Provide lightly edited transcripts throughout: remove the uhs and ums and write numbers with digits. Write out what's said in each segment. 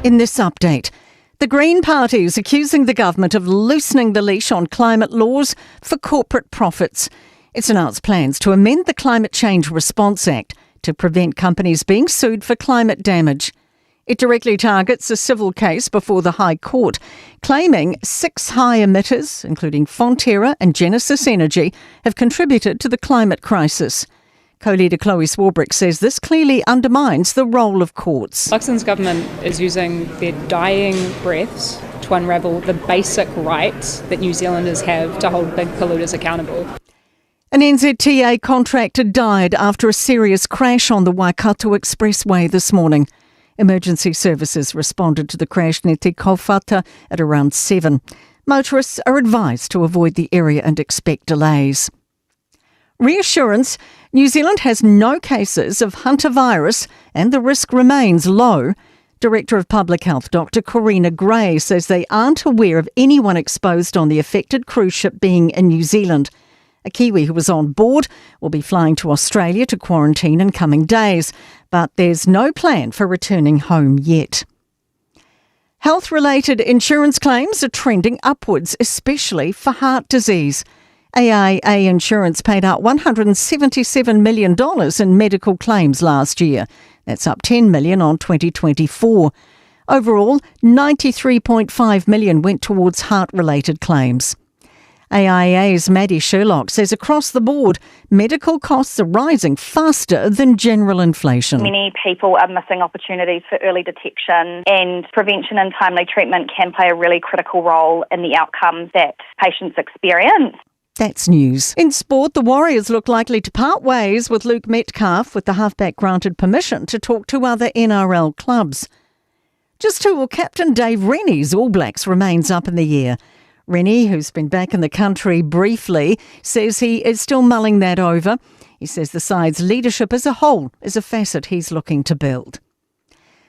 In this update, the Green Party is accusing the government of loosening the leash on climate laws for corporate profits. It's announced plans to amend the Climate Change Response Act to prevent companies being sued for climate damage. It directly targets a civil case before the High Court, claiming 6 high emitters, including Fonterra and Genesis Energy, have contributed to the climate crisis. Co-leader Chloe Swarbrick says this clearly undermines the role of courts. Luxon's government is using their dying breaths to unravel the basic rights that New Zealanders have to hold big polluters accountable. An NZTA contractor died after a serious crash on the Waikato Expressway this morning. Emergency services responded to the crash near Te Kauwhata at around 7. Motorists are advised to avoid the area and expect delays. Reassurance, New Zealand has no cases of hantavirus and the risk remains low. Director of Public Health Dr. Corina Gray says they aren't aware of anyone exposed on the affected cruise ship being in New Zealand. A Kiwi who was on board will be flying to Australia to quarantine in coming days, but there's no plan for returning home yet. Health-related insurance claims are trending upwards, especially for heart disease. AIA Insurance paid out $177 million in medical claims last year. That's up $10 million on 2024. Overall, $93.5 million went towards heart-related claims. AIA's Maddie Sherlock says across the board, medical costs are rising faster than general inflation. Many people are missing opportunities for early detection, and prevention and timely treatment can play a really critical role in the outcomes that patients experience. That's news. In sport, the Warriors look likely to part ways with Luke Metcalf, with the halfback granted permission to talk to other NRL clubs. Just who will captain Dave Rennie's All Blacks remains up in the air. Rennie, who's been back in the country briefly, says he is still mulling that over. He says the side's leadership as a whole is a facet he's looking to build.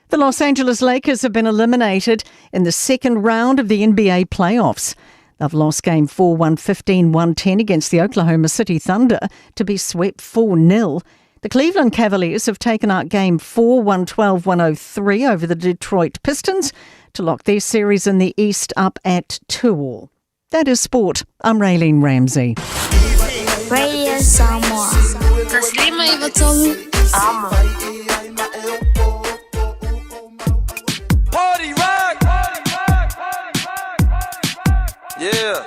The Los Angeles Lakers have been eliminated in the second round of the NBA playoffs. They've lost Game 4, 115-110 against the Oklahoma City Thunder to be swept 4-0. The Cleveland Cavaliers have taken out Game 4, 112-103 over the Detroit Pistons to lock their series in the East up at 2-all. That is sport. I'm Raylene Ramsey. Radio Samoa. Party rock! Yeah.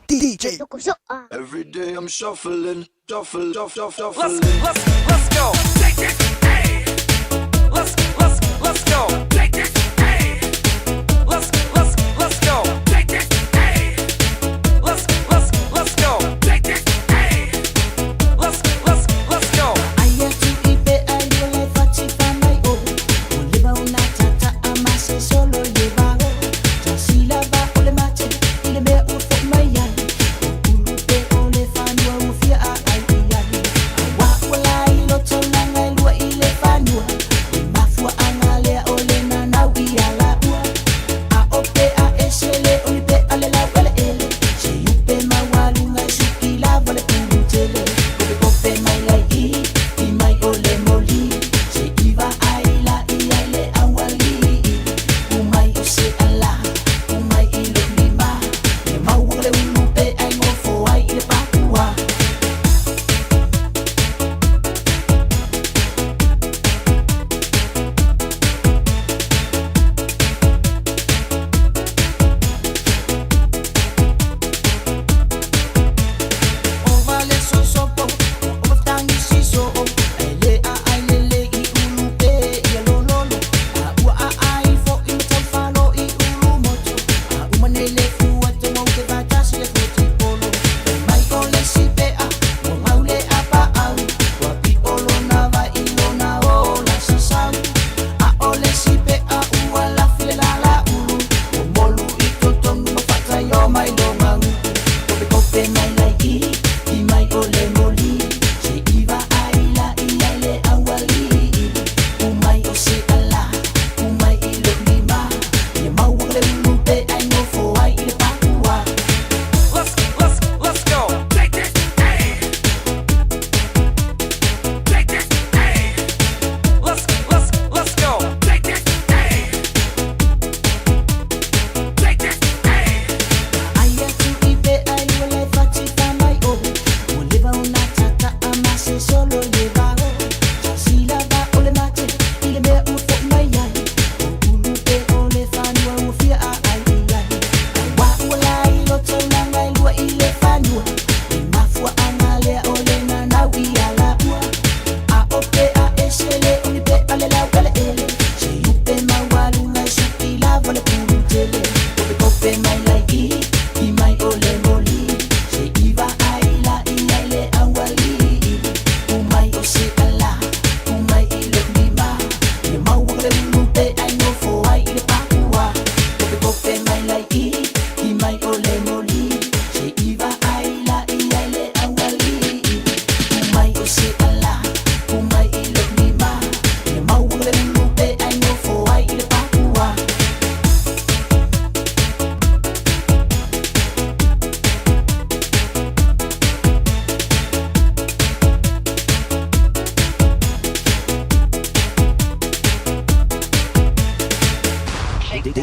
DJ. Every day I'm shuffling, shuffle, shuffle, shuffle. Let's go. Let's, let's, let's go. Let's, let's, let's go. Let's, let's, let's go. Let's, let's, let's go.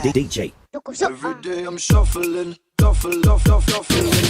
DJ. Every day I'm shuffling, shuffle, shuffle, shuffling.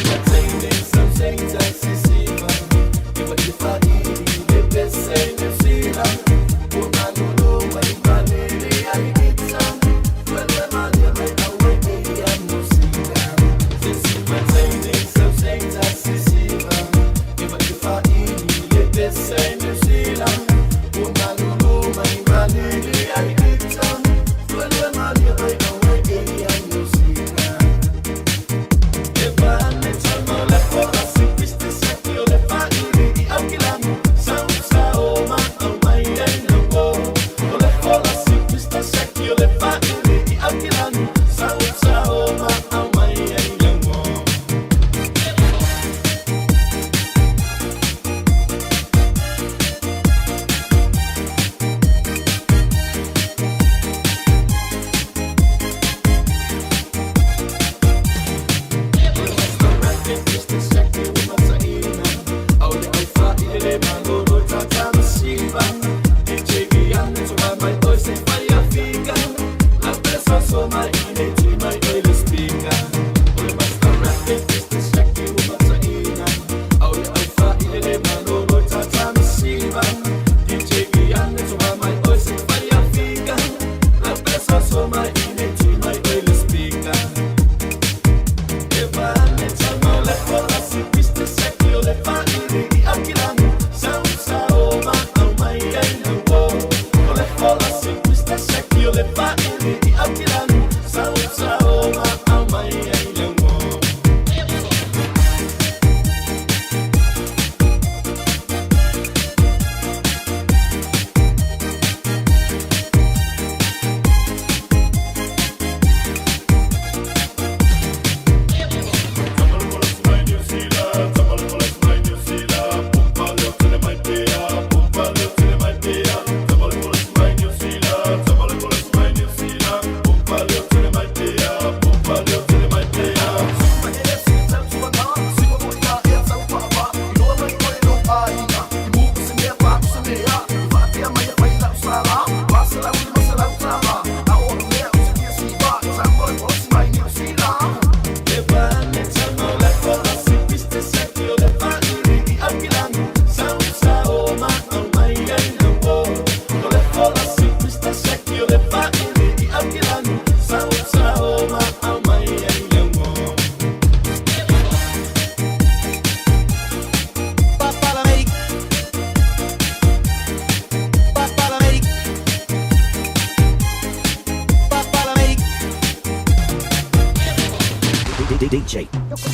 DJ. Every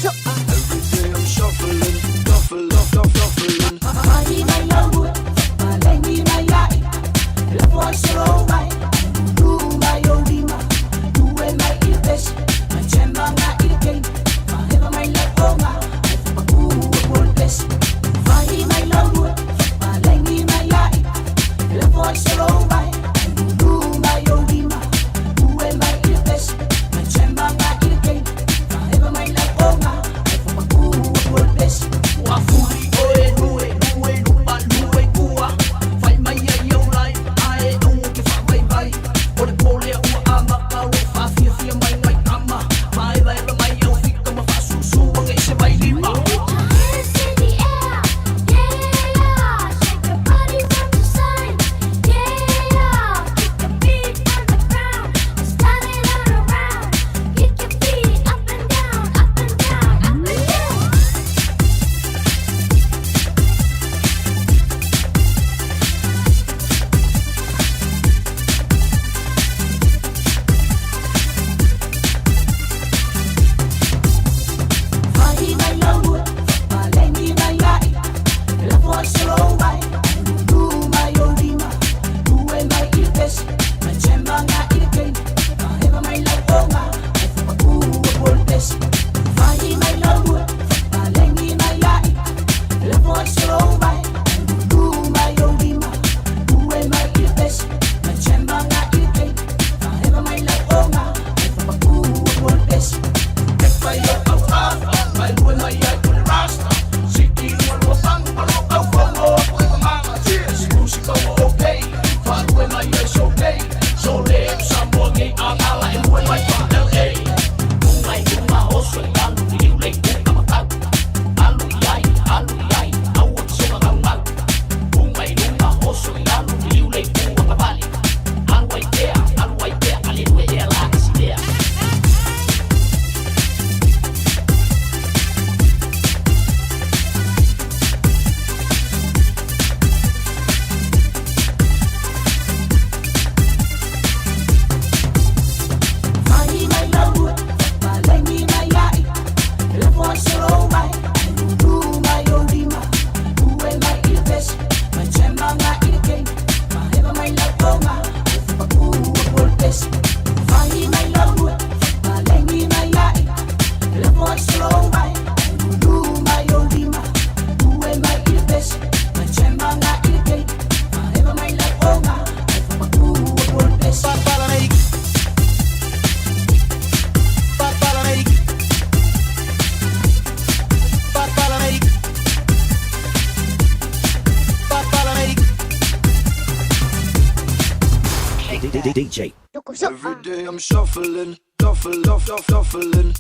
day I'm shuffling, shuffle, shuffle, shuffling. Bless. DJ. Every day I'm shuffling, shuffle, shuffle, shuffling.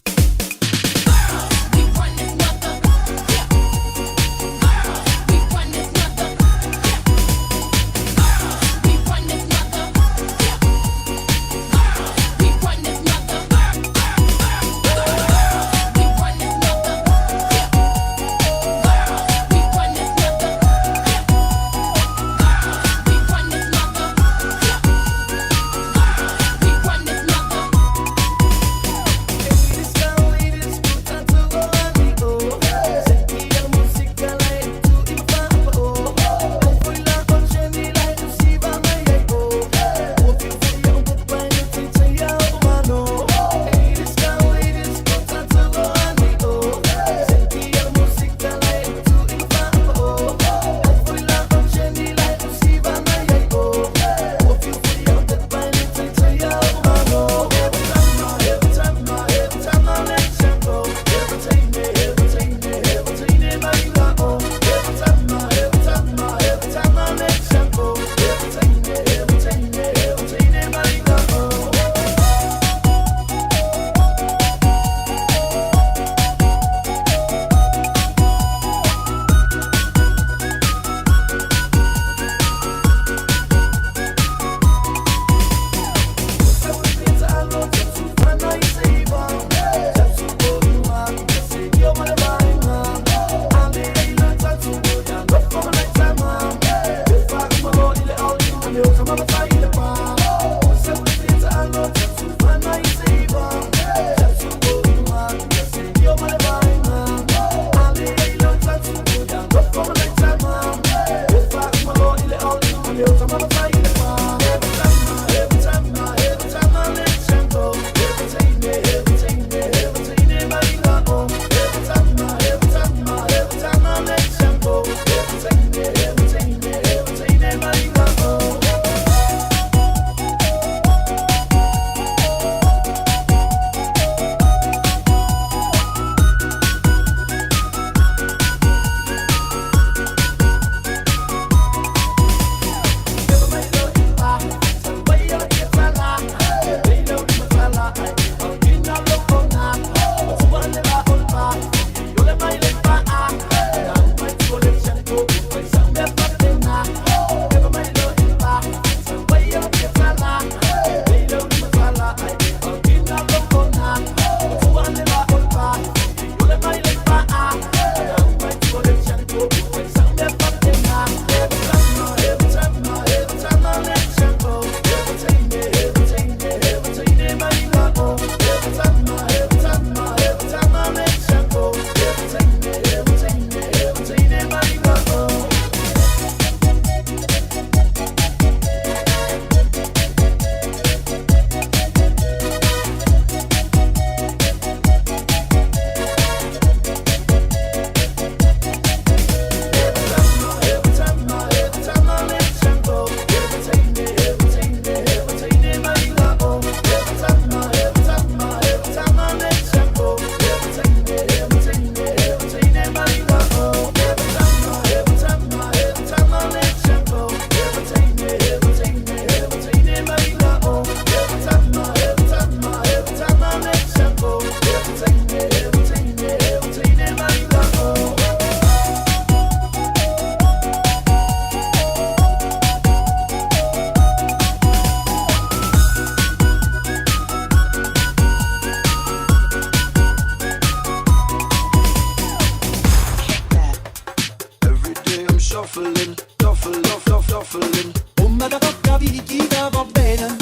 Every day I'm shuffling, shuffle, shuffle, shuffling. Come da tocca chi va bene.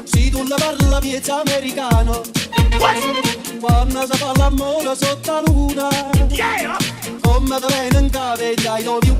Se tu la parla piezza americano. Quando si fa l'amore sotto la luna. Come te viene in capo e I love you.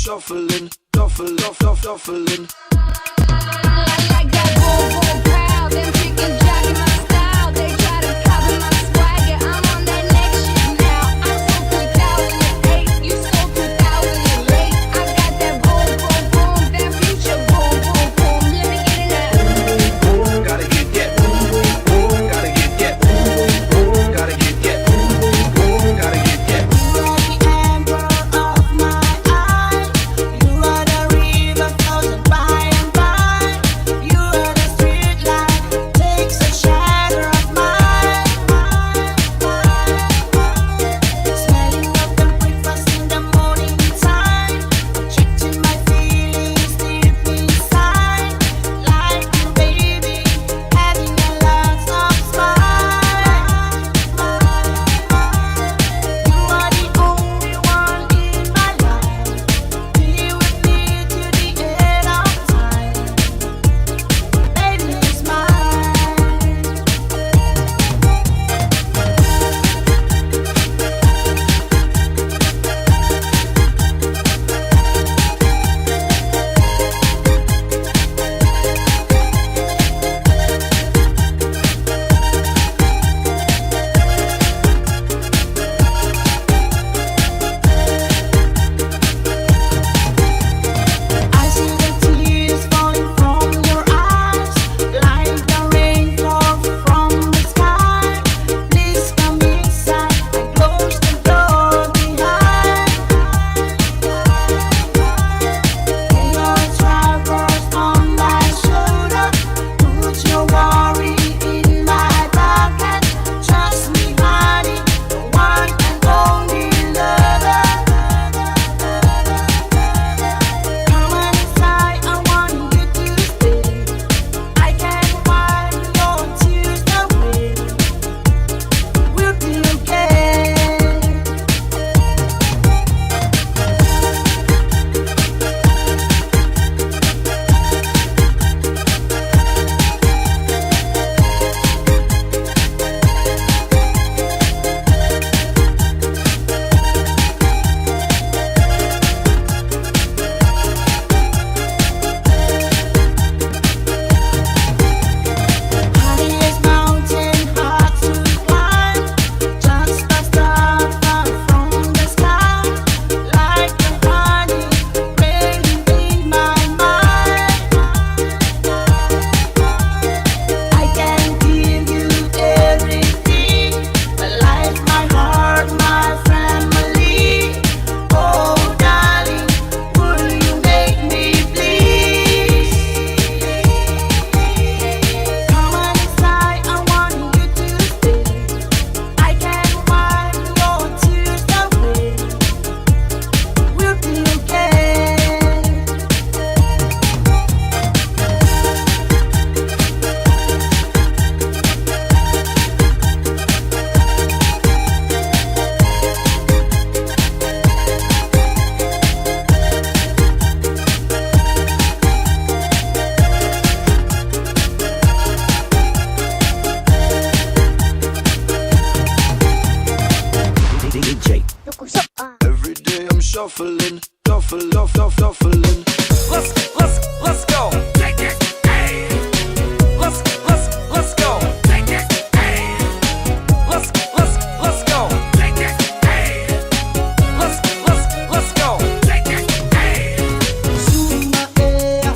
shuffling, shuffle, shuffle, shuffling. I like that boom boom pow, them chickens jocking my style. They try to copy my swagger. I'm on that next shit now. I'm so 2008, you so 2008. I got that boom boom boom, that future boom boom boom. Let me get it now. Gotta get that. Gotta get that. Gotta get that. Gotta get that. You are the amber of my eye. You are the river flows by and by. You are the street light takes a shadow of mine. Smelling of the breakfast in the morning time, checking my feelings deep inside. Like you, baby, having a lot of smile. You are the only one in my life. Be with me to the end of time. Baby, it's mine. I see the tears falling from your eyes, like the rainfall from the sky. Please come inside and close the door behind. Lay your troubles on my shoulder, put your worry in my pocket. Trust me, honey, the one and only lover. Come on inside, I want you to stay. I can wipe your tears away. We'll be okay. Highest mountain hard to climb, just a star far from the sky, like a honey raining in my mind. I can give you everything, my life, my heart, my family. Oh, darling, will you make me please? Come on inside, I want you to stay. I can wipe your tears away. We'll be okay. DJ. Every day I'm shuffling, shuffle, shuffle, shuffling. Let's let's let's go. Take it. Hey. Let's let's let's go. Take it. Hey. Let's let's let's go. Take it. Hey. Let's let's let's go. Take it. Hey. Suma ea,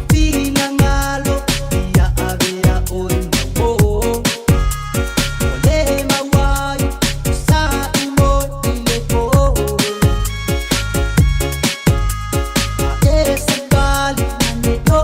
finangalo, ia avea oi mau. O le mauai, sa imo i le po. A e sa pali, ane o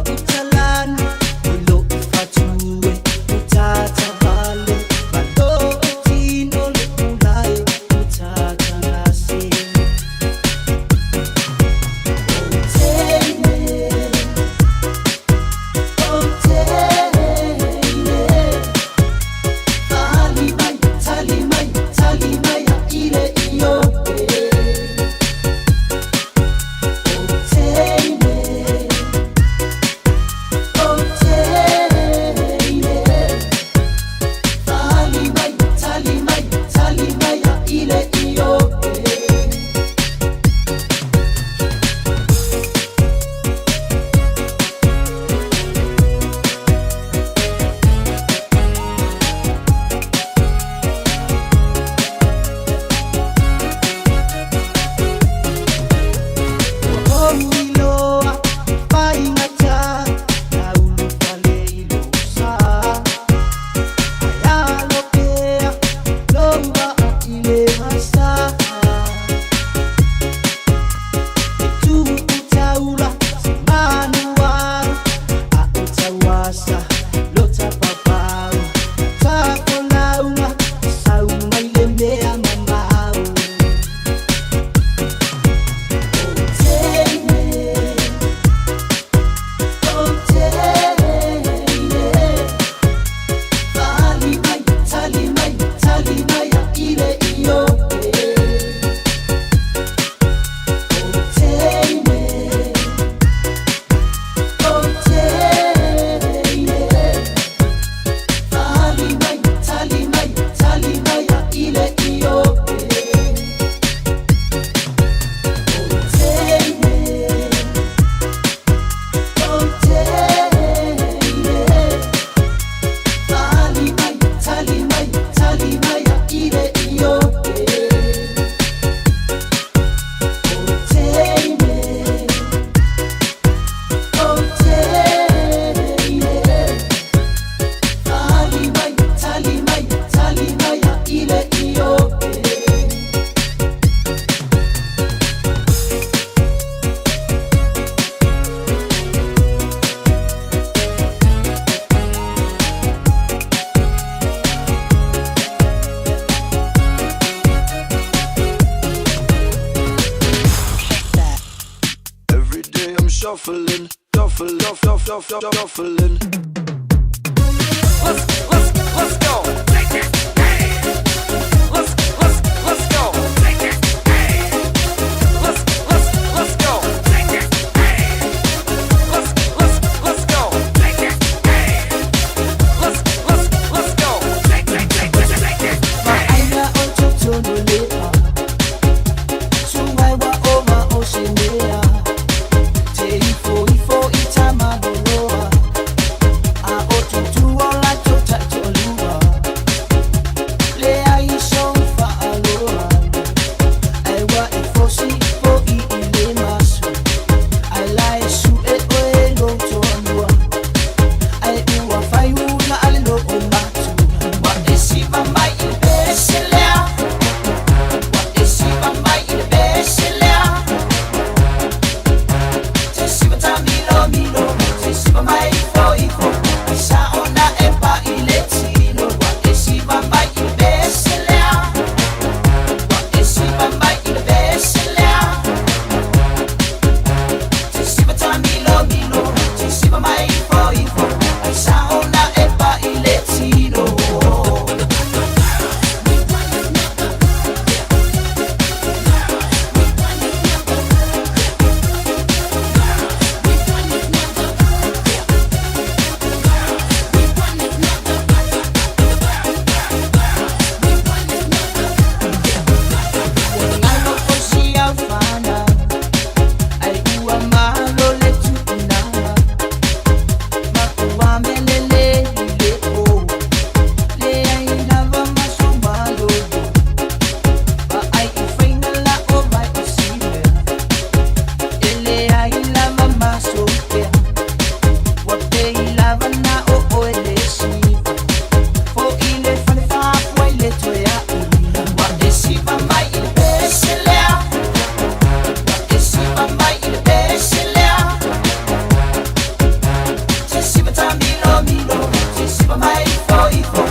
Shuffling, shuffle, shuffle, shuffle, shuffling. Let's let's let's go. Take it. Hey. Let's let's let's go. Take it. Hey. Let's let's let's go. Take it. Hey. Let's let's let's go. Take it. Hey. Let's let's let's go. Take take take take take it. Ma'aina o totonu lepa Suai wa o ma o se mea Te ifo ifo i tamaloloa A o tutu o la tota tolua Le ai so whaaloa Ai wa i fosi fo i i le maso Ai la e su e oe lo toanua Ai ua whai una ale lo o matu Wa e siva mai i le pese lea Wa e siva mai i le pese lea Te siva ta milo milo Te siva mai ifo ifo Ai sa ona e pa i le tino Wa e siva mai i le pese lea Wa e siva mai i le pese lea Te siva ta milo milo Te siva mai ifo ifo Ai sa ona e pa i le tino. Alo o si au whana Ai ua malo le tuunanga Ma ua melele i le o Le ai lava maso malo Ma ai i whainga la o mai o si mea E le ai lava maso pea Wa pe i lava na o oe le siva Fo i le fale fāfua i le toe a Wa e siva mai i le pese lea Wa e siva mai i le pese lea Te siva ta milo milo Te siva mai ifo ifo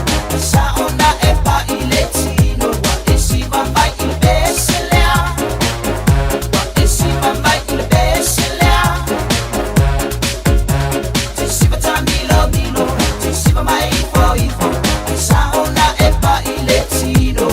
Sa ona e pa i le tino Wa e siva mai i le pese lea Wa e siva mai i le pese lea Te siva ta milo milo Te siva mai ifo ifo Sa ona e pa i le tino.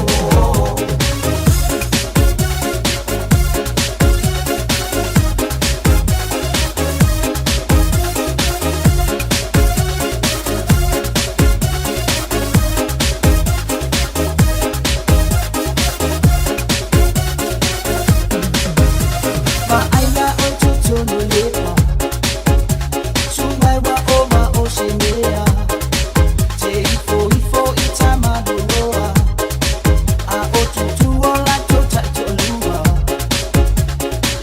Ma'aina o totonu lepa Suai wa o ma o se mea Te ifo ifo i tamaloloa A o tutu o la tota tolua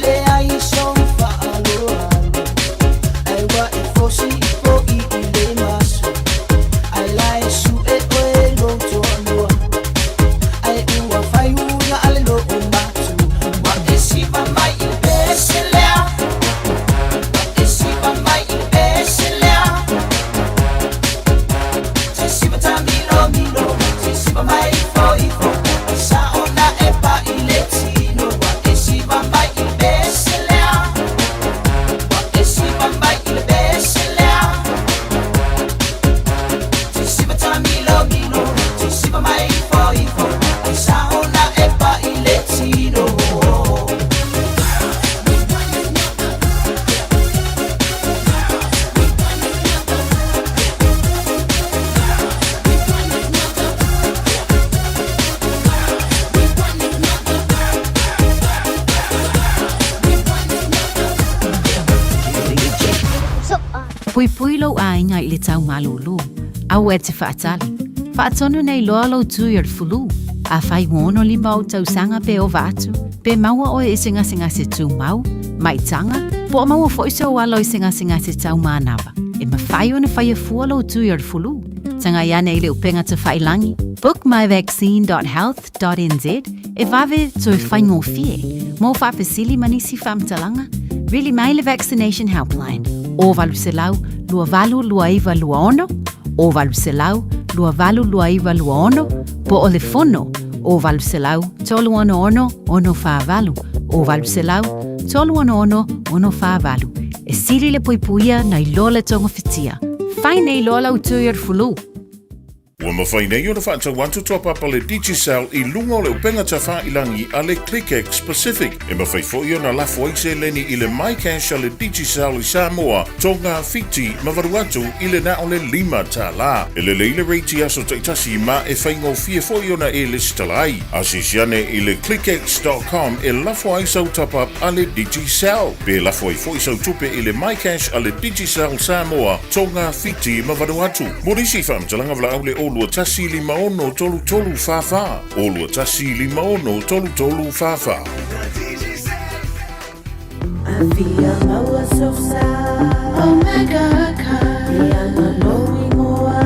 Le ai so i whaaloa Ai wa i fosi fo i i le maso Ai la e su e oe lo toanua Ai ua whai una ale lo o matu Wa e siva mai i le pese lea Wa e siva mai i le pese lea Te siva ta milo milo Te siva mai ifo ifo Ai sa ona e pa i le tino Wa e siva mai i le pese lea Wa e siva mai i le pese lea Te siva ta milo milo Te siva mai ifo ifo Ai sa ona e pa i le tino. Puipui lou aiga i le tau malūlū, aua e te faatali. Faatonu nei loa lou tui o le fulū. Afai ua 65 ou tausaga pe ova atu, pe maua oe i se gasegase tumau, maitaga, po o maua foi sou alo i se gasegase tau manava, e mafai ona faia fua lou tui o le fulū. Tagai ane i le upega tafailagi bookmyvaccine.health.nz e vave toe faigofie. Mo faafesili ma nisi faamatalaga, vili mai le Vaccination Helpline o 800 28 29 26 o 800 28 29 26 po o le fono o 800 366 648 o 800 366 648. E sili le puipuia nai lo le togafitia. Fai nei loa lau tui o le fulu. Ua mafai nei ona faatau atu tuapapa le Digicel i luga o le upega tafailangi a le ClickX Pacific. E mafai foi ona lafo ai seleni i le MyCash a le Digicel i Samoa, Tonga, Fiti ma Vanuatu i le na o le $5. E lelei le rate i aso taitasi ma e faigofie foi ona e lesitala ai. Asiasi ane i le clickx.com e lafo ai sau top-up a le Digicel. Pe lafo ai foi sau tupe i le MyCash a le Digicel Samoa, Tonga, Fiti ma Vanuatu. Mo nisi faamatalaga valaau le 021 56 33 44, 021 56 33 44. Afia maua sosa Omega Car Iana lou ingoa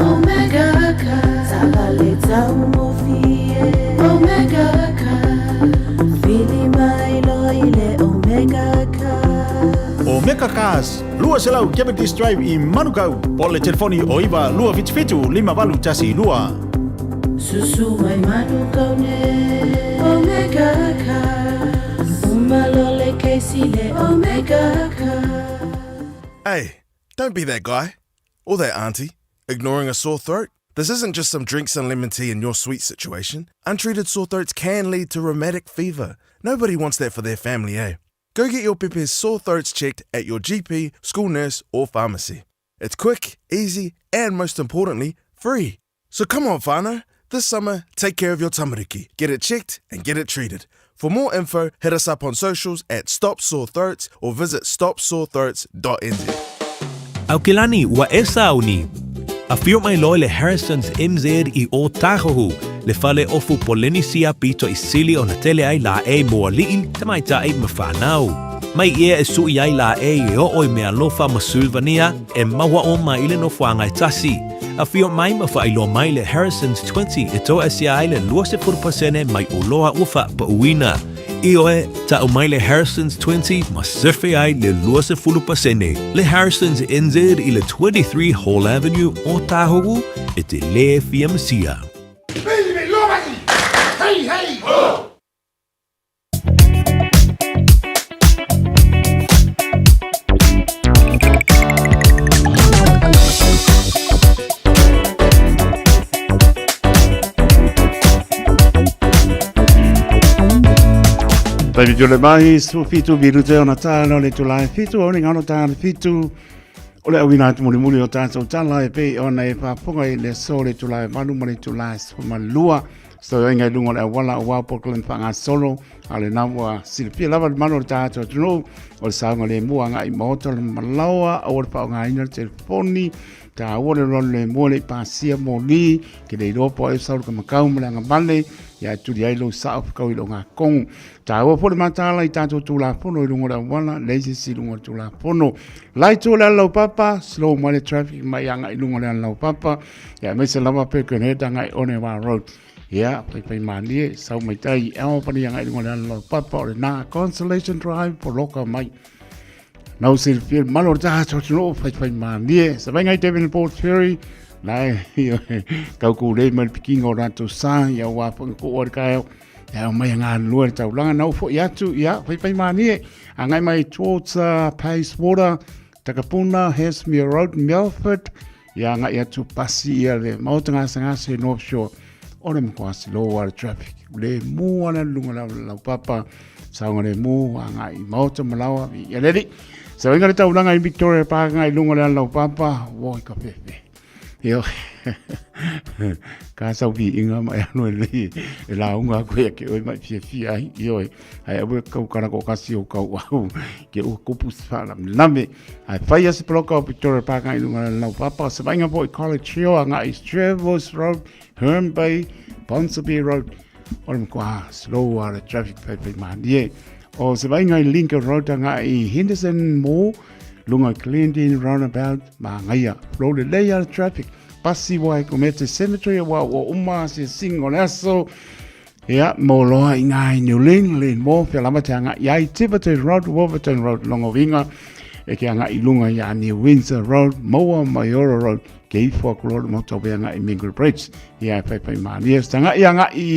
Omega Car Taavale taugofie Omega Car Vili mai loa i le Omega Car Omega Cars, 200 Cavendish Drive i Manukau, po o le telefoni o 9 277 5812. Susu mai Manukau nei Omega Cars Uma loa le kesi le Omega Cars. Hey, don't be that guy. Or that auntie, ignoring a sore throat. This isn't just some drinks and lemon tea in your sweet situation. Untreated sore throats can lead to rheumatic fever. Nobody wants that for their family, eh? Go get your pepe's sore throats checked at your GP, school nurse, or pharmacy. It's quick, easy, and most importantly, free. So come on, whānau. This summer, take care of your tamariki. Get it checked and get it treated. For more info, hit us up on socials at Stop Sore Throats or visit stopsorethroats.nz. Aukilani, ua e sauni. Afio mai loa le Harrisons MZ i Ōtāhuhu, le fale ofu Polenisia pito i sili ona tele ai lāʻei mo aliʻi, tamaitai ma whānau. Mai ia e suʻi ai lāʻei e oo i Mealofa ma Sulvania e maua uma i le nofoaga e tasi. Afio mai ma faailoa mai le Harrisons 20 e toasia ai le 20% mai oloa ua faapauina. Ioe, ta'u mai le Harrisons 20 ma sefe ai le 20%. Le Harrisons NZ i le 23 Hall Avenue, Ōtāhuhu, e te lē fia masia. Hey, hey! Ho! Taimi tole mai, su fitu minute ona tāna o le tula e fitu, o ni ngano tāna fitu, o le awina atu muli muli o tātou tala e pei ona e whāpunga i le so le tula e malu ma le tula e sumalua. Soioiga i luga o le auala aua polokalame faagasolo, a o lena ua silafia lava le mamalu o le tatou atunuu, o le saogalemu agai i maota o le malaoa, aua le faaaogaina le telefoni, taua le alualu lemu e le i pasia moli, ke le iloa po o ai o sau le kamakau ma le agavale, ia e tuli ai lou sao fekau i le ogakogo. Taua foi le mataala i tatou Tulafono i luga o le auala, leai se isi i luga o le Tulafono. La itu o le alalaupapa, slow mai le traffic mai agai i luga o le alalaupapa, ia aemaise lava Birkenhead agai Onewa Road. Ia, faifai malie, sau mai tai i Albany agai i luga o le alalaupapa, o lena Constellation Drive, poloka mai. Nau silafia le mamalu o le tatou atunuu, faifai malie. Savaiga i Devonport Ferry, la e taukulei mai le pikiga o latou sa, ia ua foi na kuu ai le taeao. Ia mai a galulue le taulaga na oo foi atu, ia faifai malie. Agai mai towards Pace Water, Takapuna, Hasmere Road, Melford, ia agai atu pasi ia le maota gasegase North Shore. O le matua slow lava le traffic. Le mu ana le luga o le laupapa, saogalemu agai i maota ma laoa, viia le Alii. Savaiga le taulaga i Victoria Park agai i luga o le laupapa, oi ka fefe. Io, ka sau viiga ma e alu e lei e lauga aku ia ke oe ma e fiafia ai, ioe, ae aua e kau kala toʻatasi o kau au, ke ua kupu se faalavelave. Ae fai lava se poloka o Victoria Park agai i luga o le laupapa, o se vaaiga foi i College Hill agai i Jervois Road, Herne Bay, Ponsonby Road, o le matua slow lava le traffic faifai malie. O se vaaiga i Lincoln Road agai i Henderson Mall, Lunga i Glendene Roundabout, Māngaia. Flow lelei lava le traffic. Pasi Waikumete Cemetery aua ua uma asiasiga o le aso. Ia, mo loa i ngā i New Lynn, Lynn Mall, pea lava te agai i ai Tiverton Road, Wolverton Road, Longovinga, e ke agai i lunga i a New Windsor Road, Moa Maiora Road, ke ifo aku loa le motorway agai i Mingle Bridge. Ia, e whaiwhai mālie. Se agai agai i,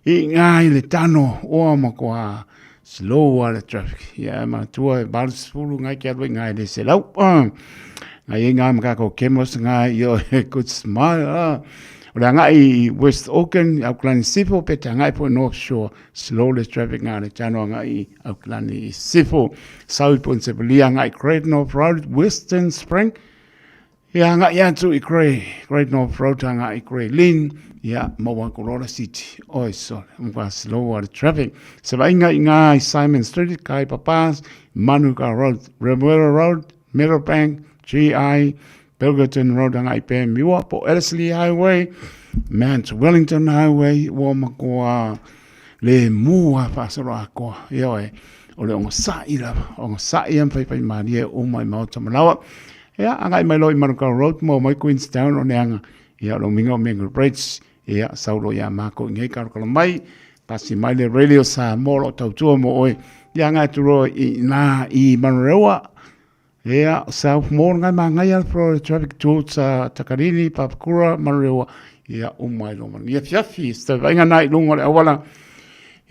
i ngā i le tano oa ma koa. Slow lava le traffic. Ia, e manatua e 80 ngai ke alu ai ngai le 100. Ngai ai ngā ma kākou cameras ngā i o e good smile. O le agai i West Auckland, Auckland i Sifo, pe te agai po i North Shore. Slow le traffic ngā le tano agai i Auckland i Sifo. South po i Sepalia agai Great North Road, Western Spring. Ia agai atu i Great North Road agai i Grey Lynn, ia maua ko Lola City. Oi sole, mkwa slow le traffic. Se vainga i ngā i Simon Street, Kai Papas, Manuka Road, Remuera Road, Meadowbank, GI, Pilgerton Road agai pe Miwa, po Ellerslie Highway, Mount Wellington Highway, ua makoa le mua whaasolo akoa. Ia oe, o le ogosa'i lava, ogosa'i am whaiwhai mārie o mai maota manawa. Ia, agai mai loa i Manukau Road mo mai Queenstown o neanga. Ia, o lo minga o Mango Bridge. Ia, saulo ia mākou i ngei kalokalo mai. Pasi mai le radio sa mō lo tautua mo oe. Ia, ngai tu roa i nā i Manurewa. Ia, South Mall ngai mā ngai ala Florida Traffic Towards Takarini, Papakura, Manurewa. Ia, umai lo manu. Ia fiafi, sta vainga nā i lunga o le awala.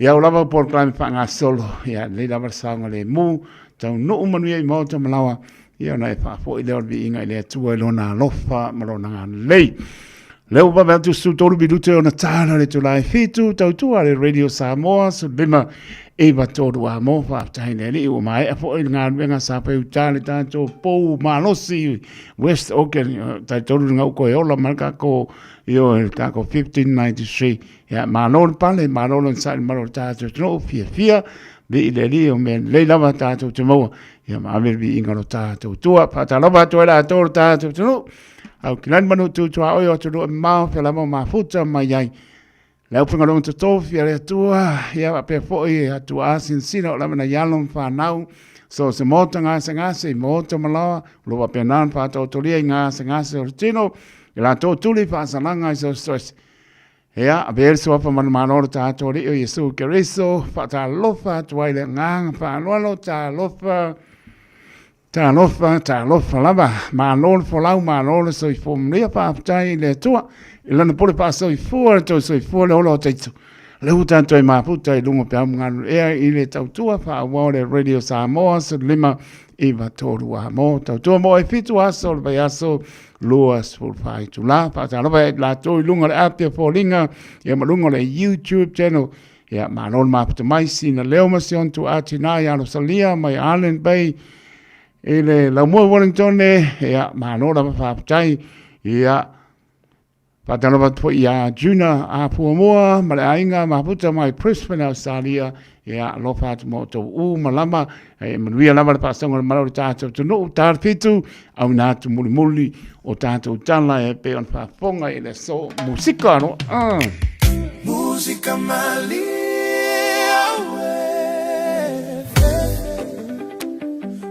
Ia, o lava po le climate whaangasolo. Ia, lei lava le saonga le mū. Tau nuu manuia i maota malawa. Ia ona e faafoi lea o le viiga i le Atua i lona alofa ma lona agalelei. Lea ua vave atu 13 minute ona tala le itula e 7, tautua le Radio Samoa, 15 9 3 a mo faafetai le Alii ua maea foi le galuega sa fai uta le tatou pou malosi West Auckland, talitonu le gau koe ola ma le tatou ioe le tatou 1593. Ia, malo le pale, malo le onosai i le malo o le tatou atunuu, fiafia, vii le Alii o mea lelei lava tatou te maua. Ia ma ave le viiga o lo tatou Atua. Faatalofa atu ai latou lo tatou atunuu. Au ki lani manu tutua oi o atunuu e mamao, fea lava o mafuta mai ai. Le aufaigaluega totofi a le Atua, ia faapea foi Atua sinasina o lava nai alo ma fanau, so se maota gasegase i maota malaoa, o lo o faapena ona faataotolia i gasegase o le tino, i latou tuli faasalaga i so se Ea, avea le suafa manumalo o le tatou Alii o Iesu Keriso, faatalofa atu ai le agaga faaaloalo, talofa, talofa, talofa lava. Malo le folau, malo le soifua manuia, faafetai i le Atua i lana pule faasoifua, le tou soifua le ola o taitu. Lea ua tatou e mafuta i luga o peau ma ea i le tautua faaauau le Radio Samoa 15 9 3 a mo tautua mo e 7 aso o le vaiaso 24 itula. Faatalofa ia i latou i luga o le app ia foliga ia ma luga o le YouTube channel. Ia malo le mafuta mai sina leo ma si ontu atina ia Rosalia mai Island Bay i le laumua Wellington ia malo lava faafetai. Ia Faatalofa atu foi ia Juna Afuamoa ma le aiga mafuta mai Brisbane, Australia. Ia, alofa atu ma outou u ma lama. E manuia lava le faasoga o le malo o le tatou atunuu. Ta 7, auina atu mulimuli o tatou tala e pei ona faafofoga i le aso musika no. Musika malia we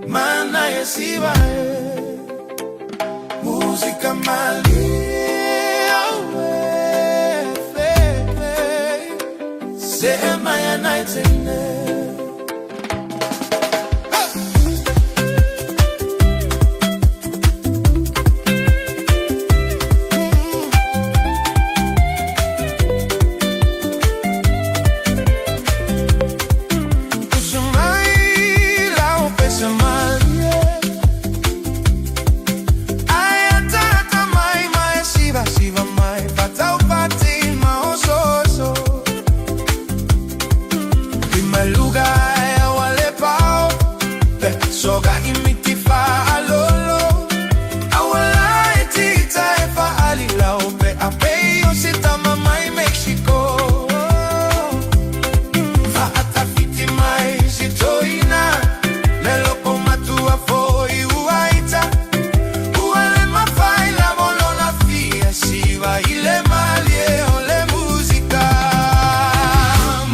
Mana e siva e Musika malia we Se maya night in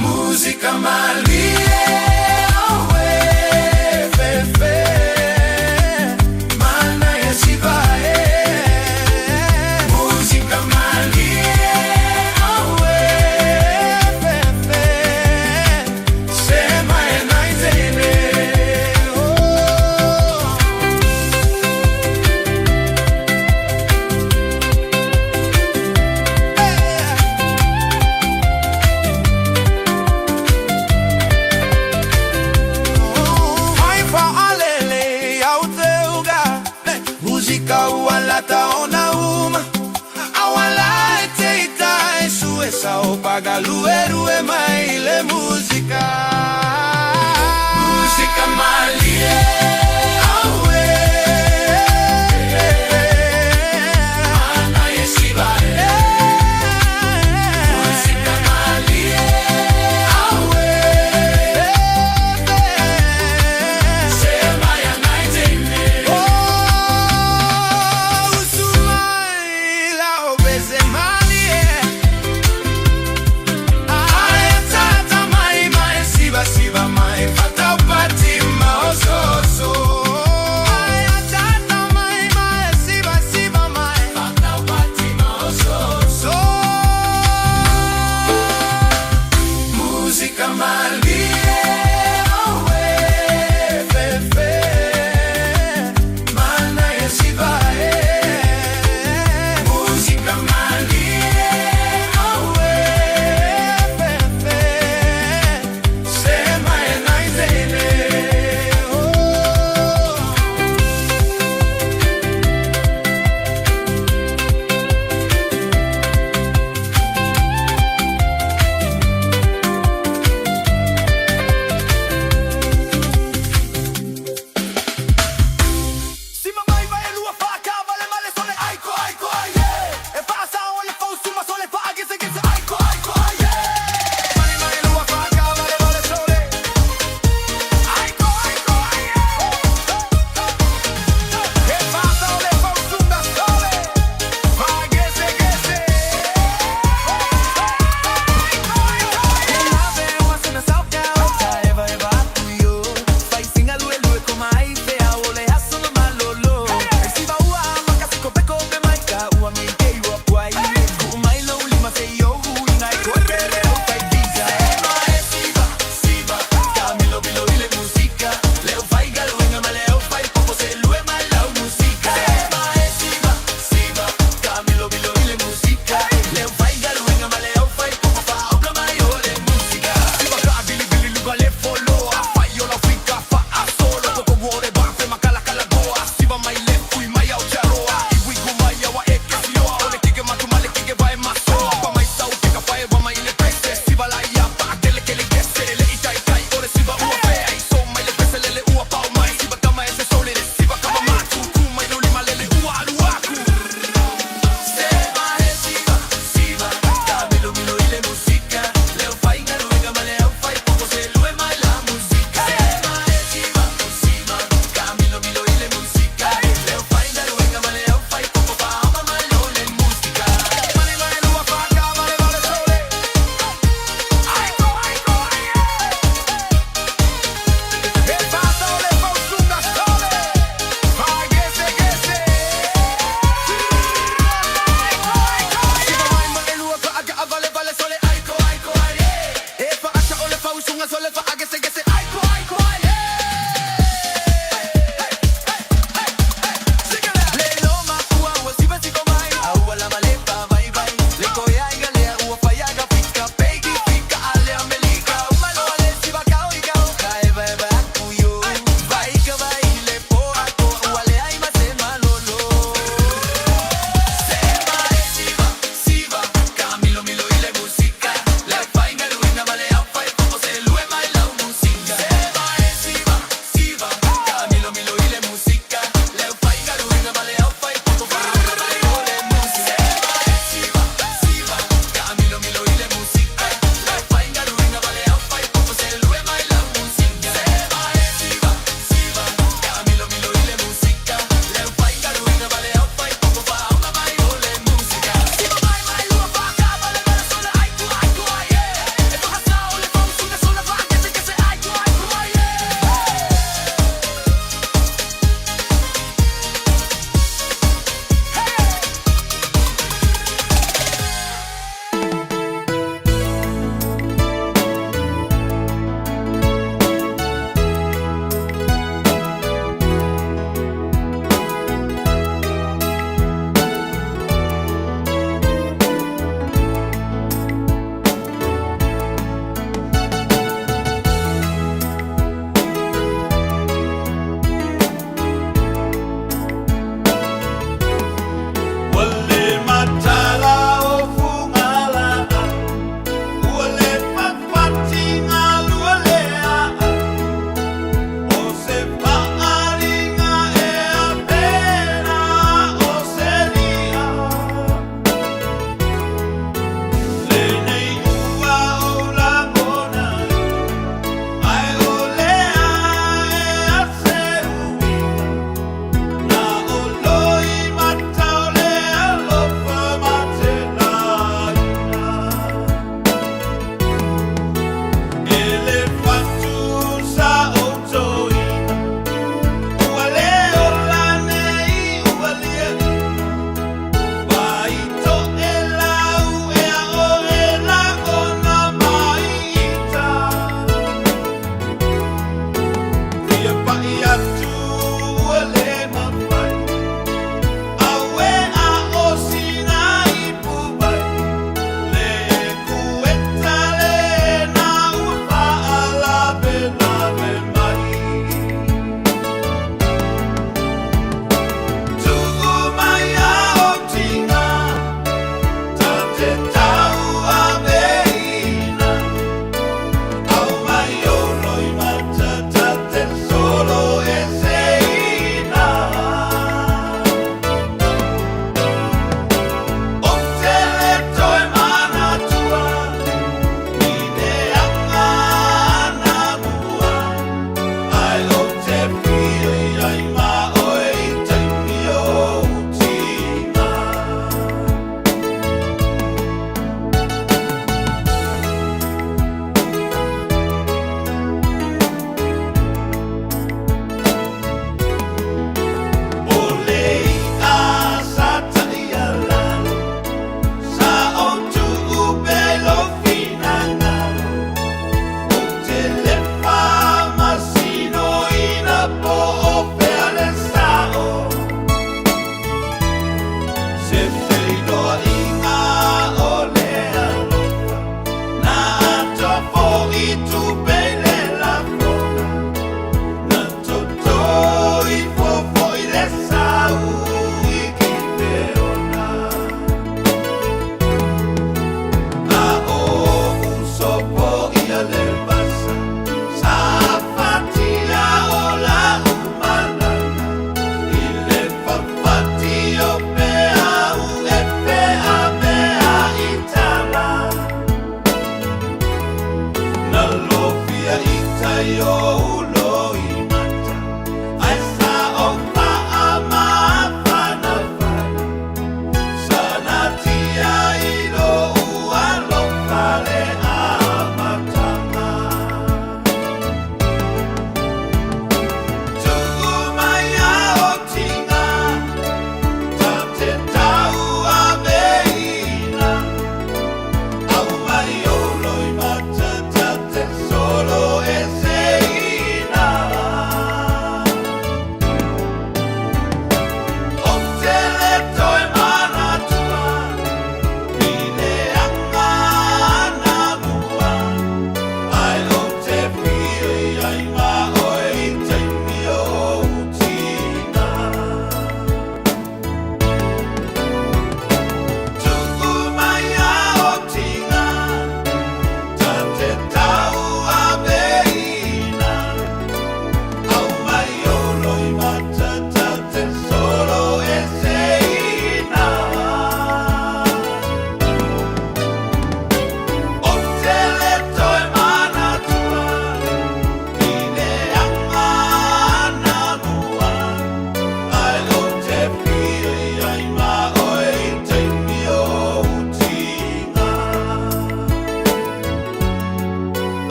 Música malie, awe, fe, fe. Fagaluerue mai le musica. Musica malie awe. Ana yesiba. Musica malie awe. Sema ya naitene. Oh, usumaila obeze malie.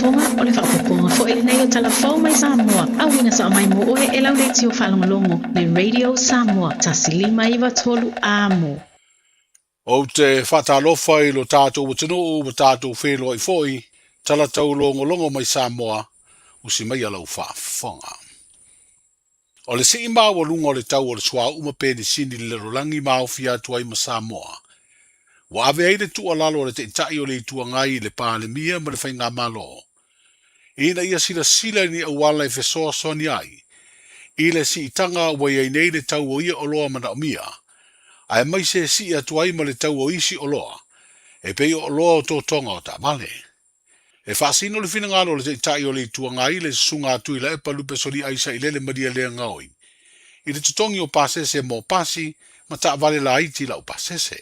faafofoga, o le faaopoopoga foi lenei o Tala Fou mai Samoa, auina sao mai mo oe e lau leitio faalogologo le Radio Samoa 1593 Amo. Ou te faatalofa i lo tatou atunuu ua tatou feiloai foi, tala taulogologo mai Samoa, usi maia lau faafofoga. O le sii maualuga o le tau o le suauu ma penisini i le lalolagi ma aofia atu ai ma Samoa, ua ave ai le tuualalo a le Taitai o le Itu Agai i le Palemia ma le Faigamalo ina ia silasila i ni auala e fesoasoani ai i le siitaga ua i ai nei le tau o ia oloa manaomia, aemaise e sii atu ai ma le tau o isi oloa e pei o oloa o totoga o taavale. E faasino le finagalo o le Taitai o le Itu Agai, le Susuga a Tuilaepa Lupesoliai Sailele Malielegaoi, i le totogi o pasese mo pasi ma taavale laiti laupasese.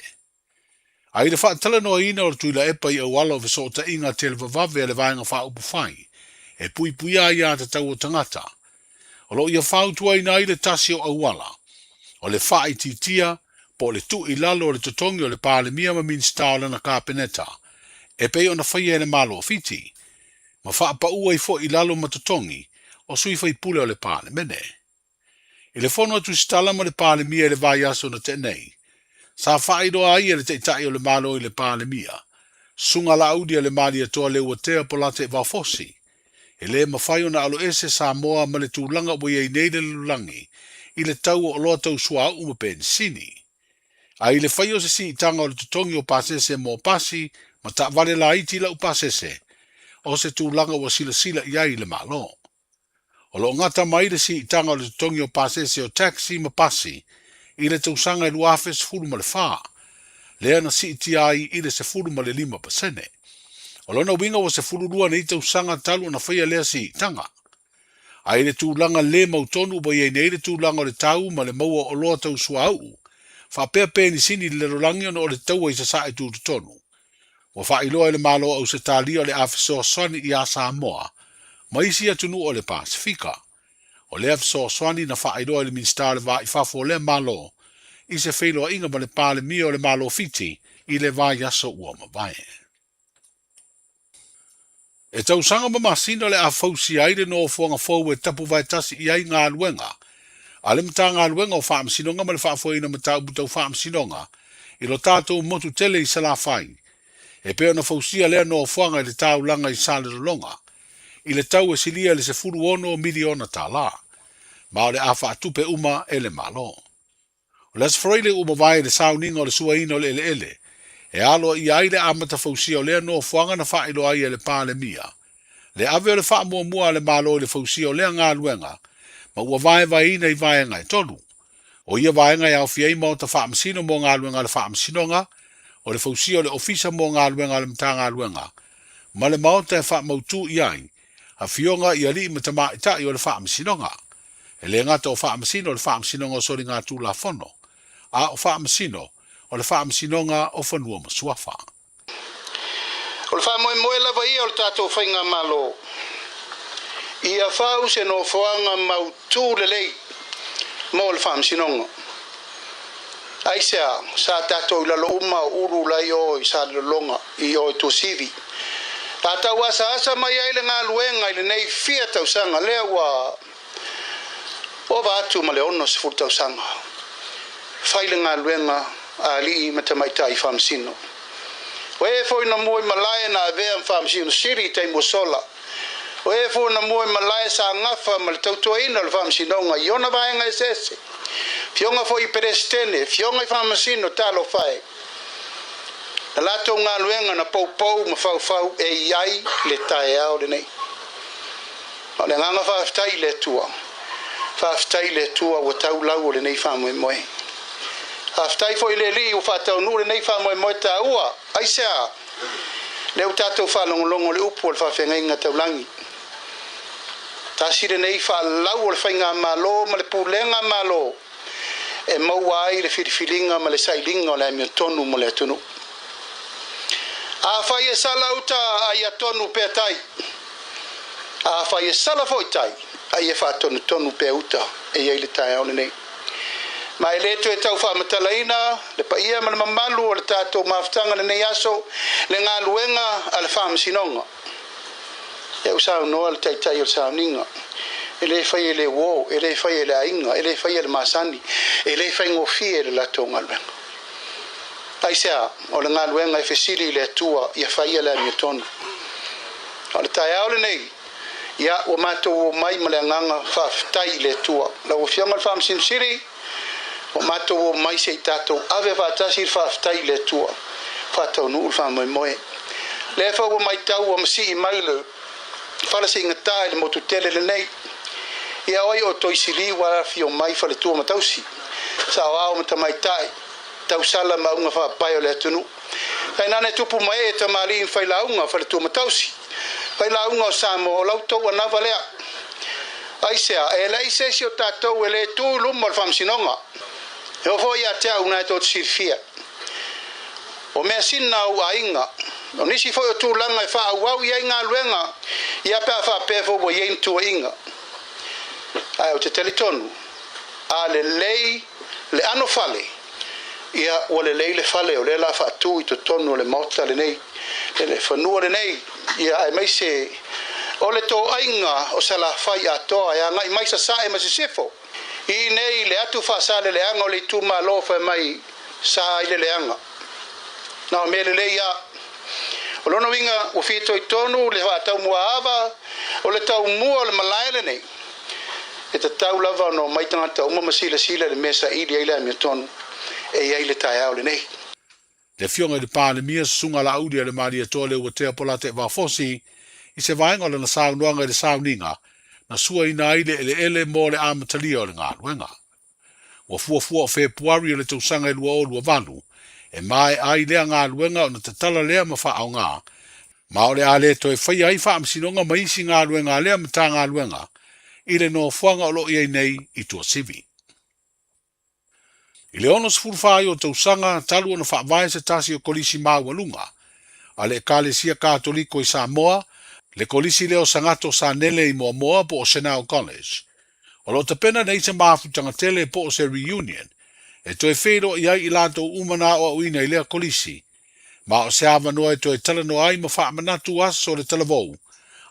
A i le faatalanoaina o le Tuilaepa i auala o fesootaiga televavave a le Vaega Faaupufai e puipuia aiatatau o tagata, o lo o ia fautuaina ai le tasi o auala, o le faaitiitia po o le tuu i lalo o le totogi o le Palemia ma Minisita o lana Kapeneta e pei ona faia e le Malo o Fiti, ma faapau ai foi i lalo ma totogi o sui faipule o le Palemene. I le fono a Tusitala ma le Palemia i le vaiaso na tea nei, sa faailoa ai e le Taitai o le Malo i le Palemia, Susuga Laauli a le Malietoa Leuatea Polataivao Fosi, E le mafai ona aloese Samoa ma le tulaga ua i ai nei le lalolagi i le tau o oloa tau suauu ma penisini. A i le fai o se siitaga o le totogi o pasese mo pasi ma taavale laiti laupasese, o se tulaga ua silasila i ai le Malo. O lo o gata mai le siitaga o le totogi o pasese o taxi ma pasi i le tausaga e 2014, lea na siitia ai i le 15%. O lona uiga ua 12 nei tausaga talu ona faia lea siitaga. A i le tulaga le mautonu ua i ai nei le tulaga o le tau ma le maua o oloa tau suauu, faapea penisini i le lalolagi ona o le taua i Sasae tutotonu, ua faailoa e le Malo o Ausetalia o le a fesoasoani iā Samoa ma isi atunuu o le Pasefika. O lea fesoasoani na faailoa e le Minisita o le Va i Fafo o lea Malo i se feiloaiga ma le Palemia o le Malo Fiti i le vaiaso ua mavae. E tausaga ma masina o le a fausia ai le nofoaga fou e tapuvaetasi i ai galuega a le Matagaluega o Faamasinoga ma le Faafoeina Mataupu Tau Faamasinoga i lo tatou motu tele i Salafai, e pei ona fausia lea nofoaga i le taulaga i Salelologa i le tau e silia i le $16 miliona tala, ma o le a faatupe uma e le Malo. O le Aso Faraile ua mavae i le sauniga o le suaina o le eleele e aloaia ai le amata fausia o lea nofoaga na faailoa ai e le Palemia le ave o le faamuamua a le Malo i le fausia o lea galuega ma ua vaevaeina i vaega e tolu. O ia vaega e aofia ai maota faamasino mo galuega a le Faamasinoga, o le fausia o le Ofisa mo Galuega a le Matagaluega, ma le maota e faamautu i ai afioga i alii ma tamaitai o le Faamasinoga. E le gata o Faamasino o le Faamasinoga o Soligatulafono, a o Faamasino o le Faamasinoga o Fanua ma Suafa. O le faamoemoe lava ia o le tatou Faigamalo, ia fau se nofoaga mautū lelei mo le Faamasinoga. Aisea, sa tatou i lalo uma o ulu la i o i Salelologa, i o i Tuasivi. A tau asaasa mai ai le galuega i lenei fia tausaga lea ua ova atu ma le 60 tausaga, fai le galuega a alii ma tamaitai faamasino. O e foi na mua i malae na avea ma Faamasino Sili i taimi ua sola. O e foi na mua i malae sa gafa ma le tautuaina o le Faamasinoga i ona vaega eseese. Fioga foi i Peresetene, fioga i Faamasino, talofa e. Na latou galuega na poupou ma faufau e i ai le taeao lenei. Ma o le agaga faafetai i le Atua. Faafetai i le Atua ua tau lau o lenei faamoemoe. Faafetai foi i le Alii ua faataunuu lenei faamoemoe taua. Aisea? Lea ua tatou faalogologo i le upu a le faafeagaiga taulagi. Tasi lenei faalau o le faigamalo ma le pulega Malo e maua ai le filifiliga ma le sailiga o le amiotonu mo le atunuu. Afai e sala uta, a ia tonu pea tai. Afai e sala foi tai, a ia faatonutonu pea uta e i ai le taeao lenei. Ma e le toe tau faamatalaina le paia ma le mamalu o le tatou mafutaga lenei aso, le galuega a le Faamasinoga. Ia ua saunoa le Taitai o le sauniga, e le fai e le uo, e le fai e le aiga, e le fai e le masani, e le faigofie le latou galuega. Aisea? O le galuega e fesili i le Atua ia faia le amiotonu. A o le taeao lenei, ia ua matou omai ma le agaga faafetai i le Atua. Lau Afioga i le Faamasino Sili, ua matou omai se i tatou ave faatasi le faafetai i le Atua, faataunuu le faamoemoe. Lea foi ua matau ua masii mai le fala siigatā i le motu tele lenei. Ia o ai o Toisili ua afio mai faletua ma tausi, saoao ma tamaitai, tausala ma auga faapae o le atunuu. Tainane tupu ma ee tamalii ma failauga, faletua ma tausi, failauga o Samoa, o la outou anava lea. Aisea? E leai se isi o tatou e le tu i luma o le faamasinoga. E oo foi ia te au na e tou te silafia. O measina a ou aiga, o nisi foi o tulaga e faaauau i ai galuega ia pe a faapea foi ua i ai ni tuuaiga. Ae ou te talitonu, a lelei le ano fale, ia ua lelei le fale o lea la faatu i totonu o le maota lenei, le fanua lenei, ia aemaise o le toaiga o Salafai atoa e agai mai Sasae ma Sisifo. I nei le atu faasaleleaga o le itumalo fai mai sa i le leaga. Na o mea lelei a. O lona uiga ua fitoitonu le faataumuaava o le taumua o le malae lenei. E tatau lava ona omai tagata uma ma silasila i le mea saili ai le amiotonu e i ai le taeao lenei. Le Afioga i le Palemia, Susuga Laauli a le Malietoa Leuatea Polataivao Fosi, i se vaega o lana saunoaga i le sauniga na suaina ai le eleele mo le amatalia o le galuega. Ua fuafua o Fepuari o le tausaga e 2028 e maea ai lea galuega ona tatala lea ma faaaoga, ma o le a le toe faia ai faamasinoga ma isi galuega a lea Matagaluega i le nofoaga o lo o i ai nei i Tuasivi. I le 64 ai o tausaga talu ona faavae se tasi o kolisi maualuga a le Ekalesia Katoliko i Samoa, le kolisi lea o Sagato Sanele i Moamoa po o Chanel College. O lo o tapena nei se mafutaga tele po o se reunion e toe feiloai ai i latou uma na aoaoina i lea kolisi, ma o se avanoa e toe talanoa ai ma faamanatu aso o le talavou,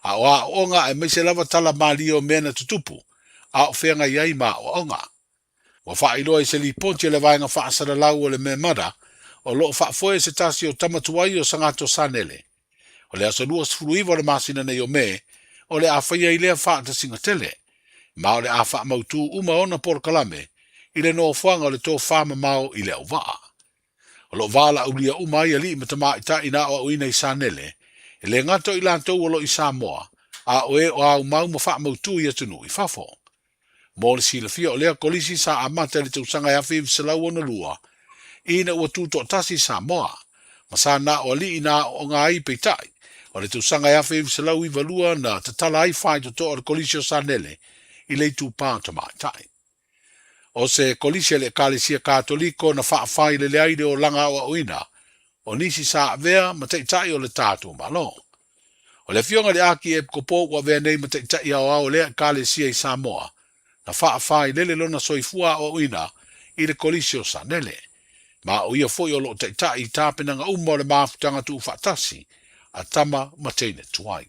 a o aoaoga aemaise lava tala malie o mea na tutupu a o feagai ai ma aoaoga. Ua faailoa i se lipoti a le Vaega Faasalalau o le Memada o lo o faafoe se tasi o tama tuai o Sagato Sanele. O le aso 29 o le masina nei o Me, o le a faia ai lea faatasiga tele, ma o le a faamautū uma ona polokalame i le nofoaga o le tofamamao i Leauvaa. O lo o valaaulia uma ai alii ma tamaitai na aoaoina i Sanele, e le gata o i latou o lo o i Samoa, a o e o aumau ma faamautū i atunuu i fafo. Mo le silafia o lea kolisi sa amata i le tausaga e 1962, ina ua tutoatasi Samoa, ma sa na o alii na aooga ai peitai, o le tausaga e 1992 na tatala ai faitotoa o le Kolisi o Sanele i le itupa o tamaitai. O se kolisi a le Ekalesia Katoliko na faafailele ai le olaga aoaoina o nisi sa avea ma taitai o le tatou Malo. O le Afioga i le Akiepikopo ua avea nei ma Taitai Aoao o lea Ekalesia i Samoa, na faafailele lona soifua aoaoina i le Kolisi o Sanele, ma o ia foi o lo o taitai i tapenaga uma o le mafutaga tuufaatasi a tama ma teine tuai.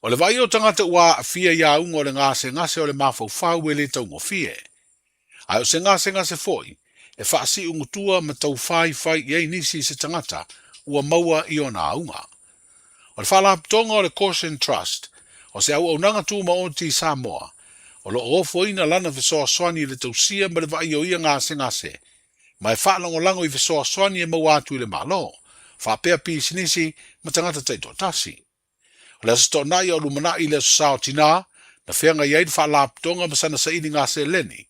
O le vaaia o tagata ua aafia i auga o le gasegase o le mafaufau e le taugofie. Ae o se gasegase foi e faasiugutua ma taufaifai i ai nisi i se tagata ua maua i ona auga. O le Faalapotopotoga o le Caution Trust, o se auaunaga tumaoti i Samoa, o lo o ofoina lana fesoasoani i le tausia ma le vaaia o ia gasegase, ma e faalagolago i fesoasoani e maua atu i le Malo, faapea pisinisi ma tagata taitoatasi. O le Aso Toonai o lumanai i le Aso Sa o Tinā, na feagai ai le Faalapotopotoga ma sana sailiga seleni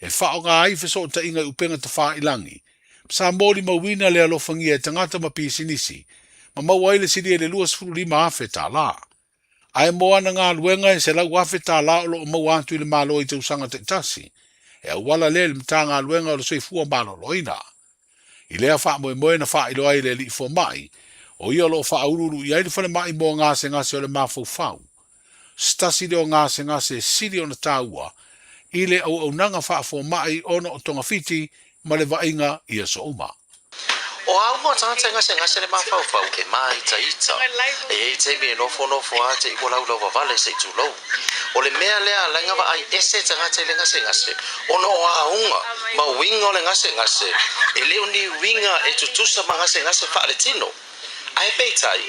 e faaaoga ai fesootaiga i upega tafailangi, ma sa molimauina le alofagia e tagata ma pisinisi, ma maua ai le silia i le $25,000. Ae mo ana galuega e $100,000 o lo o maua atu i le Malo i tausaga taitasi, e auala lea i le Matagaluega o le Soifua Maloloina. I lea faamoemoe na faailoa ai le alii fomai, o ia o lo o faauluulu i ai le falemai mo gasegase o le mafaufau. Se tasi lea o gasegase e sili ona taua i le auaunaga faafomai ona o togafiti ma le vaaiga i aso uma. O auga o tagata e gasegase le mafaufau e māitaita. E i ai taimi e nofonofo lava te i ua laulauvavale se i tulou. O le mea lea alaga vaai ese tagata i le gasegase ona o auga ma uiga o le gasegase e le o ni uiga e tutusa ma gasegase faaletino. Ae peitai,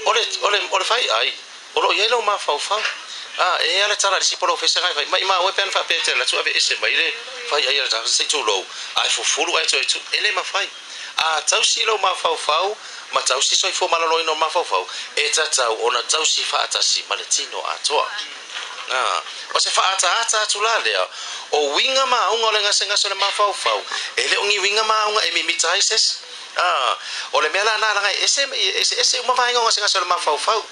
o le, o le, o le faiai, o lo o i ai lou mafaufau. A, e i ai lava le tala a le isi polofesa e fai, Maimau e pe ana faapea e te alu atu aveese mai le faiai a le tagata se i tulou, ae fufulu ae toe tu. E le mafai. A tausi lou mafaufau ma tausi soifua maloloina o le mafaufau, e tatau ona tausi faatasi ma le tino atoa. A, o se faaataata atu la lea, o uiga ma auga o le gasegase o le mafaufau, e le o ni uiga ma auga e mimita ai se isi. A, o le mea la na laga e ese, e eseese uma vaega o gasegase o le mafaufau.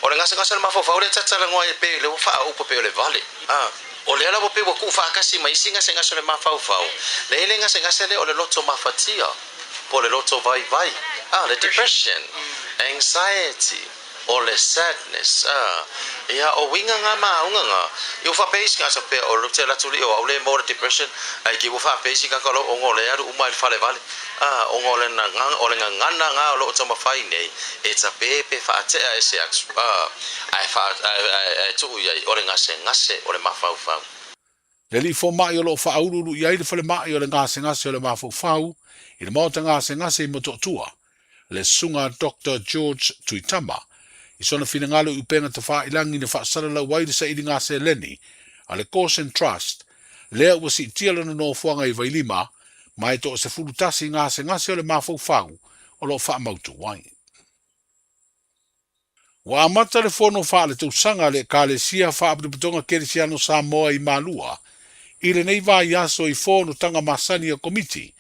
O le gasegase o le mafaufau lea ta te talanoa ai e pei o lea ua faaaupa pei o le vale. A, o lea la ua pei ua tuufaatasi ma isi gasegase o le mafaufau, le i le gasegase lea o le loto mafatia, po o le loto vaivai, a, le depression, anxiety, o le sadness, a, ia, o uiga nga ma auga nga, i ua faapea isi tagata pea o te alu atu lii o au le maua le depression, ae ki ua faapea isi tagata o lo o le alu uma i le fale vale, a, ona o le o le gagana nga o lo o taumafai nei e tape pe faatea ese atu, a, ae faa, ae, ae, ae tuu i ai o le gasegase o le mafaufau. Le alii fomai o lo o faauluulu i ai le falemai o le gasegase o le mafaufau i le maota gasegase i Motootua, le Susuga Doctor George Tuitama, i sona finagalo i upega tafailangi na faasalalau ai le sailiga seleni a le Gosen Trust lea ua siitia lona nofoaga i Vailima ma e toa-11 gasegase o le mafaufau o lo o faamautu ai. Ua amata le fono faaletausaga a le Ekalesia Faapotopotoga Kerisiano Samoa i Malua i lenei vaiaso i fonotaga masani a Komiti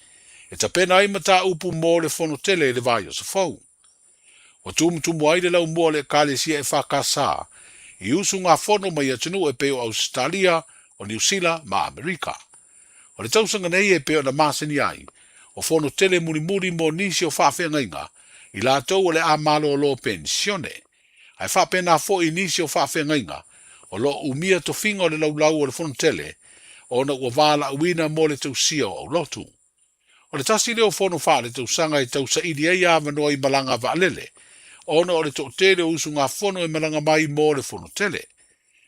e tapena ai mataupu mo le fono tele i le vaiaso fou. Ua tumutumu ai le laumua o le Ekalesia EFKS i usugafono mai atunuu e pei o Ausetalia, o Niu Sila ma Amerika. O le tausaga nei e pei ona masani ai, o fono tele mulimuli mo nisi o faafeagaiga i latou o le a malolo penisione, ae faapena foi i nisi o faafeagaiga o lo o umia tofiga o le laulau o le fono tele ona ua valaauina mo le tausia o aulotu. O le tasi lea o fono faaletausaga e tausaili ai avanoa i malaga vaalele ona o le toatele o usugafono e malaga mai mo le fono tele.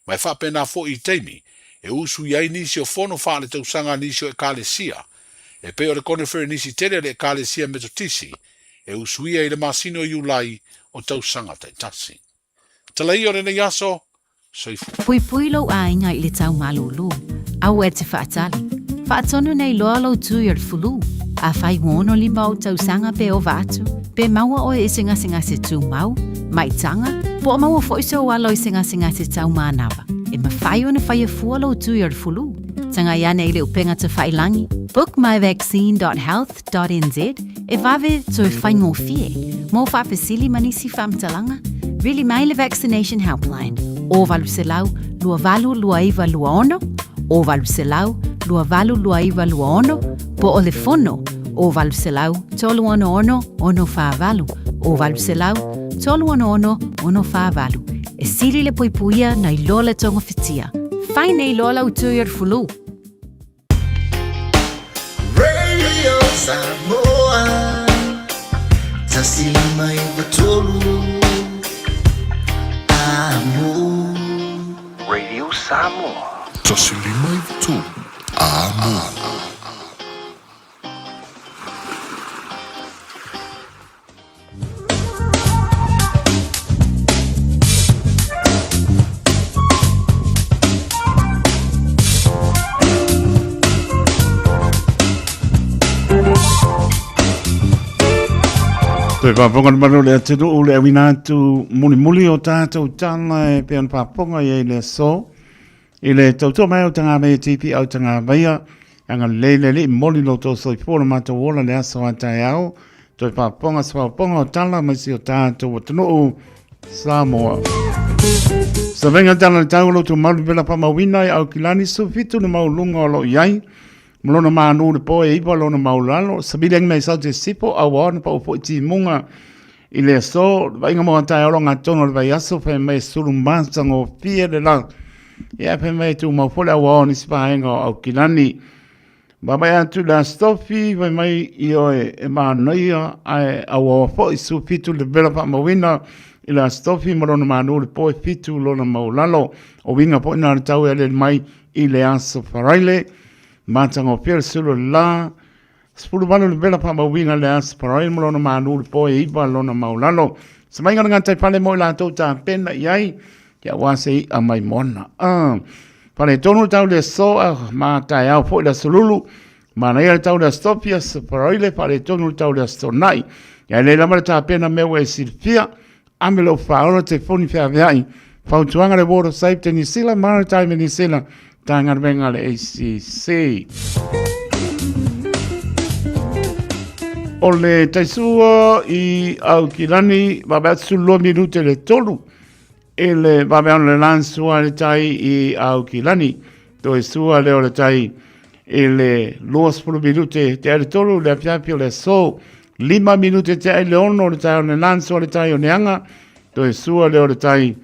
Ma e faapena foi i taimi e usu i ai nisi o fono faaletausaga a nisi o Ekalesia, e pei o le koneferenisi tele a le Ekalesia Metotisi e usuia i le masina o Iulai o tausaga taitasi. Tala ia o lenei aso, soifua. Puipui lou aiga i le tau malūlū, aua e te faatali. Faatonu nei loa lou tū i o le fulu. Afai ua 65 ou tausaga pe ova atu, pe maua oe i se gasegase tumau, maitaga, po o maua foi sou alo i se gasegase tau manava, e mafai ona faia fua lou tū i o le fulu. Tagai ane i le upega tawhailangi, bookmyvaccine.health.nz, e vave toe faigofie. Mo faafesili ma nisi faamatalaga, vili mai le Vaccination Helpline, o 800 282926, o 800 282926, po o le fono, o 800 366 648, o 800 366 648. E sili le puipuia nai lo le togafitia. Fai nei loa lau tui o le fulu. Radio Samoa 153 Amo. Radio Samoa. 153 Amo. Toe faafofoga le malu o le atunuu le auina atu mulimuli o tātou tala e pei ona faafofoga i ai i le aso. I le tautua mai au tagamea TP au tagameia, agalelei le Alii momoli lo outou soifua lo matou ola le aso a taeao, toe faafofoga se faafofoga o tala mai si o tatou atunuu Samoa. Savega tala le tau o lo outou malu pela faamauina i Aukilani 17 le maualuga o lo o i ai, ma lona manu le po e 9 lona maualalo, savili agi mai sau te sipo, auao na pau foi timuga I le aso, le vaaiga mo taeao lo gatonu o le vaiaso, fai mai e sulu matagofie le la. Ia, fai mai e tumau foi le auao o nisi vaega o Aukilani. Vaavaai atu i le Aso Tofi, fai mai ioe e manaia ae auaoa foi 17 le vela faamauina i le Aso Tofi ma lona manu le po e 7 lona maualalo. O uiga foi na o le tau e aliali mai i le Aso Faraile. Matagofie le sulu o le la, 18 le vela faamauina i le Aso Faraile ma lona manu le po e 9 lona maualalo. Samaiga le gataifale mo i latou tapena i ai, ia aua se i'a mai moana. Faaletonu le tau i le aso a ma taeao foi le aso Lulu. Manaia le tau i le aso Tofi, aso Faraile, faaletonu le tau i le aso Toonai. Ia e lelei lava le tapena mea ua e silafia. Ame lou faaola telefoni feaveai. Fautuaga le Water Safety New Zealand, Maritime New Zealand, Matagaluega a le ACC. O le taisua i Aukilani, vaveai atu 12 minute le tolu. I le vaveao le lan sua le tai i Aukilani. Toe sua lea o le tai i le 20 minute te ai le tolu le afiafi o le aso. 5 minute te ai le 6 le tai o le lan sua le tai o Neanga. Toe sua lea o le tai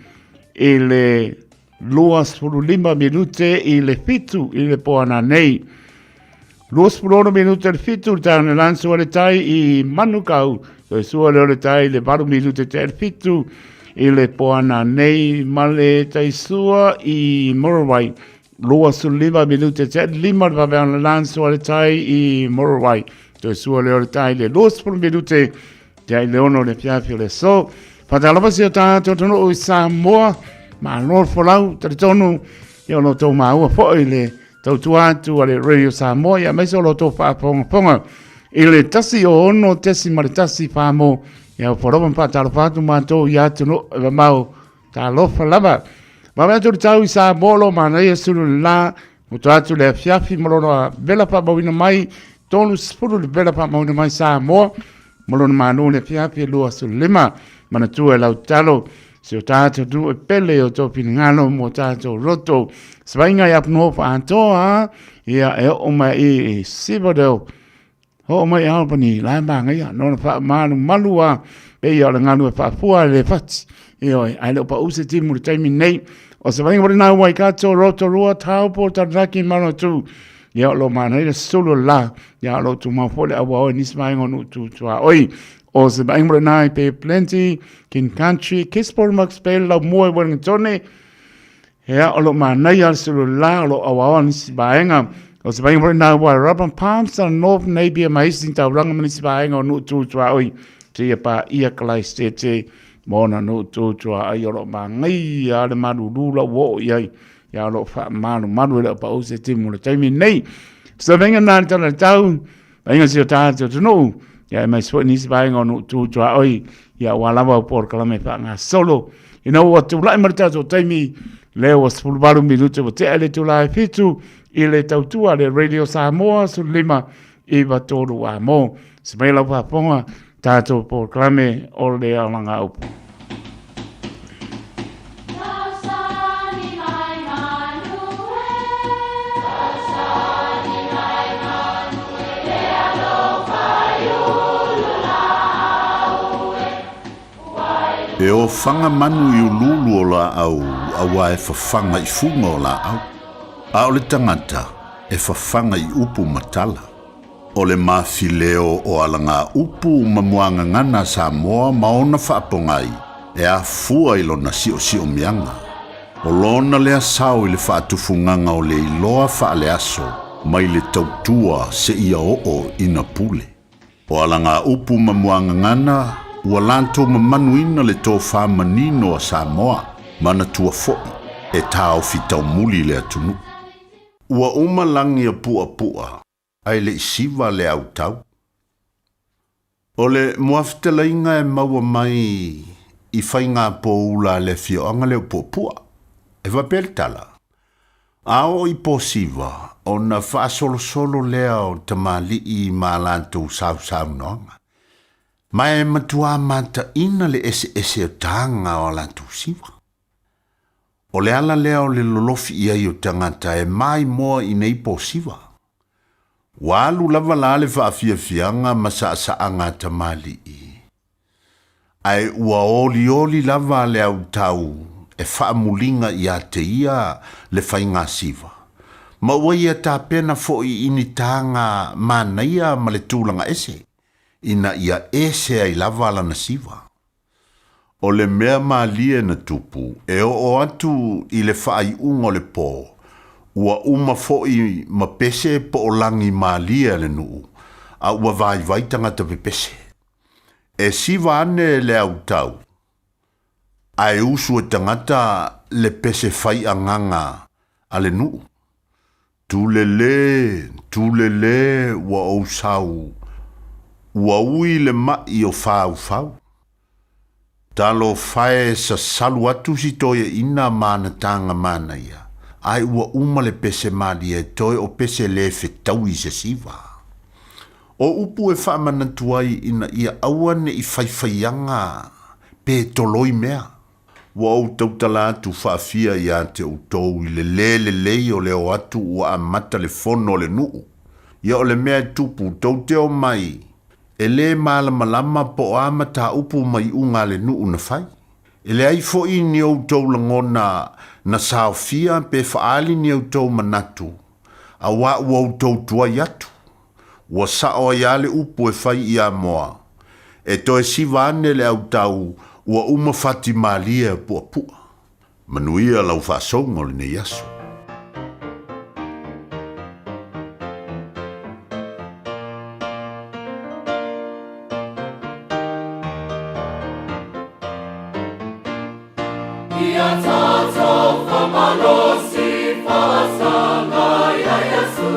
i le 25 minute i le 7 i le poana nei. 26 minute le 7 le tai o le lan sua le tai i Manukau. Toe sua lea o le tai i le 8 minute te ai le 7 i le poana nei ma le tai sua i Muriwai. 25 minute te ai le 5 le vaveao le lan sua le tai i Muriwai. Toe sua lea o le tai i le 20 minute te ai le 6 le afiafi o le aso. Faatalofa si o tātou atunuu i Samoa, malo le folau, talitonu, ia o lo tou maua foi le tautua atu a le Radio Samoa, ia aemaise o lo tou faafogafoga i le 106.1 Samoa, ia ua lava ma faatalofa atu matou i atunuu e mamao, talofa lava. Vave atu le tau i Samoa o lo manaia sulu le la, mutu atu le afiafi ma lona vela faamauina mai, 30 le vela faamauina mai Samoa, ma lona manu le afiafi e 25. Manatua e lau tatalo, si o tātou atunuu e pele i o tou finagalo mo tātou roto. Savaiga i Apunuu Faatoa, ia e oo mai i i Sivadale, oo mai i Albany, la e māgaia, nona faamalumalu a, pe ia o le galu e faafua e le fati. Ioe, ae le o pau se timu i le taimi nei. O Savaiga mo lena Waikato, Rotorua, Taupo, Taranaki, Manawatu. Ia o lo manaia le sulu o le la, ia o lo tumau foi le auaoa i nisi vaega o nuu tu tuaoi. O se vaega mo lena i Bay Plenty, King Country, Gisborne, Max Bay, Laumua i Wellingtone, ia o lo manaia le sulu o le la, o lo auaoa nisi vaega. O se vaega mo lena i Wairarapa, Palmerston North, Napier ma Hastings, Tauranga ma nisi vaega o nuu tu tuaoi. Seia paia Kalaisete ma ona nuu tu tuaoi o lo manaia le malulu la ua oo i ai. Ia o lo o faamalumalu e le o pau se timu i le taimi nei. Se vaega na le tala tau, vaega si o tātou atunuu, ia e mai foi nisi vaega o nuu tu tuaoi, ia ua lava o polokalame faagasolo. Ina ua tulai ma le tatou taimi, lea ua 18 minute ua tea le itula e 7 i le tautua le Radio Samoa 15 9 3 a mo. Se mai lau faafofoga, tatou polokalame o le Alagaupu. E ofaga manu i uluulu o laau auā e fafaga i fuga o laau, a o le tagata e fafaga i upu ma tala. O le mafileo o alagaupu ma muagagana a Samoa ma ona faapogai e afua i lona siosiomiaga. O lona lea sao i le faatufugaga o le iloa faaleaso mai le tautua seia oo ina pule. O alagaupu ma muagagana ua latou mamanuina le tofa manino a Samoa, manatua foi e taofi taumuli le atunuu. Ua uma lagi a puapua ae le i siva le autau. O le muafetalaiga e maua mai i faiga poula a le afioaga lea o Puapua, e faapea le tala, A oo i Posiva ona faasolosolo lea o tamalii ma a latou sausaunoaga, ma e matuā mataina le eseese o taga o a latou siva. O le ala lea o le lolofi i ai o tagata e maimoa i nei posiva. Ua alu lava la le faafiafiaga ma saasaaga a tamalii, ae ua olioli lava le autau e faamuliga ia te ia le faigasiva, Ma ua ia tapena foʻi i ni taga manaia ma le tulaga ese, ina ia ese ai lava lana siva. O le mea malie na tupu, e oo atu i le faaiuga o le po, ua uma foʻi ma pese po o lagi malie a le nuu, a ua vaivai tagata pepese. E siva ane le autau, ae usu e tagata le pese faiagaga a le nuu. Tulelē, tulelē ua ou sau, ua ui le maʻi o faufau. Talofa e sasalu atu si toeaina ma ana taga manaia, ae ua uma le pese malie toe o pese lē fetaui se siva. O upu e faamanatu ai ina ia aua neʻi faifaiaga pe toloi mea. Ua ou tautala atu faafia iā te outou i le lē lelei o le o atu ua amata le fono a le nuu. Ia o le mea e tupu, tou te omai e lē malamalama po o a mataupu ma iuga a le nuu na fai. E leai foʻi ni outou lagona na saofia pe faaali ni outou manatu, auā ua outou tuai atu. Ua sao ai lava le upu e fai i Amoa, E toe siva ane le autau ua uma fati malie a puapua. Manuia lau faasouga o lenei aso. Ia tatou faamalosi faasaga ia Iesu,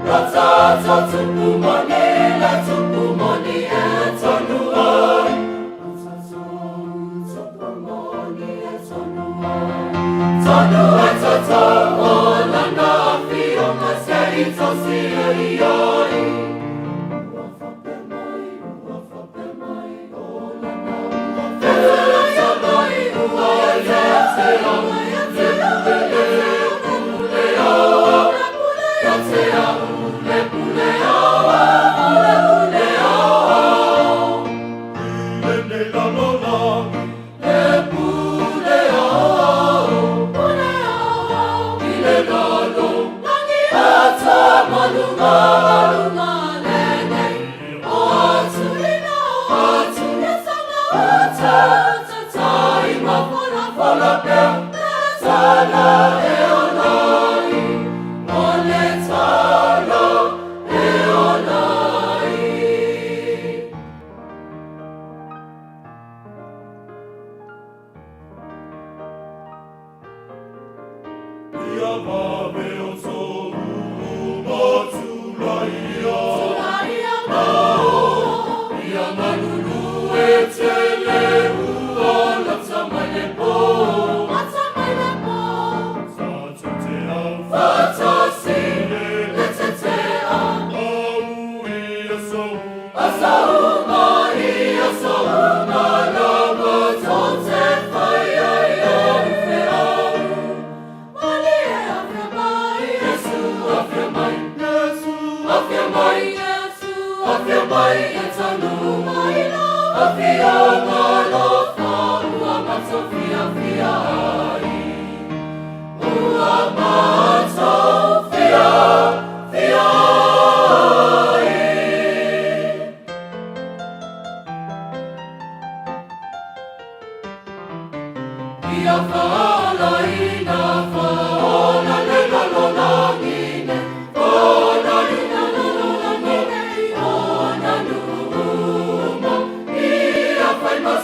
Lo tatou tupu moni, le tupu moni e tonu ai. Lo tatou tupu moni e tonu ai. Tonu ai tatou o lana afioga se i tausia i ai. Ua faapea mai, ua faapea mai o lana ua fetalai mai ua ia te au le pule le pule aua ia te au le pule aua le pule aua i lenei lalolagi le pule aua pule aua i le lalolagi ata maluga maluga lenei o atu atu ata tai ma fola fola pea tala e olai o le tala e olai. Ia vave o sou matulaia. Ia malulu e tele ua lata mai le po. Sa te au faatasi le tetea. Au i aso. Aso uma i aso uma lava tou te fai ai au feau. Malie afio mai Iesu afio mai Iesu afio mai Iesu afio mai e taunuu mai la afioga alofa ua matou fiafia ai ua matou fiafia ai. Ia faaolaina faaola le lalolagi nei faaola le lalolagi nei ona nuu uma ia fai ma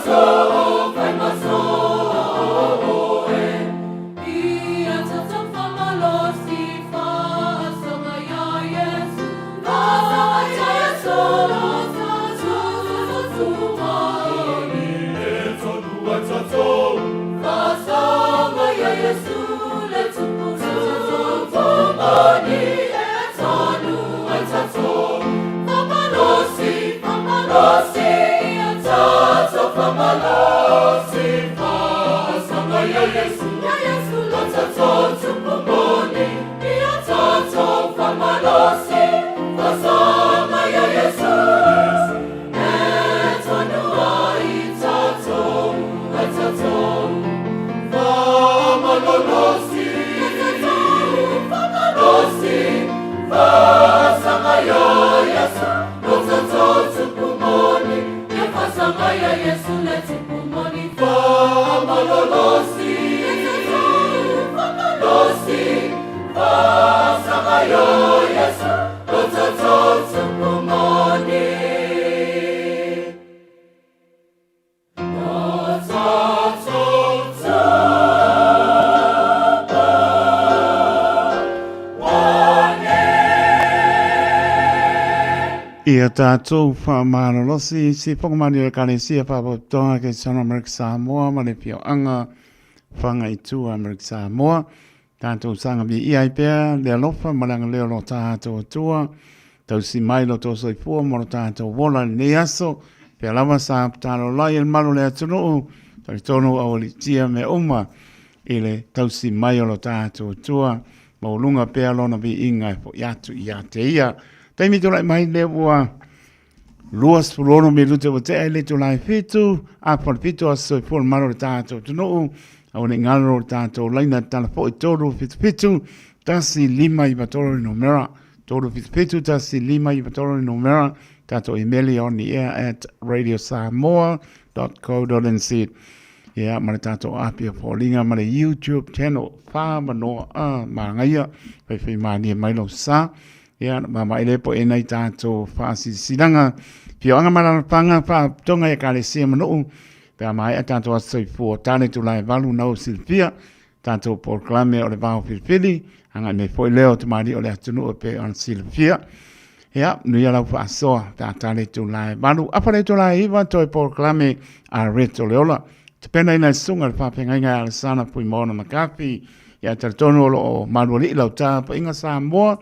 Ia tātou whaamalolosi, si whakamani o Ekalesia Whaapotopotoga Kereseana Amerika Samoa ma le Fioanga Whangaitua Amerika Samoa. Tātou sanga vi ia i pea le alofa ma le agalelei o lo tātou Atua. Tausi mai lo tō soifua mo lo tātou wola i lenei aso. Pea lava sa patalo lai e le malu o le atunuu, talitonu aualiitia mea uma i le tausi mai o lo tātou Atua. Maualuga pea lona viiga e foʻi atu ia te ia. Taimi tulai mai lea ua 26 minute ua tea i le itula e fitu, afa le fitu aso soifua le malo o le tātou atunuu, aua ne i galo le tātou laina tala foi 377 1593 le numera, 377 1593 le numera, tātou imeli on the air at radiosamoa.co.nz. Ia, ma le tātou api o Foliga ma le YouTube channel, whāmanoa a māngaia, whaiwhai mānie mai lau sa. Ia, na māmai le po e nei tātou whaasisisilanga, whioanga mararapanga, whaatonga e kalesia manuu, pe a mai a tātou asoifua tāne tu lai valu nau silfia, tātou polokalame o le vao filifili, hanga me foi leo te maari o le atunuu e pe ona silafia. Ia, nui a lau faasoa, pe a tale tu lae valu. Apa le tu lae iwa, toe polokalame a Reto Leola. Te pena ina e sunga le whawhengainga e Alessana Puimona McCarthy. Ia, talitonu o lo o malualii lau tāpainga Samoa,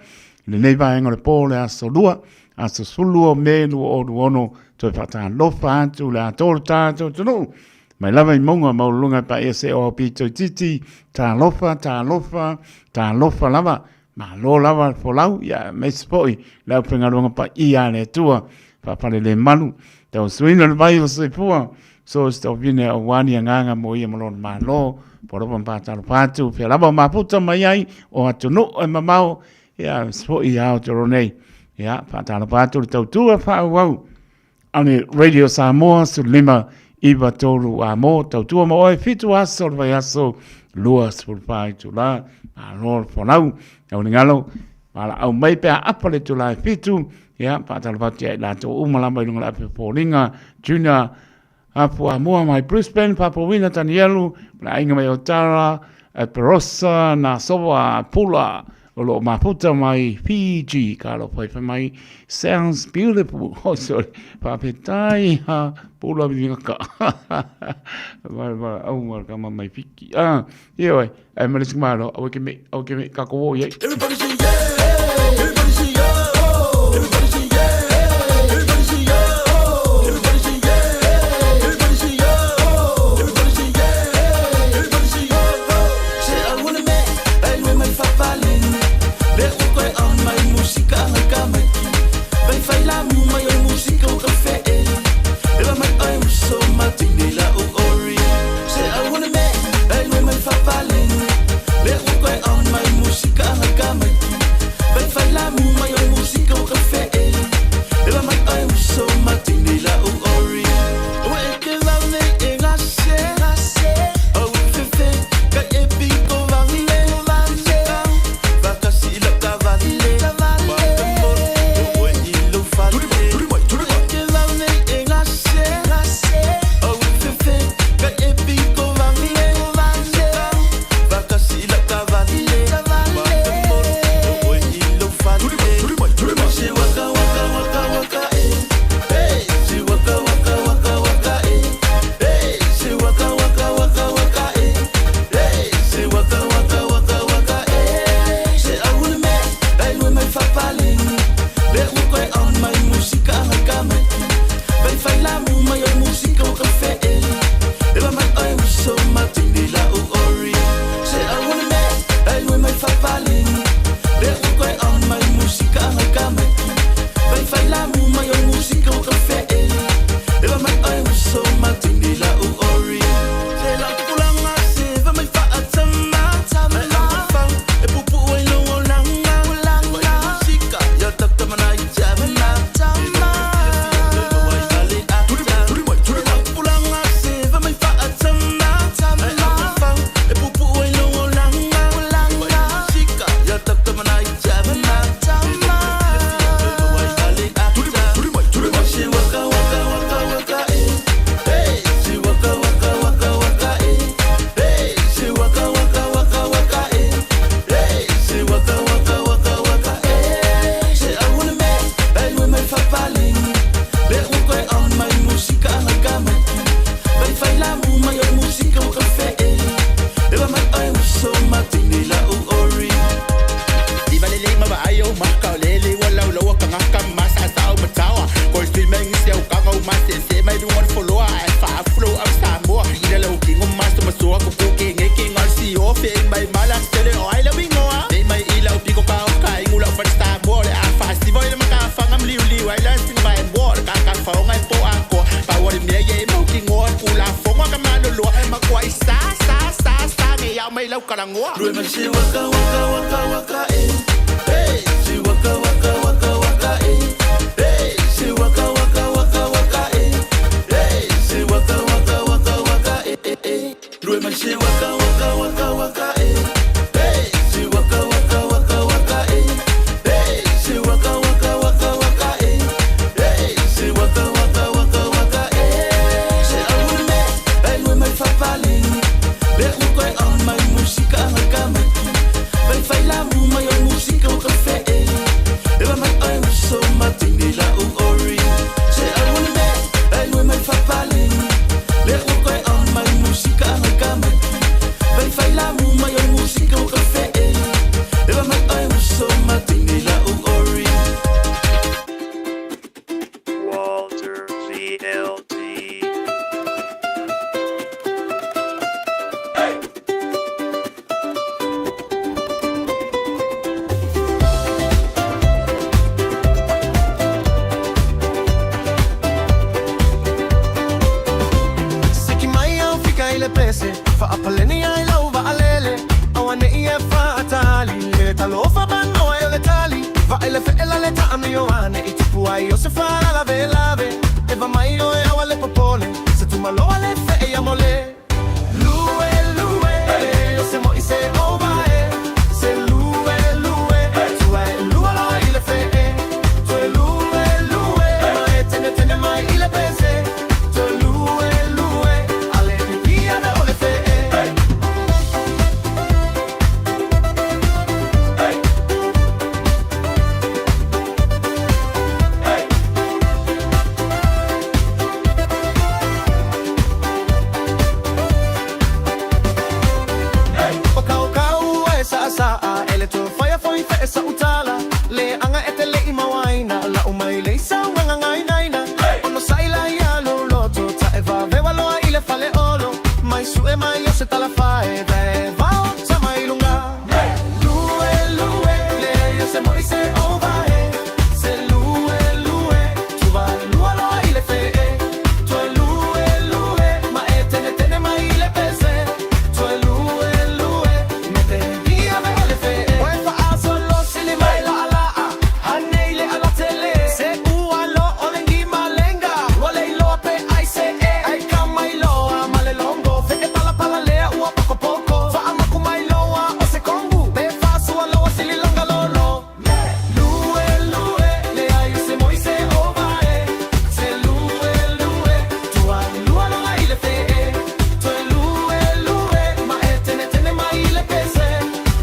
i lenei vaega o le pō le aso lua, aso 12 o Me 2026, toe whaatalofa atu le atoa o le tātou atunuu. Mai lava i mauga maualuluga e paia se o pito itiiti, talofa, talofa, talofa lava, malo lava le folau, ia aemaise foi le aufaigaluega paia a le Atua, faafalelemalu, tauasuina le vai o le soifua, so se tovine aua ni agaga mo ia ma lona Malo, polopa ma faatalofa atu, fea lava o mafuta mai ai o atunuu e mamao, ia aemaise foi i Aotearoa nei. Ia, faatalofa atu le tautua faaauau Ane Radio Samoa 15 9 3 a mo tautua ma oe fitu aso o le vaiaso 24 itula malo le folau au le galo valaau mai pe a apa le itula e fitu ia faatalofa atu ia i latou uma lava i luga o le ape foliga Junior Afu Amoa mai Brisbane Papawina Tanielu le aiga mai Otara Perosa Nasova Pula O lo o mafuta mai Fiji, ka alo whaiwhai mai, sounds beautiful. Oh, sorry. Whawhetai ha, pula mi ngaka. Wara wara, au wara ka mai Fiki. Ah, ia wai, ai mare sik malo, awe ke me, awe ke me, ka ko ia. Everybody say yeah, everybody say oh, everybody say yeah, everybody say oh, everybody say yeah, everybody say oh, everybody say yeah, everybody say oh. Se aule me, ai me mai fapaleni, le o koe au mai musika ngai ka mai ki. Vai fai la mu mai o musika o ka fe e. Eva mai ai o so matine la o ori. Se aule me, ai me mai fapaleni, le o koe au mai musika ngai ka mai ki. Vai fai la mu mai o musika o ka fe e. Eva mai ai o so matine la o ori. O e ke vau nei e ngase, au e fefe, kai e piko vale. Vakasi la ka vale, pa te moro, o oe i lou fale. O e ke vau nei e ngase, au e fefe, kai e piko vale. Vakasi la ka vale, pa te moro, o oe i lou fale. Se waka waka waka waka e, hey, se waka waka waka waka e, hey, se waka waka waka waka e, hey, se waka waka waka waka e. Se aule me, ai nui mai fapaleni, le ua koe on mai musika ngai ka mai ki. Vai fai la mu mai o musika o ka fe e, eva mai oi u so matini la u ori. Se aule me, ai nui mai fapaleni, le ua koe on mai musika ngai ka mai ki. Vai fai la mu mai o musika o ka fe e, eva mai oi u so matini la u ori. Se la tupulanga se va mai faatama, ai au fau e pupu ai lo olanga. Vai musika ya tatamana i tama, e lo fia fia lo ai vale ata. Se la tupulanga se va mai faatama, ai au fau e pupu ai lo olanga. Vai musika au kalagoa. Lue mai se waka waka waka waka e. Hey, se waka waka waka waka e. Hey, se waka waka waka waka e. Hey, se waka waka waka waka e e e. Lue mai se waka waka waka waka e. Hey, se waka waka waka waka e. Hey, se waka waka waka waka e. Hey, se waka waka waka waka e. Se aule me, ai lue mai fapale. Le ukoe au mai musika anga kamaki. Vai fai la mu mai o musika o ka fe e. Ewa mai ai o so matini la u ori. Se aule me, ai lue mai fapale. Le ukoe au mai musika anga kamaki. Vai fai la mu mai o musika o ka fe e. Ewa mai ai o so matini la u ori. Walter VLT. Siki mai au fika i le pese Faapaleni ai lau vaalele Awane i e faatali Le talofa panoa e o le tali Vaele feela le taami o ane I tupu ai o se whalala ve lave Eva mai o e awa le popole Se tumaloa le fe e amole Lue, lue, o se mo i se ova e Se lue, lue, tua e lua loa i le fe e Tue lue, lue, ma e tene tene mai i le pese Tue lue, lue, ale pipia na o le fe e. O kau kau e sa sa a ele tu whaia foi fe sa utala le anga e te le i mawaina la o mai le sa wanga ngai nai na ono sa ila ia lo loto ta e va vewa loa i le fale olo mai su e mai o se tala fae ve vao sa mai lunga lue lue le yo se moi se ova e se lue lue tu va lua loa i le fe e tu lue lue ma e tene tene mai i le pese tu lue lue me te via ve le fe e Oe fa aso lo sili mai la ala a hanei le ala tele se ua lo olengi malenga wale ilo pe ai se e ai kama iloa male longo fe e pala pala lea ua poko poko fa amaku mai loa o se kongu pe fa sua loa sili longa lolo lue lue le ai se moi se ova e se lue lue tua lua loa i le fe e Tue lue lue ma e tene tene mai i le pese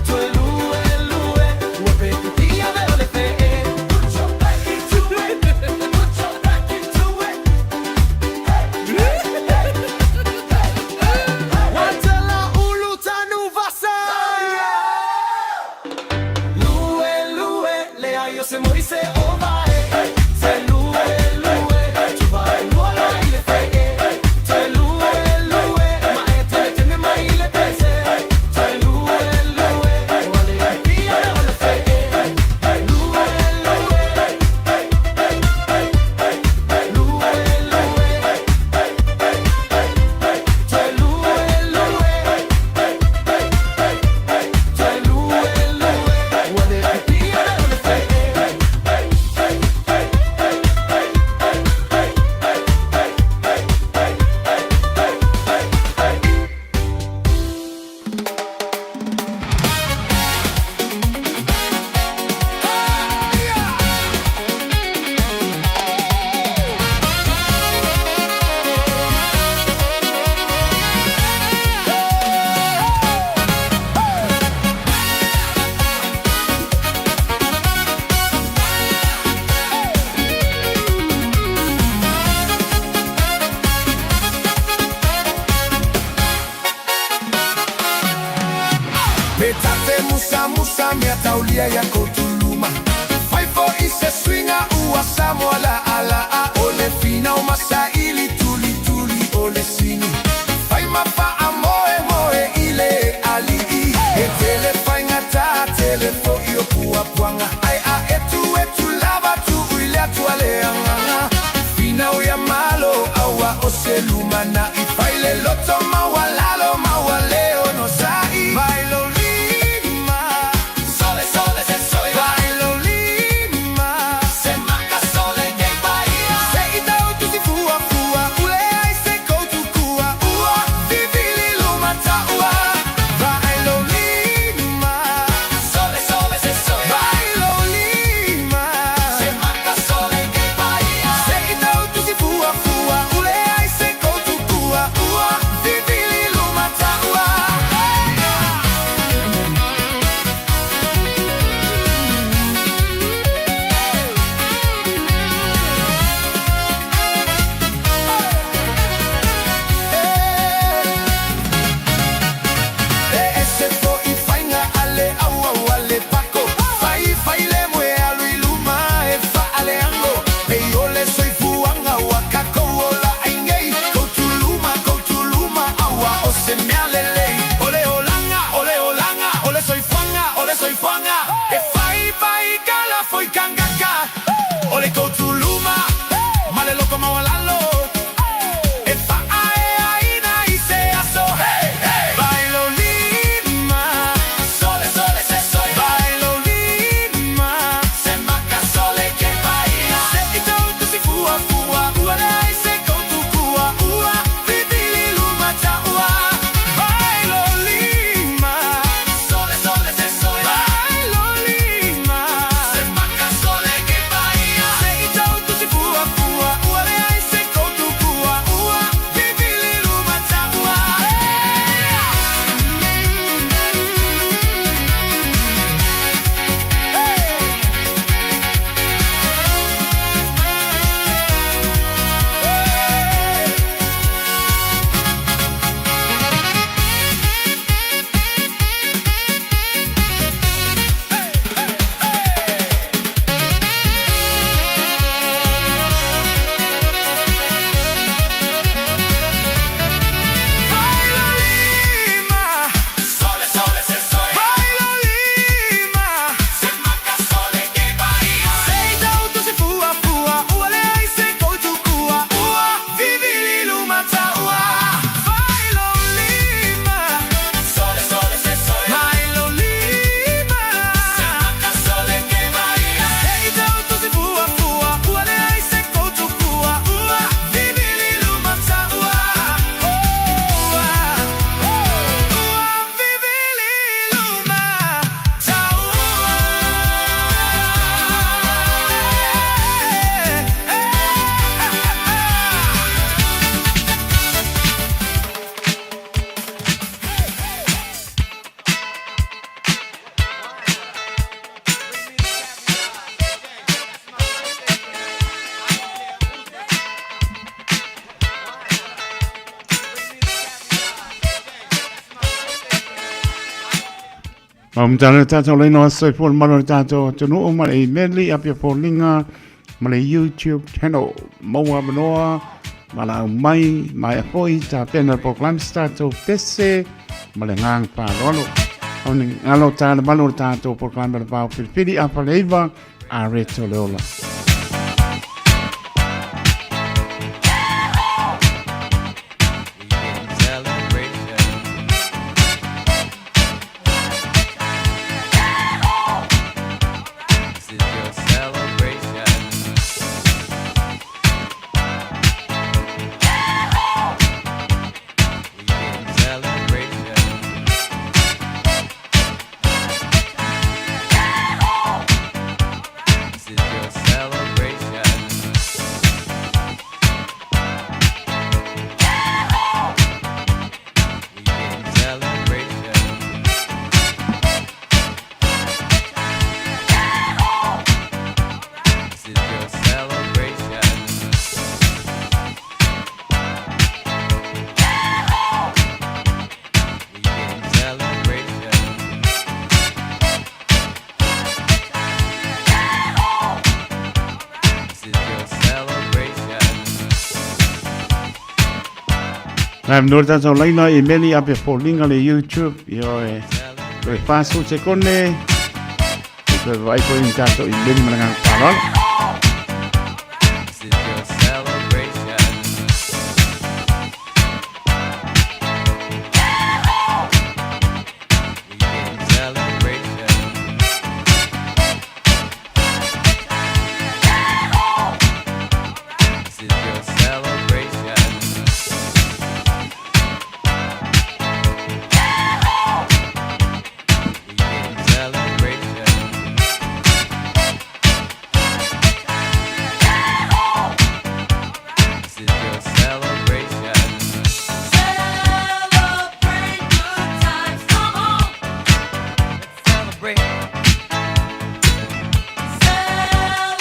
Tue lue lue ua pe pipia ve o le fe e Put your back into it. Put your back into it. Watela ulu tanu vasa. Lue lue le ai o se moi se ova e. Se lue lue tu vai lua la i le fe e. Te lue lue ma e tene tene mai i le pese. Te lue lue wale pia o le fe e. Lue lue lue lue Te lue lue Te lue lue wale pia o le fe e. Metate musa musa mea taulia ya kotuluma Faifo ise swinga ua Samoa la ala a ole fina o masaili tuli tuli ole sini Fai mafa a moe moe ile alii E tele faingata tele fo i o pua puanga Ai a etu etu lava tu uile atu ale anganga Fina o ya malo awa o se lumana I faile loto mawalalo mawaleo no sai Vai Maumutala le tātou leina o soifua le malo le tātou atunuu ma le email apia foliga ma le YouTube channel. Maua manoa ma la au mai mai foi ta pena program tātou pese ma le ngang whāloalo. Au ni ngalo tā le malo le tātou program le pau whiriwhiri a whaleiva a reto le ola. This is your celebration. We getting celebration. This is your celebration. We getting celebration. This is your celebration. We getting celebration. This is your celebration. Nā mnore tātou laina i meli apia foliga le YouTube i oe toe whāsu te kone i toe vai koe ni tātou i meli ma le ngang whāloalo. This is your celebration. We getting celebration. This is your celebration. We getting celebration. This is your celebration. Celebrate good times, come on. Let's celebrate.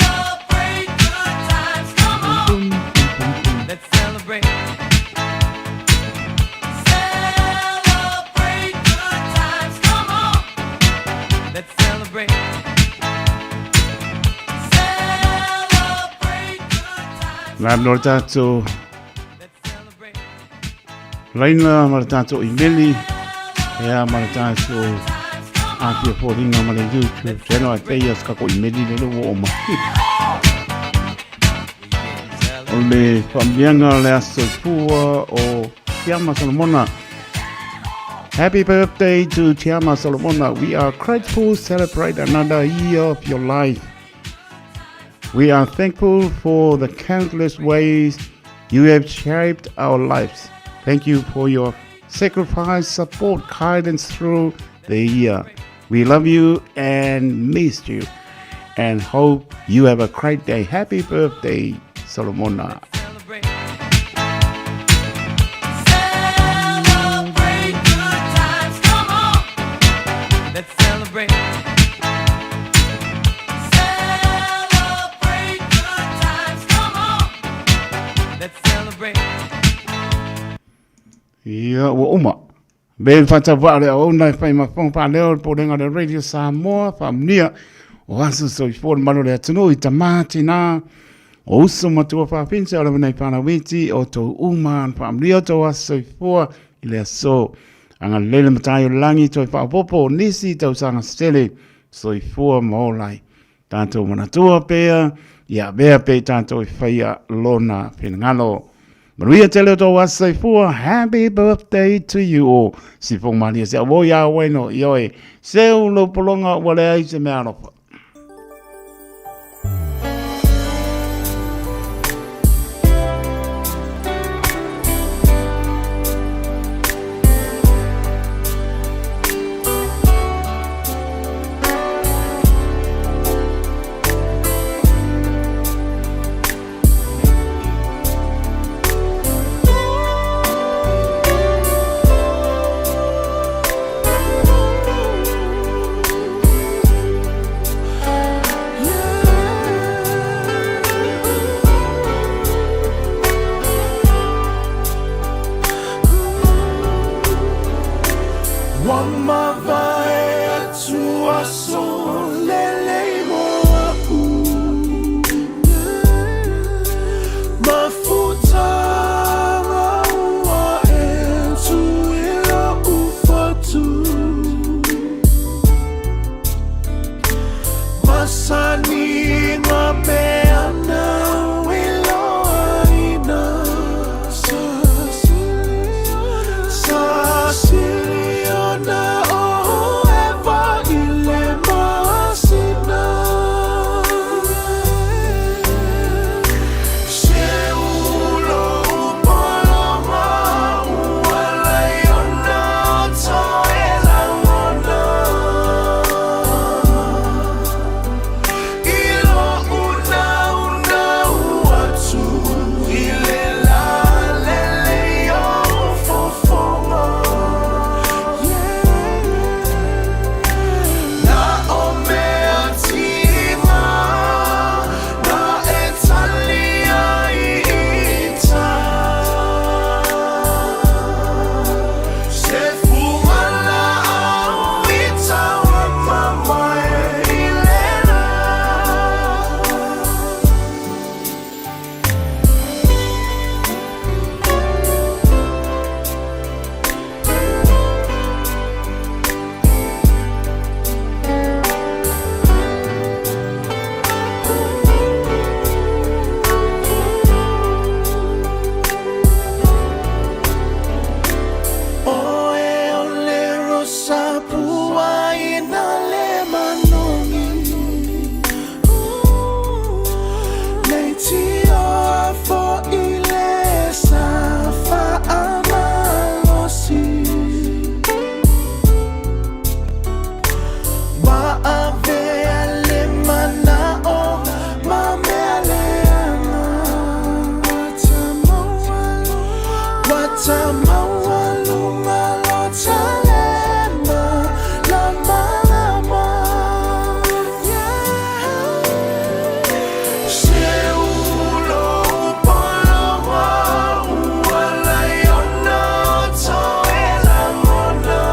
Celebrate good times, come on. Let's celebrate. Celebrate good times, come on. Let's celebrate. Celebrate good times. Nā mnore tātou laina ma le tātou i meli ea ma le tātou apia foliga ma le YouTube channel ai peia ska ko i meli le le o ma. O le whaambianga le aso pua o Tiama Solomona. Happy birthday to Tiama Solomona. We are grateful to celebrate another year of your life. We are thankful for the countless ways you have shaped our lives. Thank you for your sacrifice, support, guidance through the year. We love you and miss you and hope you have a great day. Happy birthday, Solomona. Celebrate good times, come on. Let's celebrate. Celebrate good times, come on. Let's celebrate. Ia, ua uma. Be whatawa le au nai whai mawhong wha leo le pōrenga le Radio Samoa, whaamnia o aso soifua le malo le atunuu i tamā tinā o uso matua whawhinse o le nei whanawiti o tō uma an whaamnia o tō aso soifua i le aso. Anga lele matai o langi toi whaapopo o nisi tau sanga stele soifua maolai. Tātou manatua pea, ia bea pe tātou i whaia lona whingalo. Manuia tele o tō aso soifua, happy birthday to you all. Si fong malia se awo ia weno i oe. Seu lo polonga ua le ai se mea alofa. masani ngā mea nāu i loaina. Sa sili ona o ʻEva i le masina. Se ulo upoloma ua lai ona toe lagona. I loʻu naunau atu i le lā lelei o fofoga. Na o mea tiga na e tali ai i ta. Se fugala au i taua mamae i le la. Oe o le rosa pua i nā le manogi. Lei tioa foʻi le sa faamalosi. Ua avea le manaʻo ma mea leaga. Ua tamaualuga lo talema lamalama. Se ulo upoloma ua lai ona toe lagona.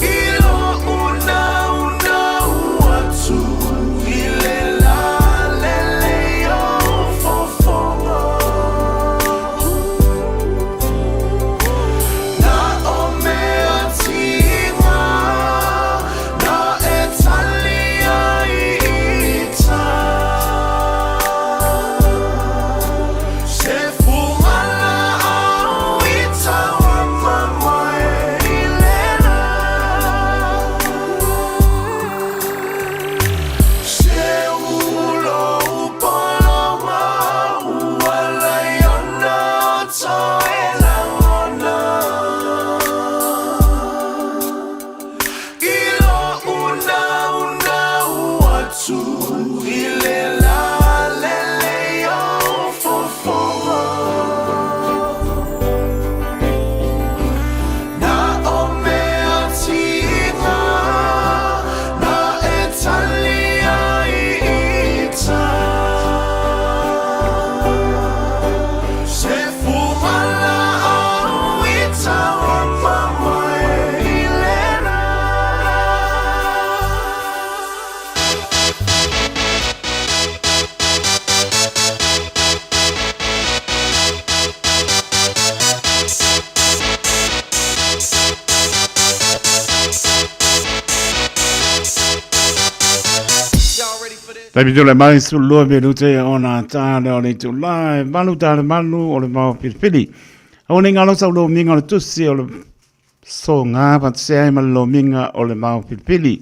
I loʻu naunau atu i le lā lelei o fofoga. Na o mea tiga na e tali ai i ta. Se fugala au i taua mamae i le la. Se ulo upoloma ua lai ona toe lagona. I loʻu naunau atu i le lā lelei o fofoga. Na o mea tiga na e tali ai i ta. Se fugala au i taua mamae i le la. Taimi tole mai 12 minute ona tā le o le itulā e malu tā le malu o le mau pilipili. Au nei ngalo sau lo minga o le tusi o le so ngā patsea ai ma le lomiga o le mau pilipili.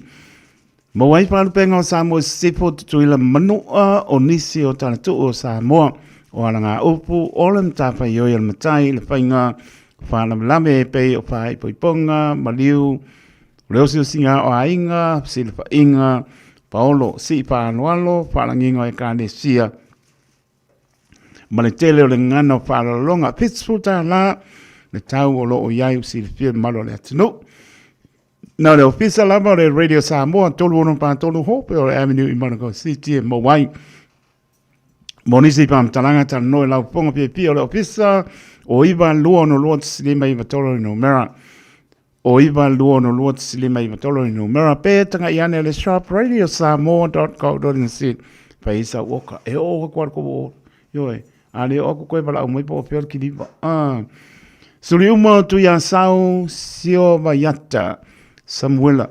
Maua ai palupenga o Samoa i sisifo Tutuila manua o nisi o talatuu o Samoa o ala ngā upu o le matafaioi a le matai i le faiga faalavelave e pei o faaipoipoga, maliu, o le osiosiga o aiga, fesilafaiga, paolo, sii faaaloalo, faalagiga o ekalesia ma le tele o le gagana o faaaloaloga. $70 le tau o lo o i ai ua silafia le mamalu o le atunuu. Na o le ofisa lava o le Radio Samoa 3643 Hope o le Avenue i Manukau City e maua ai. Mo nisi faamatalaga talanoa i lau fofoga fiafia o le ofisa o 926 593 le numera. O 926 593 le numera pe taga'i ane le shop radiosamoa.co.nz fai ai sau oka e oo aku ala ko ioe a le oo aku koe valaau mai po o fea le kiliva ah. Suli uma o Tuiasau Sio Vaiata Samuela.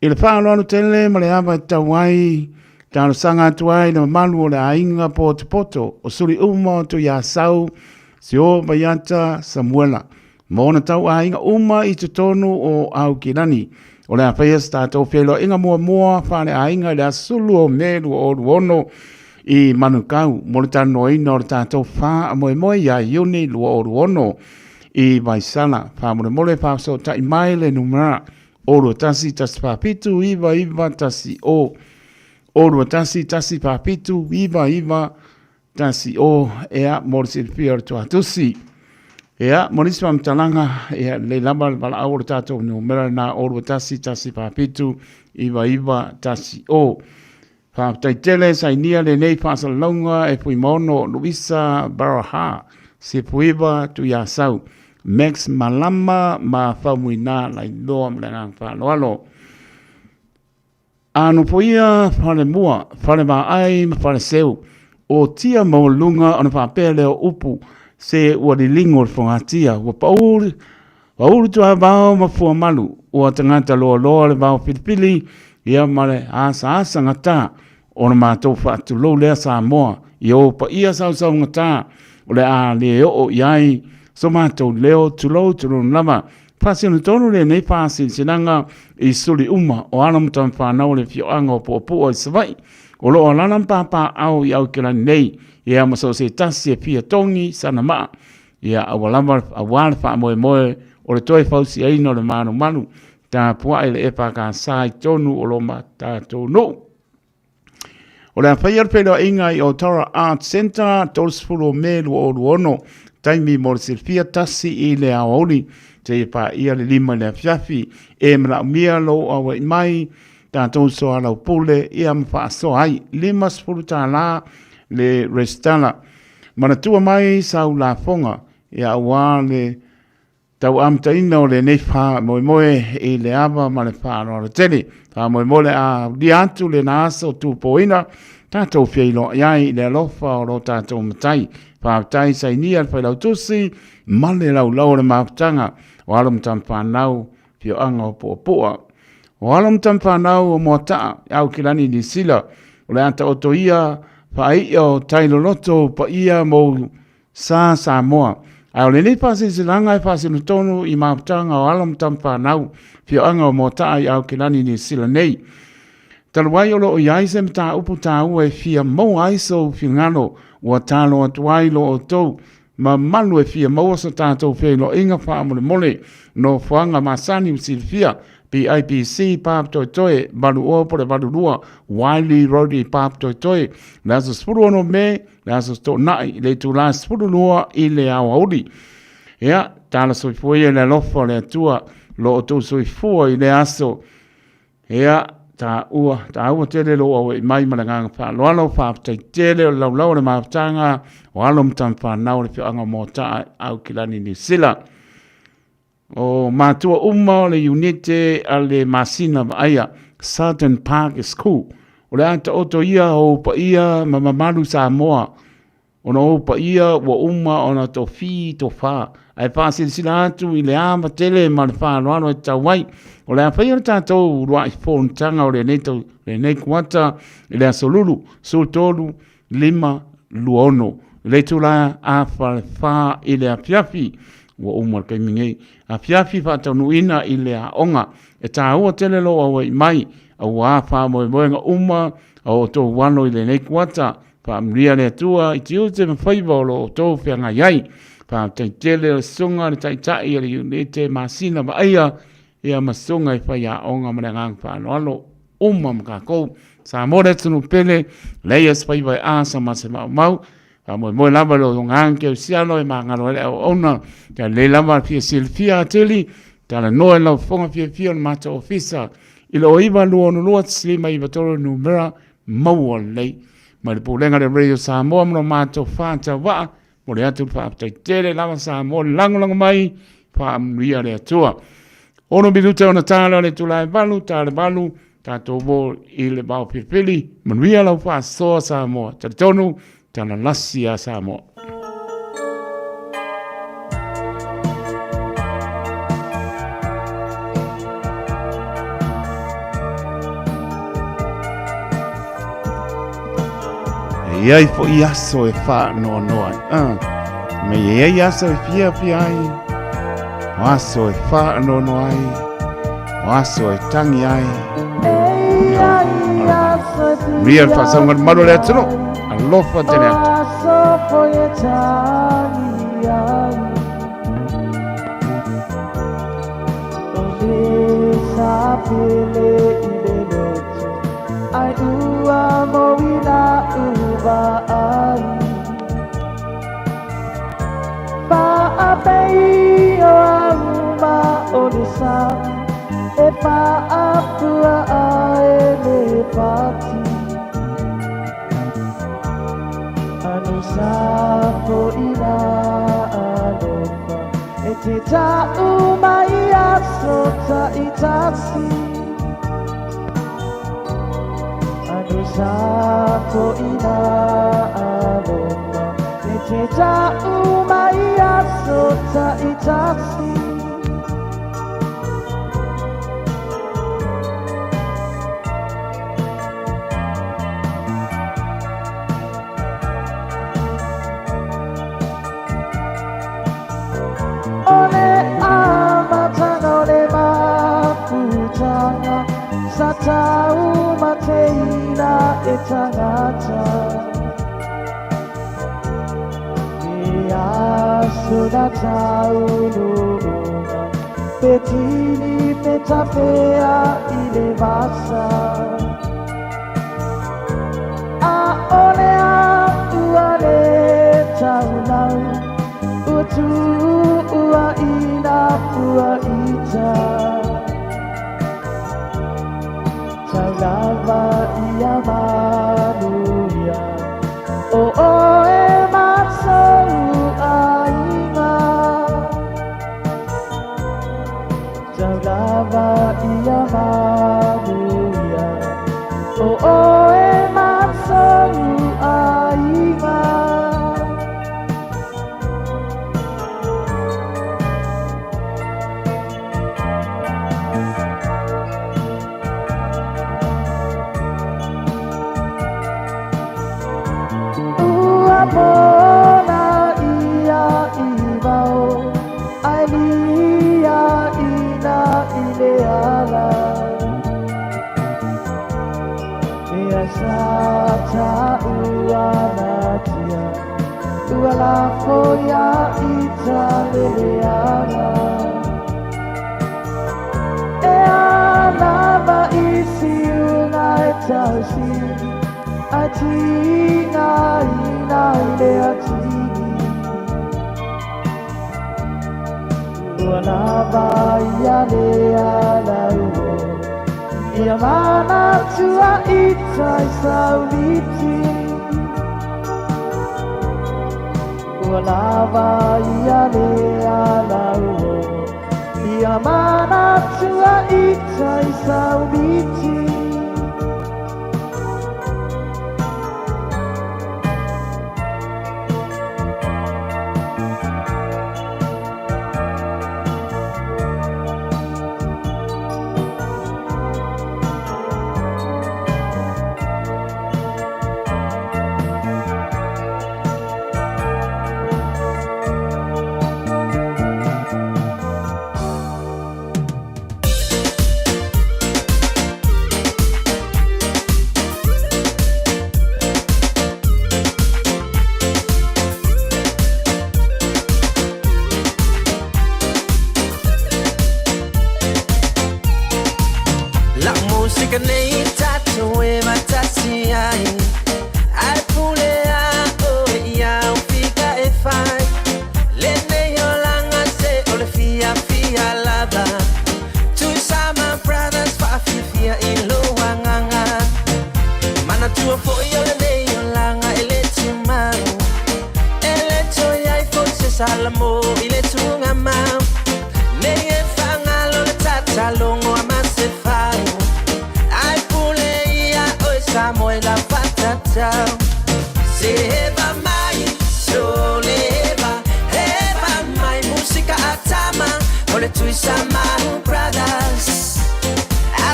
I le faaaloalo tele ma le ava e tatau ai, talosaga atu ai i le mamalu o le aiga potopoto o suli uma o Tuiasau, Sio Vaiata Samuela, ma ona tauaiga uma i totonu o Aukilani. O le a faia se tatou feiloaiga muamua faaleaiga i le aso 10 o Me 2026 i Manukau mo le talanoaina o le tatou faamoemoe ia Iuni 2026 i Vaisala. Faamolemole faafesootai mai le numera o 21 147 99 10 o 21 147 99 10 ea mo le silafia o le tuatusi. Ea, mo nisi faamatalaga, ea, lelei lava le valaau o le tatou numera lena o 21 147 99 10. Faafetai tele sainia lenei faasalalauga e Fuimaono Luisa Baraha, Sefuiva Tuiasau, Max Malama ma Faumuina Lailoa ma le agaga faaaloalo. A nofoia Falemua, Falevaai ma Faleseu, o tia maualuluga ona faapea lea o upu, se ua liligo le fogatia, ua pau Ua tuavao ma fuamalu, ua tagata loaloa le vao filifili, ia ma le asaasa gata o le matou faatulou lea Samoa, i ou paia sausaugata, o le a le oo i ai so matou leo, tulou tulou lava. Faasino tonu lenei faasinasinaga i suli uma o alo ma tamafanau o le afioaga o Puapua i Savaii, o lo o alaala ma papaaao i Aukilani nei, ia ma so o se tasi e fia togi sana maa. Ia aua lava aua le faamoemoe o le toe fausiaina o le malumalu tapuai le EFKS i totonu o lo tatou nuu. O le a faia le feiloaiga i Otara Art Centre 30 o Me 2026, taimi mo le silafia tasi i le aoauli seia paia le 5 i le afiafi. E manaomia lou auai mai tatou soalaupule ia ma faasoa ai. $50 le resitala. Manatua mai sau lafoga, ia aua le tau amataina o lenei faamoemoe i le ava ma le faaaloalo tele. Faamoemoe le a aulia atu lena aso tupoina, tatou feiloai ai i le alofa o lo tatou Matai. Faafetai sainia le Failautusi ma le laulau o le mafutaga o alo ma tamafanau afioaga o Puapua. O alo ma tamafanau o Moataa i Aukilani Niu Sila, o le a taoto ia faai'a o tai loloto paia mou sa Samoa. Ae o lenei faasilasilaga e faasino tonu i mafutaga o alo ma tamafanau afioaga o Moataa i Aukilani Niu Sila nei. Talu ai o lo o i ai se mataupu taua e fia maua ai sou finagalo, ua talo atu ai lo outou mamalu e fia maua so tatou feiloaiga faamolemole nofoaga masani ua silafia PIPC Papatoetoe 80 po o le 82 Wiley Road i Papatoetoe le aso 16 Me le aso Toonai i le itula 12 i le aoauli. Ia, tala soifua ia i le alofa o le Atua lo outou soifua i le aso. Ia, taua, taua tele lou auai mai ma le agaga faaaloalo, faafetai tele o le laulau o le mafutaga o alo ma tamafanau o le afioaga o Moataa i Aukilani, Niu Sila. O matua uma o le iunite a le masina vaaia Southern Park School, o le a taoto ia o ou paia ma mamalu Samoa, Ona ou paia ua uma ona tofī tofā, ae faasilasila atu i le ava tele ma le faaaloalo e tatau ai. O le a faia le tatou uluai fonotaga o lenei tau, lenei kuata i le aso Lulu, 13, 5, 26, i le itula afa le fa i le afiafi. Ua uma le taimi nei. Afiafi faataunuuina i le aoga. E taua tele lou auai mai, auā faamoemoega uma a outou alo i lenei kuata. Faamanuia le Atua i tiute ma faiva o lo outou feagai ai. Faafetai tele o le susuga le taitai o le iunite masina vaaia ia ma susuga i faiaoga ma le agaga faaaloalo uma ma tatou. Samoa le atunuu pele, leai se faiva e asa ma se maumau. Faamoemoe lava i lo agaga kerisiano e magalo ai le auauna. Ia lelei lava le fia silafia atili, talanoa i lau fofoga fiafia o le matou ofisa i le 0962 593 numera maua lelei mai le Pulega le Radio Samoa ma lo matou faatauvaa. Momoli atu le faafetai tele lava Samoa le lagolago mai, faamanuia le Atua. 6 minute ona tala o le itula e 8, tala 8, tatou mo i le vaofilifili. Manuia lau faasoa Samoa. Talitonu, tala lasi a Samoa. E iai foʻi aso e faanoanoa ai. Ah, me e iai aso e fiafia ai, o aso e faanoanoa ai, o aso e tagi ai. Manuia le faasauga le mamalu o le atunuu. Alofa tele atu.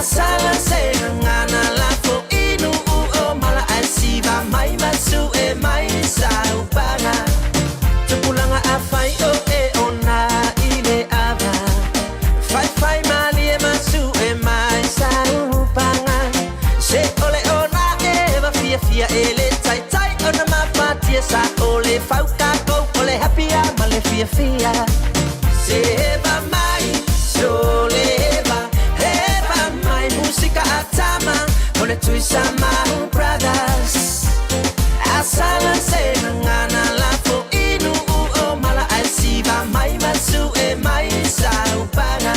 Asala se ngana la fo inu u o mala ai siva mai masu e. fia sa o le fauka kou o le happy a ma le fiafia. Seva mai, soleva, heva mai, musika a tama, o le tui Samoa Brothers. Asala se ngana la fo inu u o mala ai siva mai masu e mai sa upanga.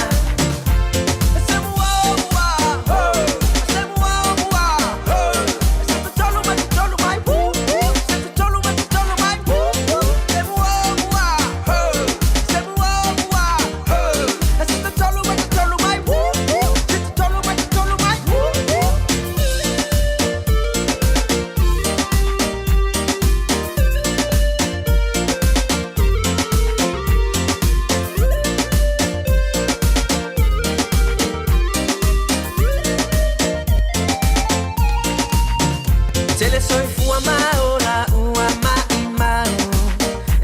Tele soifua maola ua mai mau.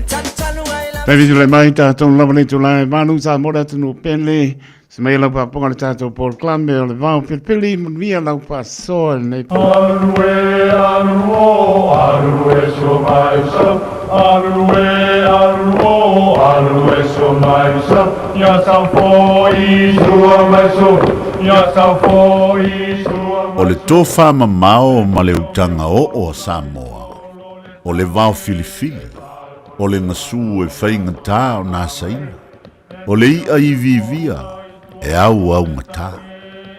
Tanu tanu ai la Taimi tulai mai tātou lava nei tulai manu sa mo le atunuu pele. Se mai lau pāponga le tātou polokalame o le vao pilipili manuia lau faasoa i lenei po. Alu e, alu o, alu e so mai so. Alu e, alu o, alu e so mai so. Ia sau foi sua mai so. Ia sau foi sua O le tofamamao ma le utaga oo a Samoa, o le vao filifili, o le gasū e faigatā ona asaina, o le i'a iviivia e auaugatā,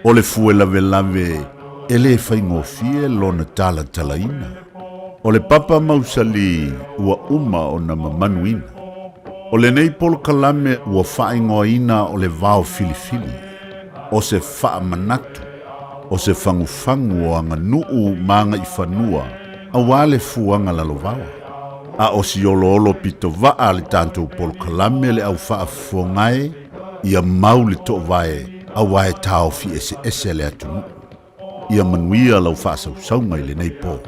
o le fue lavelave e lē faigofie lona talatalaina, o le papa mausalī ua uma ona mamanuina. O lenei polokalame ua faaigoaina o le vao filifili, o se faamanatu, o se fagufagu o aganuu ma agaifanua auā le fuaga lalovaoa. A o si oloolo pitovaa le tatou polokalame le au faafofoga e, ia mau le toovae auā e taofi eseese le atunuu. Ia manuia lau faasausauga i lenei po.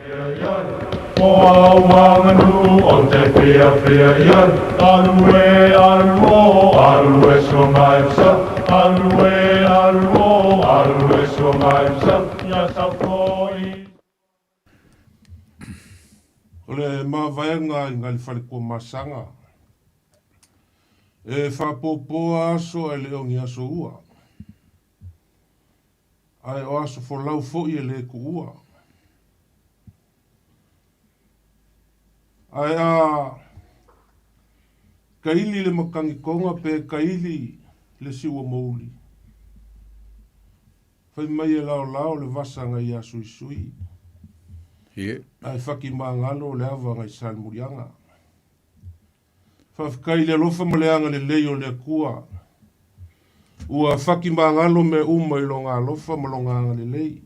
O au aganu o te fiafia i ai. Alu e, alu o, alu e so mai so. Alu e, alu o, alu e so mai so. Ia sau foi. O le mavaega i ngai le falekuamasaga, e faapopoa aso ae le o ni aso ua, ae o aso folau foi e le kuua. Ae a kaili le matagitoga pe kaili le siuamouli, fai mai e laolao le vasa ngai ia Suisui, ae faki magalo le ava ngai Salemuliaga. Faafetai i le alofa ma le agalelei o le Atua, ua faki magalo mea uma i Lona alofa ma Lona agalelei.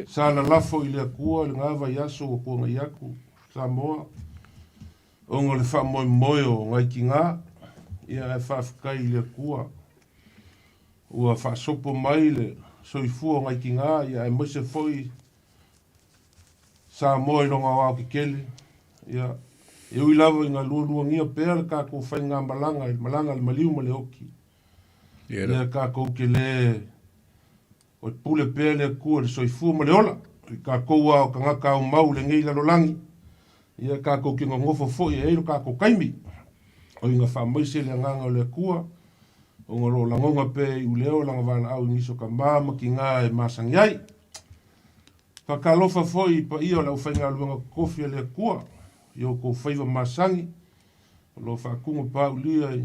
Sa lalafo i le Atua i lena vaiaso ua tuanai atu, Samoa, ona o le faamoemoe o nai tina, ia ae faafetai i le Atua, ua faasopo mai le soifua o nai tina, ia aemaise foi Samoa i lona aoaotetele. Ia, e ui lava ina lualuagia pea le tatou faigamalaga i le malaga a le maliu ma le oti, ia tatou te le o pule pea le Atua i le soifua ma le ola. I tatou lava o tagata aumau i lenei lalolagi, ia tatou te nonofo foi e ai lo tatou taimi. O ina faamaise le agaga o le Atua, ona o lo o lagona pea e iuleo lana valaau i nisi o tama ma tina e masani ai. Faatalofa foi i paia o le aufaigaluega totofi a le Atua i outou faiva masani o lo o faatuga paulia i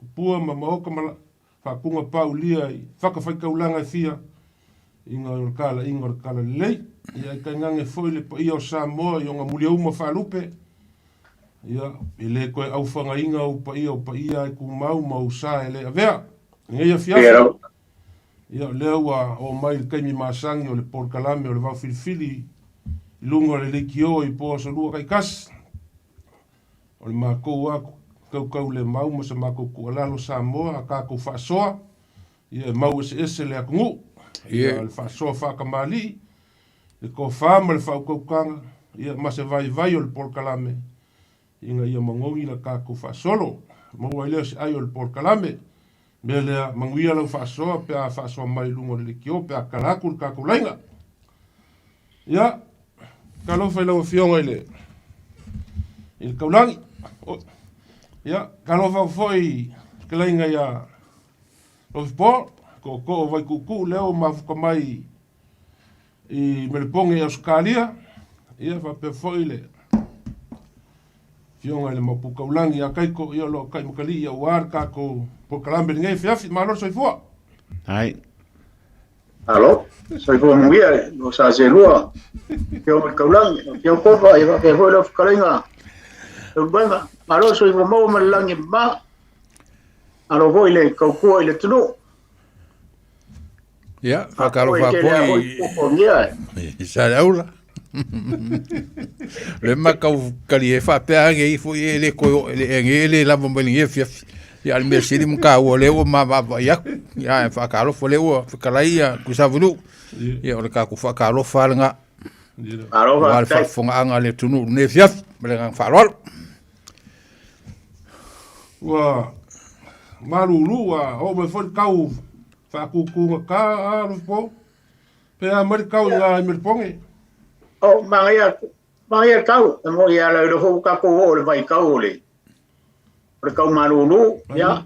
tupua ma maota ma faatuga paulia i fatafaitaulaga e fia ina o le talaiga o le Talalelei. Ia e tainane foi le paia o Samoa i ona muliauma faalupe, ia e le toe aufagaina ou paia o paia e tumau ma ou sa e le avea. I lenei afiafi, Ia, o lea ua oo mai le taimi masani o le polokalame o le Vao Filifili i luga o le leitio i po aso lua taitasi. O le matou lava tautaulemau ma se matou tuualalo Samoa a tatou faasoa, ia e mau eseese le atunuu. Ia, o le faasoa faatamalii, le tofa ma le faautautaga, ia ma se vaivai o le polokalame ina ia magogi la tatou faasolo. Maua ai lea o se ai o le polokalame. Mea lea, manuia lau faasoa pe a faasoa mai i luga o le leitio pe a tala atu le tatou laina. Ia, talofa i lau Afioga i le i le kaulagi. Ia, talofa atu foi i fetalaiga ia Lofi Paul, tootoo o Vaituutuu lea ua mafuta mai i Melepoge i Ausetalia, ia faapea foi le Afioga i le Maopu Taulagi ia Taito, ia o lo o taimatalii aua le tatou polokalame i lenei afiafi. Malo le soifua. Hai. Alo, soifua manuia lo sa selua. Afioga i le Taulagi, afioga Kofa, ia faapea foi lau fetalaiga Leulumoega. Malo soifua maua ma le lagi e mama. Malo foi le tautua i le atunuu. Ia, faatalofa foi i Saleaula. Le makau kali e faapea age ifo i e le koe o le age e le lava mai lenei afiafi. Ia, a le mea sili ma taua lea ua mavaavaai atu. Ia, e faatalofa lea ua fetalai ia Tuisavanuu. Ia, o le tatou faatalofa lava lena. Aua le faafofogaaga a le atunuu i lenei afiafi. Ma le agaga faaaloalo. Ua malulu ua oo mai foi le tau faatutugata a Lofipo. Pe a mai le tau i ngā i Melipoge. O, manaia, manaia le tau. E moni a lau foi ua tatou oo i le vaitau o le, o le tau malulu, ia.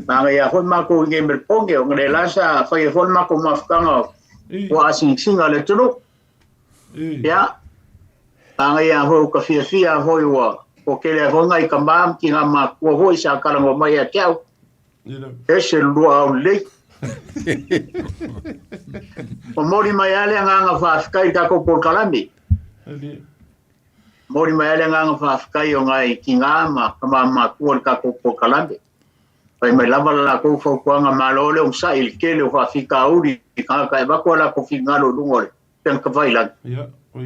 Manaia foi matou i nei Melipoge, ona le la sa faia foi le matou mafutaga ua asinisiga le atunuu. Ia, manaia foi ua ta fiafia foi ua toatele ai foi nai tama ma tina matutua foi sa talanoa mai ia te au. Ese le lua ao lelei. Momoli mai lava le agaga faafetai i le tatou polokalame. Momoli mai lava le agaga faafetai o nai tina ma tama matutua i le tatou polokalame. Fai mai lava le latou fautuaga malo le onosai i le tele o faafitauli i tagata e avatu a latou finagalo i luga o le upega tafailagi.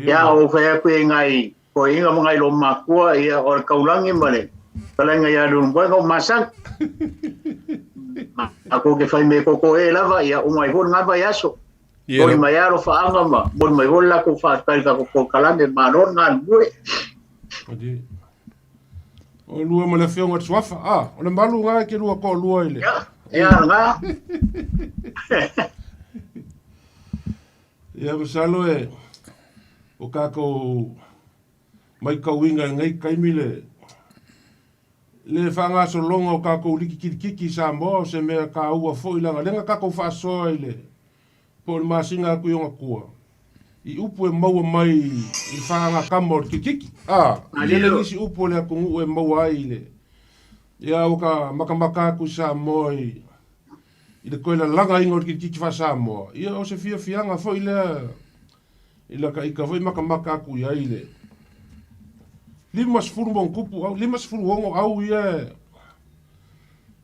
Ia, ou fai atu i nai toeaiina ma nai loomatua, ia, o le taulagi ma le fetalaiga ia Leulumoega o masani. Matou te fai mea totoe lava, ia uma ai foi lena vaiaso. Moli mai alofaaga ma moli mai foi le latou faafetai i le tatou polokalame, malo le galulue. O lua ma le afioga i le Suafa. Ah, o le malu ngā ke lua ko lua i le. Ia, ngā. Ia, masalo e o kākou maitauina i lenei taimi le le faagasologa o kākou liki kilikiki i Samoa o se mea tāua foi leaga lea na kākou faasoa i le po o le masina atu i ona tua i upu e maua mai i le faagatama o le kilikiki. A, lele nisi upu o le atunuu e maua ai i le ia ua ka makamaka atu i Samoa i i le toe lalagaina o le kilikiki faa-Samoa, ia o se fiafiaga foi lea i laka ita foi makamaka atu i ai i le 50 ma ona tupu au, 56 au ia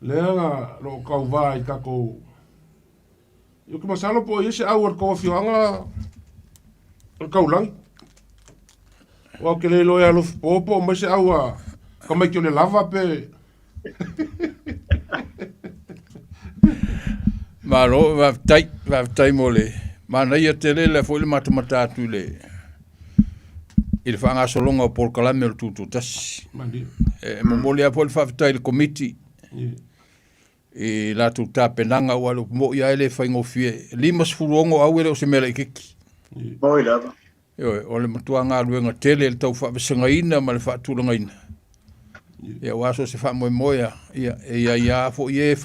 lea na lo o tauvā i tatou. Ou te masalo po o i ai se au a le tou afioaga o le Taulagi. Aua ou te le iloa e alofi po po o mai se au a tamaiti o le lava pe. Malo, faafetai, faafetai mo le manaia tele lea foi le matamata atu i le i le faagasologa o polokalame o le Tutoatasi. E momoli lava foi le faafetai i le Komiti i latou tapenaga aua o le upu moni lava e le faigofie. E 56 au e le o se mea laitiiti. Moi lava. Ioe, o le matua galuega tele i le tau faavasegaina ma le faatulagaina. Ia aua so o se faamoemoe lava, ia e i ai lava foi e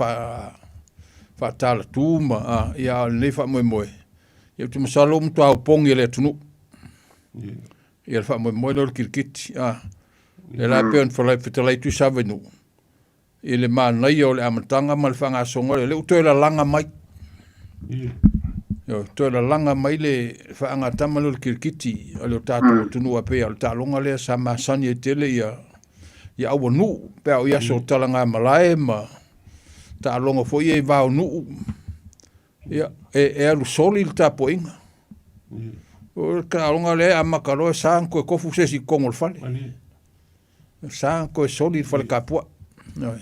faatalatu ma, a, ia a o lenei faamoemoe, ia ou te masalo ua matua opogi e le atunuu. Ia le faamoemoe lea o le kirikiti, a. Lea la pei ona fetalai Tuisavainuu, i le manaia o le amataga ma le faagasoga lea, lea ua toe lalaga mai. Ioe, toe lalaga mai le faagatama lea o le kirikiti a le o tatou atunuu a pei o le taaloga lea sa masani ai tele ia ia auanuu pe a oo i aso talagamalae ma taaloga foi ia i va o nuu. Ia, e alu soli le tapuaiga. O le taaloga lea e amata loa e sa ona toe tofu se isi i totonu o le fale. Sa toe soli le fale tapuai. Ioe.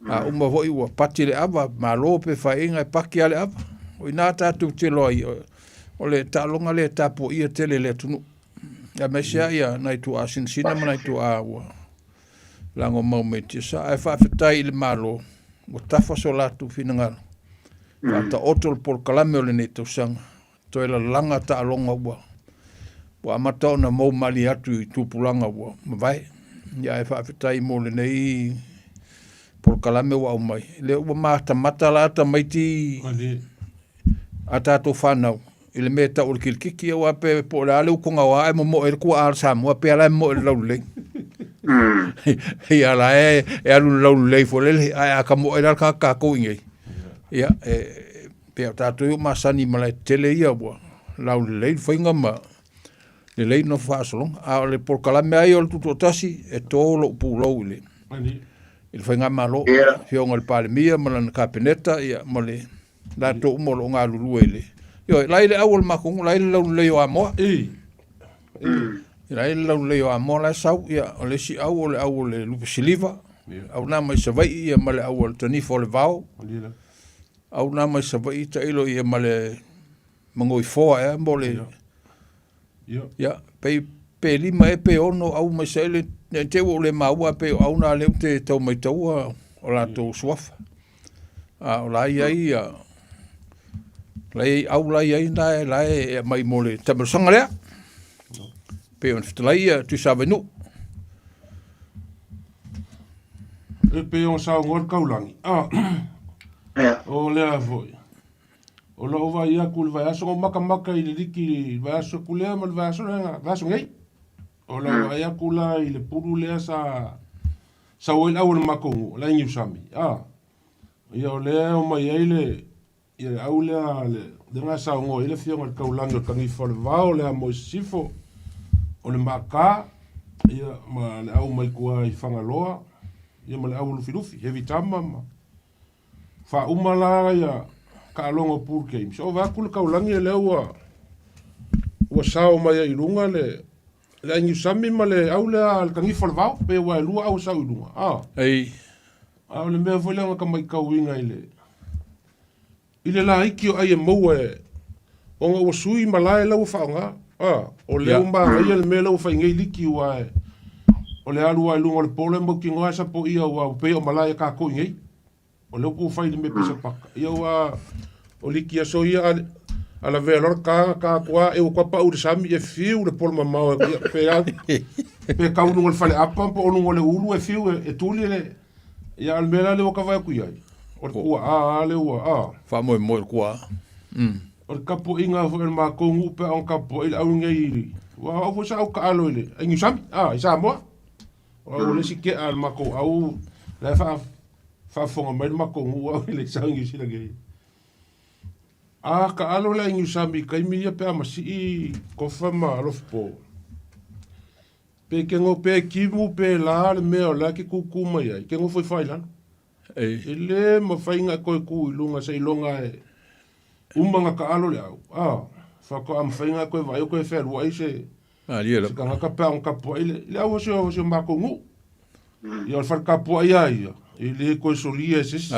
A uma foi ua pati le ava, malo pe faaiga e pati lava le ava. O i ina tatou te iloa ai, o le taaloga lea e tapuaia tele e le atunuu. Aemaise lava ia nai tuaa sinasina ma nai tuaa ua lagomau mai tiasa. Ae faafetai i le Malo ua tafa so latou finagalo, faataoto le polokalame o lenei tausaga, toe lalaga taaloga ua Ua amata ona mou malie atu i tupulaga ua mavae. Ia ae faafetai mo lenei polokalame ua aumai. Lea ua matamata la tamaiti a tatou fanau i le mea e tau o le kilikiki aua pe po o le a le ukoga o a ae momoe ai le kuaa a le Samoa pe ala e momoe i le laulelei. Ia la e e alu i le laulelei foi lele ae a ka moe la le tagata tatou i inei. Ia e pei o tatou ia ua masani i malae tetele ia ua laulelei le faiga ma lelei nofo faasologa. A o le polokalame lava ia o le Tutoatasi e to lou pulou i le i le faigamalo, Afioga i le Palemia ma lana Kapeneta ia ma le latou uma o lo o galulue i le ioe, la i le au o le matou nuu, la i le laulelei o Amoa. La i le laulelei o Amoa la e sau, ia o le isi au o le au o le lupe siliva, au na mai Savaii ia ma le au o le tanifa o le vao. Au na mai Savaii tailo ia ma le magoifoa ea mo le ia pei pe lima ea pe ono au mai saili ne i te i ua ou le maua ae pei o au na lea ou te tau maitaua o latou suafa. A o la e i ai ia la e i ai au la e i ai na la e aumai mo le taamilosaga lea. Pei ona fetalai ia Tuisavainuu. E pei ona saunoa le Kaulagi, a o lea foi. O lou vaai atu i le vaiaso, na ou matamata i le liki i le vaiaso atu lea ma le vaiaso lea, vaiaso nei. O lau vaai atu la i le pulu lea sa sau ai le au o le matou nuu, la e i Niusami, a. Ia o lea e omai ai le ia le au lea le lea na saunoa ai le afioga i le Taulagi o le Tanifa o le Vao, le amo i Sisifo, o le Maaka, ia ma le au mai tua i Fagaloa, ia ma le au o Lufilufi, Heavy Tama ma Faauma la ia taaloga o pool games, ova atu le taulagi lea ua ua sao mai ai i luga le le ainiusami ma le au lea le tanifa o le vao, pei ua e lua au e sau i luga. A. Ei. A o le mea foi lea na ka maitauina i le i le laiti o ai e maua e ona ua sui malae la ua faaaoga. A, o lea ua manaia le mea lea ua fai nei liki aua e o le alu lava i luga o le polo e mautinoa e sapoia aua ua pei o malae a tatou i nei. O lea ua fai i le mea pei sapaka. Ia ua o liki aso ia a a lavea loa le ta ta atu lava e ua toa pau i le sami e fiu le polo mamao e ia pe a pe tau i luga o le faleapa po o luga o le ulu e fiu e tuli le ia a o le mea la lea ua ta vaai atu i ai o le tuaa a lea ua a Faamoemoe i le tuaa. O le tapuaiga foi a le matou nuu pe a ona tapuai le au lenei aua o au foi sa ou taalo i le ai Niusami a i Samoa. O au o le isi kea a le matou au la e faa faafofoga mai le matou nuu au e le i sau i Niu Sila nei. A taalo le ai Niusami i taimi ia pe a masii Kofa ma Alofipo. Pe ke ngo pe kimu pe la le mea o la ke kūkū mai ai, ke nofo i fai lalo. E le mafai ona e toe kū i luga seiloga e uma ona taalo le au. A, faatoa mafai ona e toe vaai o toe fealuai se se tagata pe a ona tapuai le, le au o si o, si o matou nuu. Ia o le fale tapuai lava ia, e le toe solia e se isi.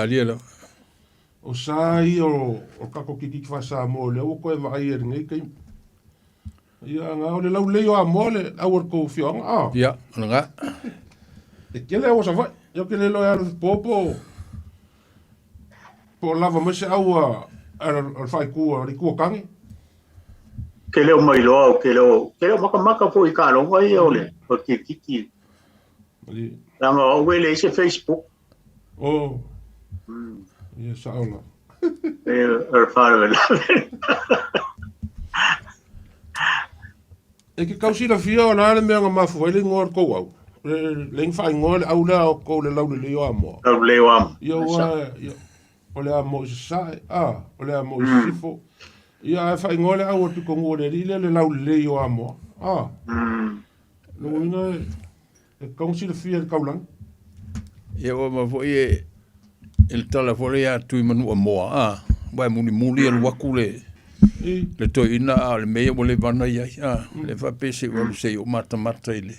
O sa ia o, o tatou kirikiti faa-Samoa lea ua toe vaai ai i lenei taimi. Ia, na o le laulelei o Amoa le au o le tou afioaga, a? Ia, o lena. E tele au o Savaii. Ia ou te le iloa e alu i po po o lava mai se au a a le faaitu a le Itu o Tane. Ke leo mai loa o ke leo ke leo makamaka foi i taaloga ia o le o le kirikiti. Leaga o au e leai se Facebook. Oh. Ia sao la. E o le faalavelave. E ke kau silafia o le a le mea na mafua ai le igoa o le tou au. Le le faaigoa le au lea o tou le laulelei o Amoa. Laulelei o Amoa. Ia ua ia o le amo i Sasae, a, o le amo i Sisifo. Ia ae faaigoa le au o le pitonuu o le alii lea le laulelei o Amoa. A. Lona uiga e tatau ona silafia e le taulagi. Ia ua ma foi e e le tala foi lea ia Tuimanuamoa, a, aua e mulimuli alu atu le le toeaina a o le mea ia ua leva ona i ai, a, le faapea se i ou alu se i ou matamata i le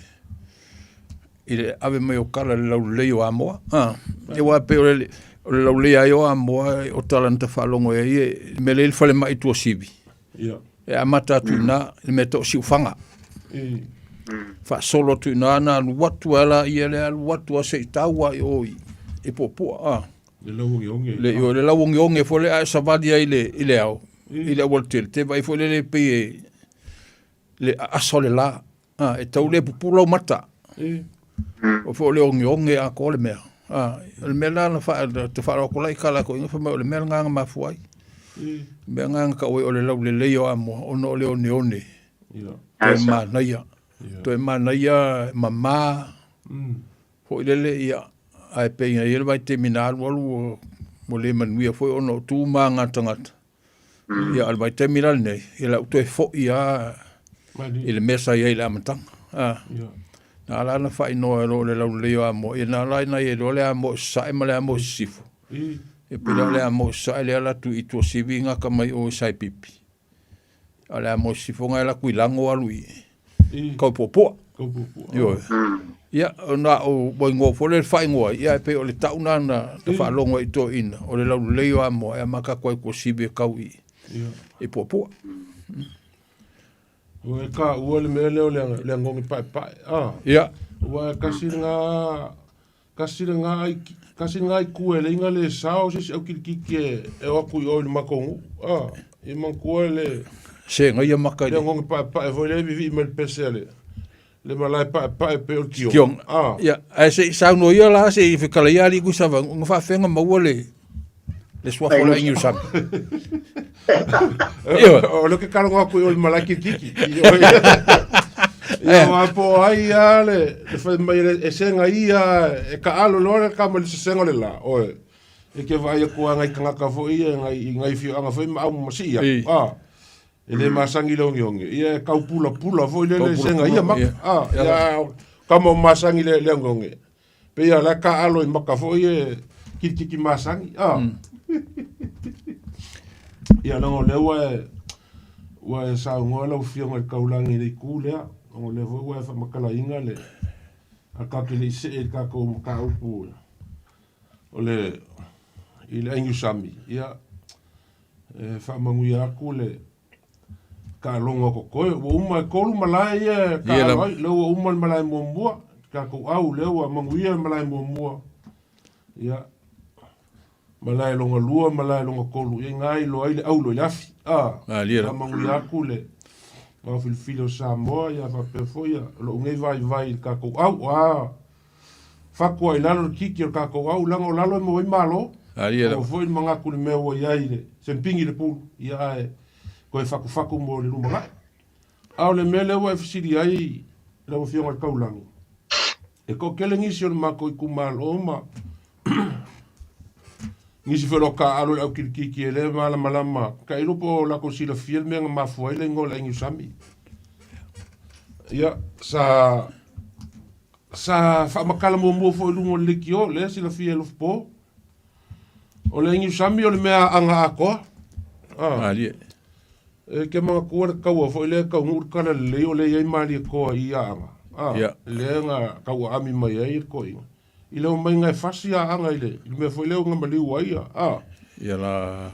i le ave mai o tala i le laulelei o Amoa, a. Ia aua e pei o le o le laulelei lava ia o Amoa o tala na ta faalogo ai e le mea lea e i ai le falemai i Tuasivi. E amata atu i ina i le mea e tau o Siufaga. Faasolo atu i ina na alu atu ai laia lea alu atu lava se i tau lava i o i Puapua. A. Le lauogeoge. Le, ioe, le lauogeoge foi lea a e savali ai i le, i le ao, i le aualatele, te vaai foi lele pei e, le aasa o le la. A, e tau le pupula o mata. O foi o le ogeoge atoa le mea. A, o le mea la na wha, te wharoa lai ka la ko inga whamai o le mea nganga mafua ai. Mea nganga ka oi o le lau le lei o amoa, ona o le one one. Toe manaia. Toe manaia mama. Foi lele ia, ae pei na i ai le vaitaimi na alualu ua ua le manuia foi ona o tu ma aga tagata. Ia a o le vaitaimi la lenei, ia la ua toe foi lava i le mea sa i ai i le amataga. A, na ala ona faaigoa e lo le laulelei o Amoa, ia na ala ina i ai loa le Amoa i Sasae ma le Amoa i Sisifo. Ia pei la o le Amoa i Sasae lea la tu i Tuasivi gata mai o i Saipipi. A o le Amoa i Sisifo na e alu atu i Lago alu i Kaupuapua. Ioe. Ia, na o ua igoa foi lea le faaigoa ai, ia e pei o le tau na na faalogo ai i toeaiina, o le laulelei o Amoa e amata atu ai i Tuasivi e tau i i Puapua. Ua e taua le mea lea o le agoge paepae. Ah. Ia. Ua e kasi lena kasi lena ai kasi lena itu e leai na le sao se isi au kilikiki e e o atu i o i le matou nuu. Ah. I manatua le Se gaia maka i le agoge paepae foi lea e vivii mai le pese a le le malae paepae pei o le tioga. Tioga. Ah. Ia, ae se i saunoa ia la se i fekala ia alii Tuisava, na faafefea maua le le suafa o le Aigiusami. Ioe. O le ke kalogo atu i o i malae kilikiki. Ia wa po ai ia le le fai mai le e senga ia e kaalo loa le kama le sesega o le la. Oe. E ke vaai atu a ngai tagata foi ia ngai i ngai afioaga foi ma au ma sii atu. Ah. E le masani le ogeoge. Ia e kau pulapula foi lele e senga ia maka. Ah, ia kama o masani le le ogeoge. Pei a la kaalo i maka foi e kilikiki masani. Ah. Ia leaga o lea ua e ua e saunoa lau Afioga i le taulaga i le itu lea, leaga o lea foi ua e faamatalaina le a tatou te le i see i le tatou mataupu o le i le ainiusami, ia e faamanuia atu le taaloga o totoe. Ua uma e tolu malae ia e taalo ai, lea ua uma le malae muamua, tatou au lea ua manuia le malae muamua. Ia, malae lona lua, malae lona tolu, ia ina iloa ai le aulo i le afi. A, faamanuia atu le Ao filifili o Samoa, ia faapea foi ia lou nei vaivai i le tatou au. A, fatu ai lalo le kiki o le tatou au, leaga o lalo e maua ai malo. Aua foi le manatu i le mea ua i ai le sempigi i le pulu, ia ae toe fatufatu mo le lumanai. A o le mea lea ua e fesili ai lau Afioga i le Taulagi, e toatele nisi o le matou itumalo ma nisi foi o lo o taaalo i le aukilikiki e le malamalama, tailo po o latou silafia le mea na mafua ai le igoa o le Ainiusami. Ia, sa Sa faamatala muamua foi i luga o le leitio, lea silafia e Lofopo. O le Niusami o le mea aga atoa. Ah. Malie. E ke manatua le taua foi lea e taunuu le tala lelei o lea e i ai Malietoa i ia aga. Ah. Ia. Lea na tauaami mai ai le toeaina. I le omaiga e fasi aanga i le, i le mea foi lea na maliu ai ia. Ah. Ia la...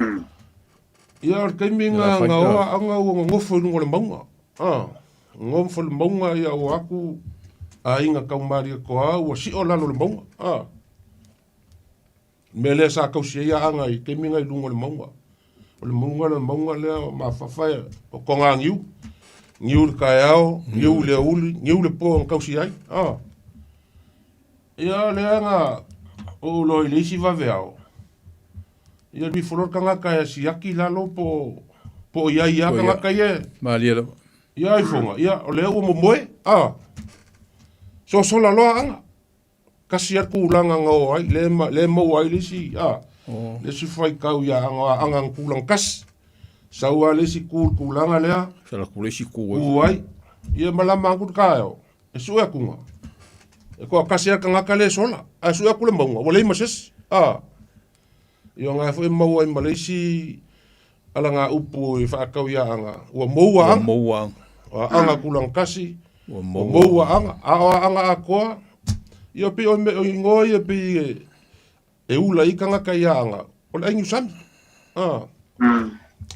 Ia o le taimi na na o aanga ua nonofo i luga o le mauga. Ah. Nonofo i le mauga ia ua atu aiga tau Malietoa ua sio lalo o le mauga. Ah. Mea lea sa tausi ai aanga i taimi na i luga o le mauga. O le mauga le mauga lea o mafafa e o toga niu. Niu le taeao, niu le aoauli, niu le po na tausi ai. Ah. Ia lea na ou iloa i le isi vaveao. Ia alu ifo loa le tagata e siaki i lalo po po o i ai lava tagata ia. Malie lava. Ia ifoga, ia o lea ua momoe, a. Sosola loa aanga. Kasi lava le tulaga na o ai, lea lea e maua ai le isi, a. Le isi faitau ia aanga, o aanga na tulaga tasi. Sau lava le isi tu i le tulaga lea. Sau atu le isi tu ai. Tu ai. Ia malama atu le taeao. E sue atu e toatasi lava le tagata lea e sola, ae sue atu le mauga, ua leai ma se isi. A. Ia nga foi e maua ai ma le isi alagaupu e faatau i Aana, ua mou aanga. Ua mou aanga. O aanga tulaga tasi, ua mou, mou aanga. A o aanga atoa, ia pei o, o igoa ia pei e, e ula i tagata i aanga, o le ainiusami. Ah.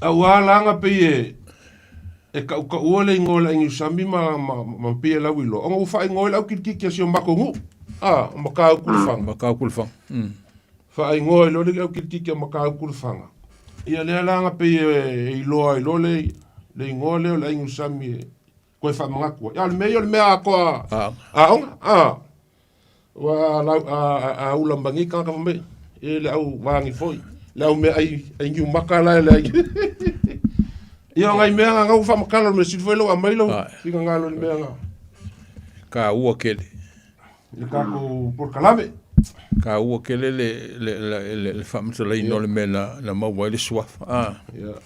A ua ala pei e, e tautaua le igoa o le ainiusami ma, ma, ma pei e lauiloa, ona ua faaigoa e le aukilikiki a si o matou nuu. Ah, o Matautu Lefaga. Matautu Lefaga. Faaigoa ai loa le aukilikiki a Matautu Lefaga. Ia lea la na pei e iloa ai loa le, le igoa lea o le ainiusami e. Koe faamanatu ai. A o le mea ia o le mea atoa aoga, a. Ua lau, a, a, a ula mai nei tagata fai mai, e le au vagi foi, le au meaai ai niumaka la e leai. Ia o nai mea na ua faamatala, o le mea sili foi lea ua aumai lou finagalo i le mea na. Taua tele. I le tatou polokalame. Taua tele le, le, le, le, le faamatalaina o le mea na, na maua ai le suafa. Ah. Yeah.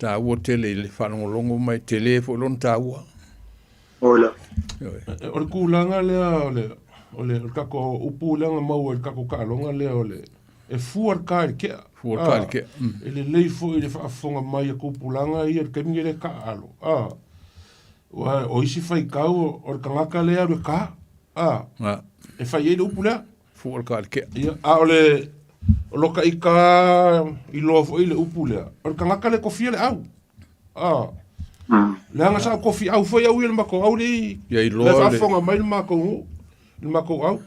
Taua tele i le faalogologo mai, tele foi lona taua. Ola. O le tulaga lea o le, o le, o le tatou upu lea na maua i le tatou taaloga lea o le, e fua le ka i le kea. Fua le ka i le kea. Mm. E lelei foi le faafofoga mai a tupulaga ia i le taimi lenei le taaalo. Ah. Ua, o isi faitau o le tagata lea e alu e ka. Ah. Ah. E fai ai le upu lea. Fua le ka i le kea. Ia, a o le, o lota ita iloa foi le upu lea, o le tagata lea e kofia le au. Ah. Leaga sa ou kofi au foi au ia i le matou au lea Ia iloa le le- faafofoga mai le matou nuu, le matou au.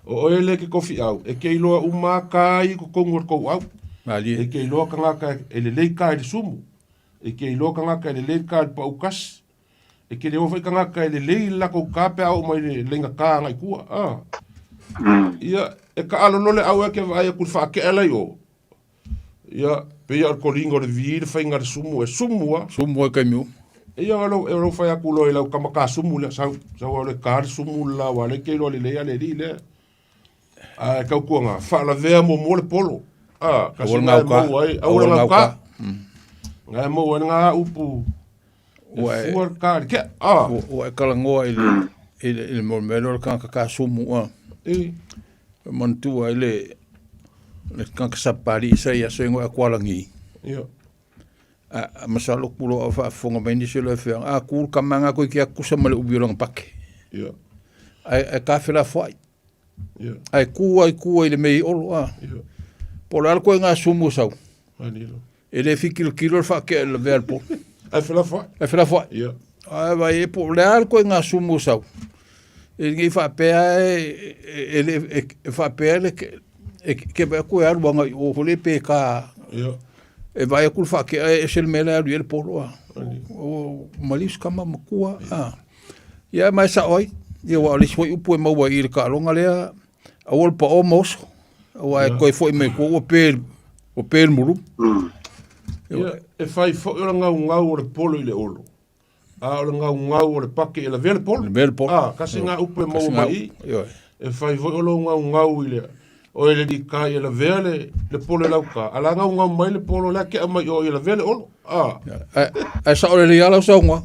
O oe lea e te kofi au, e te iloa uma lava ka i totonu o le tou au. Malie. E te iloa tagata e lelei ka i le sumu. E te iloa tagata e lelei ka i le paukasi. E te iloa foi tagata e lelei le latou ka pe a oo mai i le laina ka agai i tua. Ah. Ia, e taalo loa le au e te vaai atu i le faakea la i o. Ia, pei o le koliga o le vi le faiga le sumu e sumu a. Sumu ai kaimi uma. Ia, o lou, e lou fai atu loa i lau tama ka sumu lea, sau, sau au le ka le sumu le la, ua le ke iloa lelei a le alii lea. Ae tautuaga, faalavea muamua le polo. A, kasi Aua le nga e gauka. maua ai, aua le gauka. Nga e maua ai nga upu, e Ua e- fua le ka i le kea. A. Ua, ua e talanoa i le, i le, i le mo mea lea o le tagata kasumu a. E. E manatua ai le, le tagata sapapalii sa i aso ingoa e Kualagi. Ia. A, a masalo ku loa o faafofoga mai nisi o le afioaga, a ku le tama nga koe ki a kusa ma le uvi o lana pake. Ia. Ae, ae kafelafoai. Ia. Ae ku ai ku ai le mea i olo a. Ia. Po o le a le koe ngā sumu sau. Manilo. E le fitilotilo le faakea i le lavea le polo. Ae felafoai. Ae felafoai. Ia. Ae vai e po o le a le koe ngā sumu sau. E nei faapea e, e, e, le, e, e faapea le ke, e, ke vai aku e alu anga i o hole pe ka. Ia. E vai aku le faakea e ese le mea le alu i e le polo a. O, maliu se kama makua a. Ia mai sao ai. Ia ua o le isi foi upu e maua i le taaloga lea, aua le pao ma oso. Aua e toe foi mai tua ua pe, ua pe le mulu. Ia, e fai foi o le gaugau o le polo i le olo. A o le gaugau o le pake e lavea le polo. Lavea le polo. A, kasi ngā upu e maua mai i. E fai foi o lou gaugau i le, o e le likai e lavea le, le polo e lauka. A la gaugau mai le polo lea kea mai o i e lavea le olo. A. Ae, ae sao lelei lava lau saunoaga.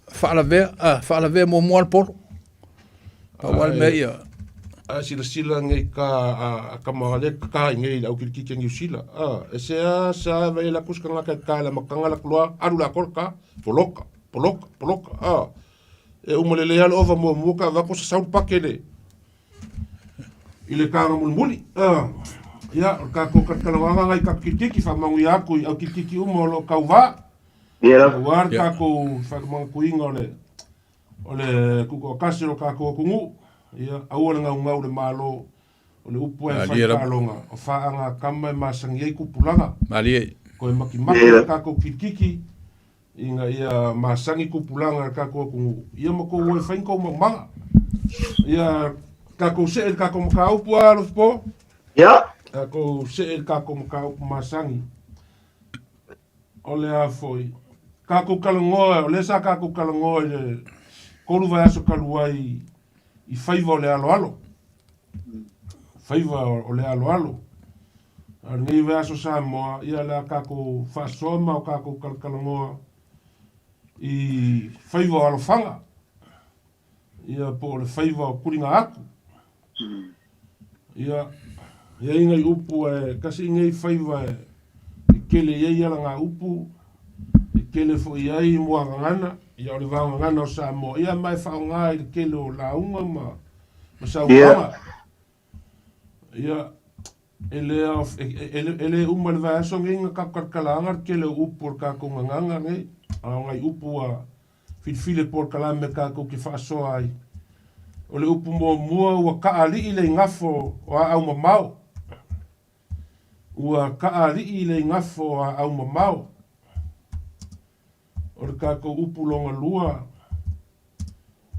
Faalavea, a, faalavea muamua le polo. Pau lava le mea ia. A silasila nei ka a kama le ka i nei le au kilikiki a Niu Sila. A, e se a sa vai la kuska ngaka ka la makanga la kloa alu la kol ka poloka poloka poloka. A, e uma lelei lava le ova muamua ka avatu sa sau le pake le i le kaga mulimuli. A, ia o le tatou talatalanoaga nai tatou kilikiki faamanuia atu i au kilikiki uma o lo o tauvā. Ia. Aua le tatou faamanatuina o le o le tutoatasi o lo tatou atunuu, ia, aua le gaugau i le Malo, o le upu lava e fai taaloga, o faaga a tama e masani ai tupulaga. Malie. Toe matimati le tatou kilikiki ina ia masani tupulaga i le tatou atunuu, ia ma tou o e fai ni tou maumaga. Ia tatou see i le tatou mataupu a Alofipo. Ia. Tatou see i le tatou mataupu masani. O le a foi? Tatou talanoa, o lea sa tatou talanoa i le 3 vaiaso talu ai i faiva o le aloalo. Faiva o le aloalo. A o lenei vaiaso Samoa, ia o le a tatou faasoa ma o tatou talatalanoa i faiva o alofaga. Ia po o le faiva o kuliga atu. Ia, e ai nai upu e kasi i nei faiva e, e kele i ai ala ngā upu, e kele foi i ai muagagana, ia o le vaogagana o Samoa, ia ma e whaonga i le kele o lauga ma, ma saunoaga. Ia, e le, e, e, e, e le uma le vaiaso nei nga kakalakalaga le kele o upu o le kākou gagaga nei, a o ngai upu a Filifili le polokalame tatou te faasoa ai. O le upu muamua ua kaali'i le igafo o aau mamao. Ua kaali'i le igafo o aau mamao. O le tatou upu lona lua,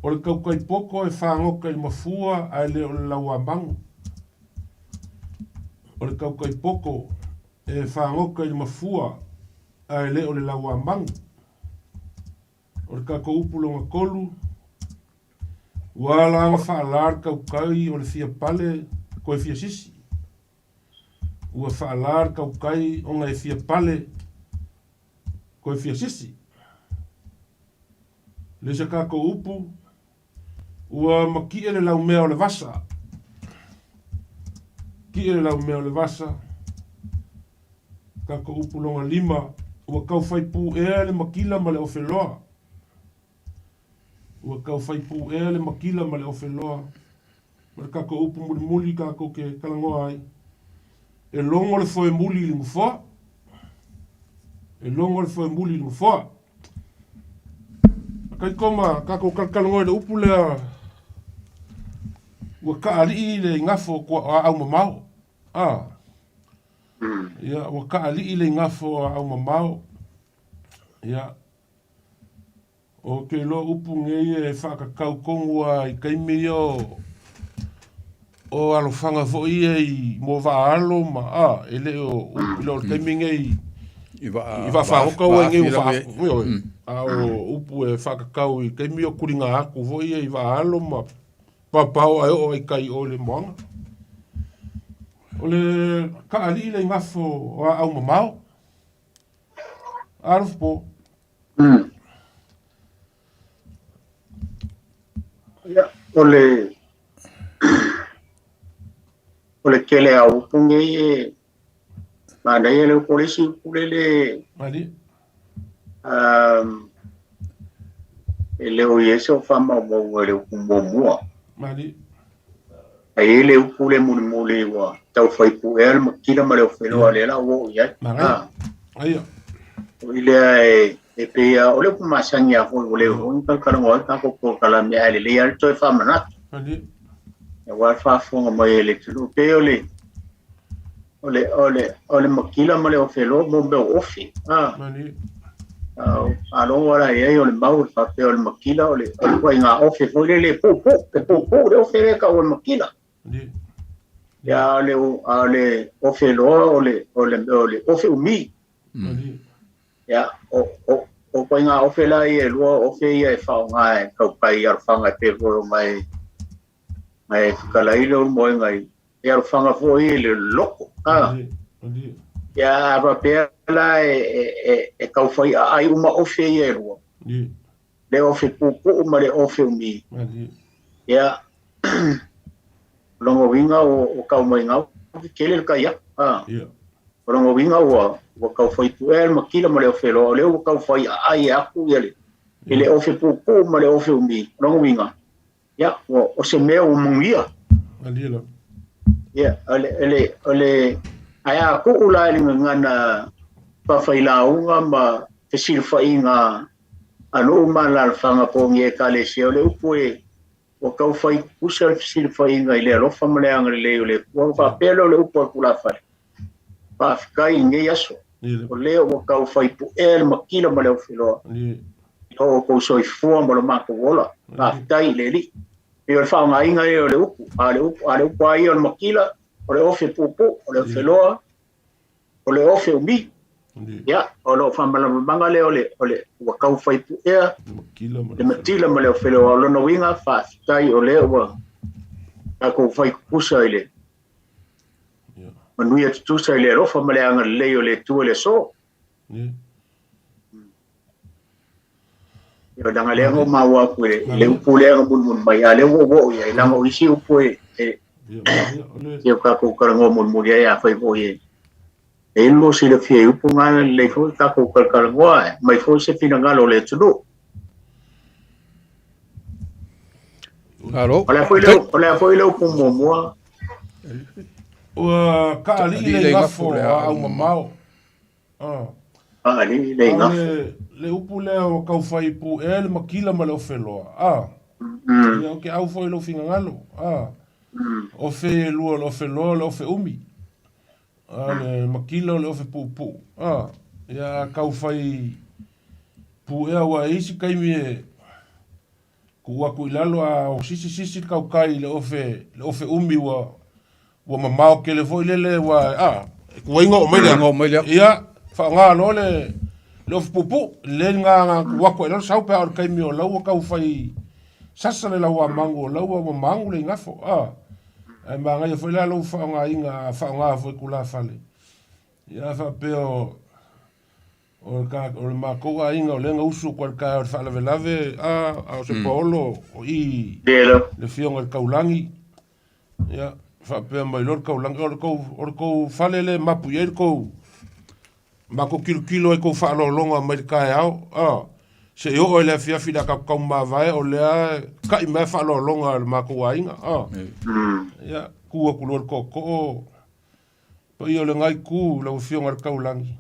o le tautai poto e fagota i le mafua ae le o le lauamanu. O le tautai poto e fagota i le mafua ae le o le lauamanu. O le tatou upu lona tolu, ua ala ona faalā le tautai o le fia pale toe fia sisi. Ua faalā le tautai ona e fia pale toe fia sisi. Le isi a tatou upu, ua matie le laumea o le vasa. Tie le laumea o le vasa. Tatou upu lona lima, ua taufai puea le matila ma le ofeloa. Ua taufai puea le matila ma le ofeloa. Ma le tatou upu mulimuli tatou te talanoa ai, e logo le foemuli i le nofoa. E logo le foemuli i le nofoa. Kaikoma, tatou talatalanoa i le upu lea, ua taalii le igafo o aau mamao. A. Ia, ua taalii le igafo o aau mamao. Ia, o te iloa upu nei e faatatau tonu lava i taimi ia o alofaga foi ia i mo vaa alo ma a e le o e le o le taimi nei I vaa i vaa fagota ua nei ua vaa faa ioe a o upu e faatatau i taimi o tuliga atu foi ia i vaa alo ma paopao ae oo ai i tai i o i le moana. O le taalii le igafo o aau mamao. Alofa po. Ia, o le o le tele a upu nei e manaia le upu o le isi upu lele Mali. e le o i ai se o faamaumauga i le upu muamua. Mali. Ae i ai le upu le mulimuli ua taufai puea le matila ma le ofeloa lea la ua oo i ai. Manaia. Aia. O i lea e e pei lava o le upu masani lava foi ua le oo ni talatalanoa ai le tatou polokalame ae lelei lava le toe faamanatu. Mali. Aua le faafofoga mai e le atunuu. E pei o le o le o le o le matila ma le ofeloa mo mea o ofe. Mali. Faalogo la i ai o le mau e faapea o le matila o le o le ituaiga ofe foi lele e puupuu, e puupuu le ofe lea e tau o le matila. Ia a o le a o le ofe loa o le o le o le ofe umi. Ia o o o ituaiga ofe la ia e lua o ofe ia e faaaoga e tautai i alofaga e pei foi ona e e fetalai le ulumoega i e alofaga foi i le loko. Ia a faapea la e e e taufai aai uma ofe ia e lua. Le ofe puupuu ma le ofe umi. Ia o lona uiga ua tau mai gau tele le tai atu. O lona uiga ua ua taufai puea le matila ma le ofe loa, o lea ua taufai aai atu ia le i le ofe puupuu ma le ofe umi. O lona uiga ia ua o se mea ua manuia. Ia o le o le o le ae a tuu la i le gagana faafailauga ma fesilafaiga a nuu ma alaalafaga po o ni ekalesia, o le upu e ua taufai tutusa le fesilafaiga i le alofa ma le agalelei o le Atua. Ona faapea lea o le upu a le tulafale, faafetai i lenei aso, o lea ua taufai puea le matila ma le aufeloa i lo outou soifua ma lo matou ola. Faafetai i le Alii. E pei o le faaaogaina ia o le upu, a o le upu, a o le upu lava ia o le matila, o le ofe puupuu, o le ofeloa, o le ofe umi. Ia, o lou faamalamalamaga lea o le, o le, ua taufai puea le matila ma le ofeloa. O lona uiga, faafetai o lea ua tatou fai tutusa i le manuia tutusa i le alofa ma le agalelei o le Atua i le aso. Ia, leaga lea na ou maua atu i le upu lea na mulimuli mai, a o lea ua ou oo i ai, leaga o isi upu e e o tatou talanoa mulimuli ai, afai foi e e i ai silafia i upu na, lelei foi tatou talatalanoa, aumai foi se finagalo o le atunuu. Alo. O le a foi le, o le a foi le upu muamua? Ua taalii le igafo o aau mamao. Taalii le igafo. Le, le upu lea ua taufai puea le matila ma le ofeloa. A. Ia, ou te au foi i lou finagalo. A. Ofe e lua o le ofeloa o le ofe umi. A le matila o le ofe puupuu. A. Ia, a taufai. Puea ua e isi taimi e tuu atu i lalo a o sisi sisi le tautai i le ofe le ofe umi ua ua mamao tele foi lele ua a e tuaiga oo mai le atu. Ia faaaoga loa le le ofe puupuu le lena na tuu atu ai i lalo sau pe a o le taimi o la ua tau fai sasa le lauamagu o la ua ua magu le igafo a ae manaia foi la lou faaaogaina a faaaoga foi tulafale ia faapea o O le ka, o le matou aiga o lea na usu atu ai i le taeao i le faalavelave, a, a o se paolo o i le afioga i le Taulagi, ia, faapea mai loa le Taulagi, o le tou, o le tou fale lea e mapu i ai le tou, matou tilotilo ai i tou faaaloaloga mai le taeao, a, seia oo i le afiafi o le a tatou taumavae, o lea e ta'i mai lava faaaloaloga a le matou aiga, a. Ia, tu atu loa i le tootoo, Paia o lena itu i lau Afioga i le Taulagi,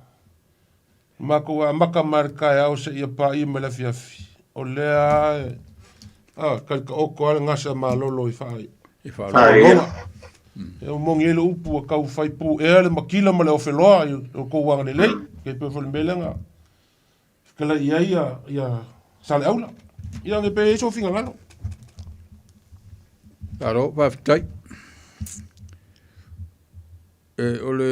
matou amata mai le taeao seia paia mai le afiafi, o lea lava e talitaoto lava le gasa malolo i faaaloaloga. E moni ai le upu ua tau fai puea le matila ma le ofeloa i lo outou agalelei, e pei foi o le mea lea na fetalai i ai ia Saleaula. Ia, pe i ai sou finagalo. Malo, faafetai. E, o le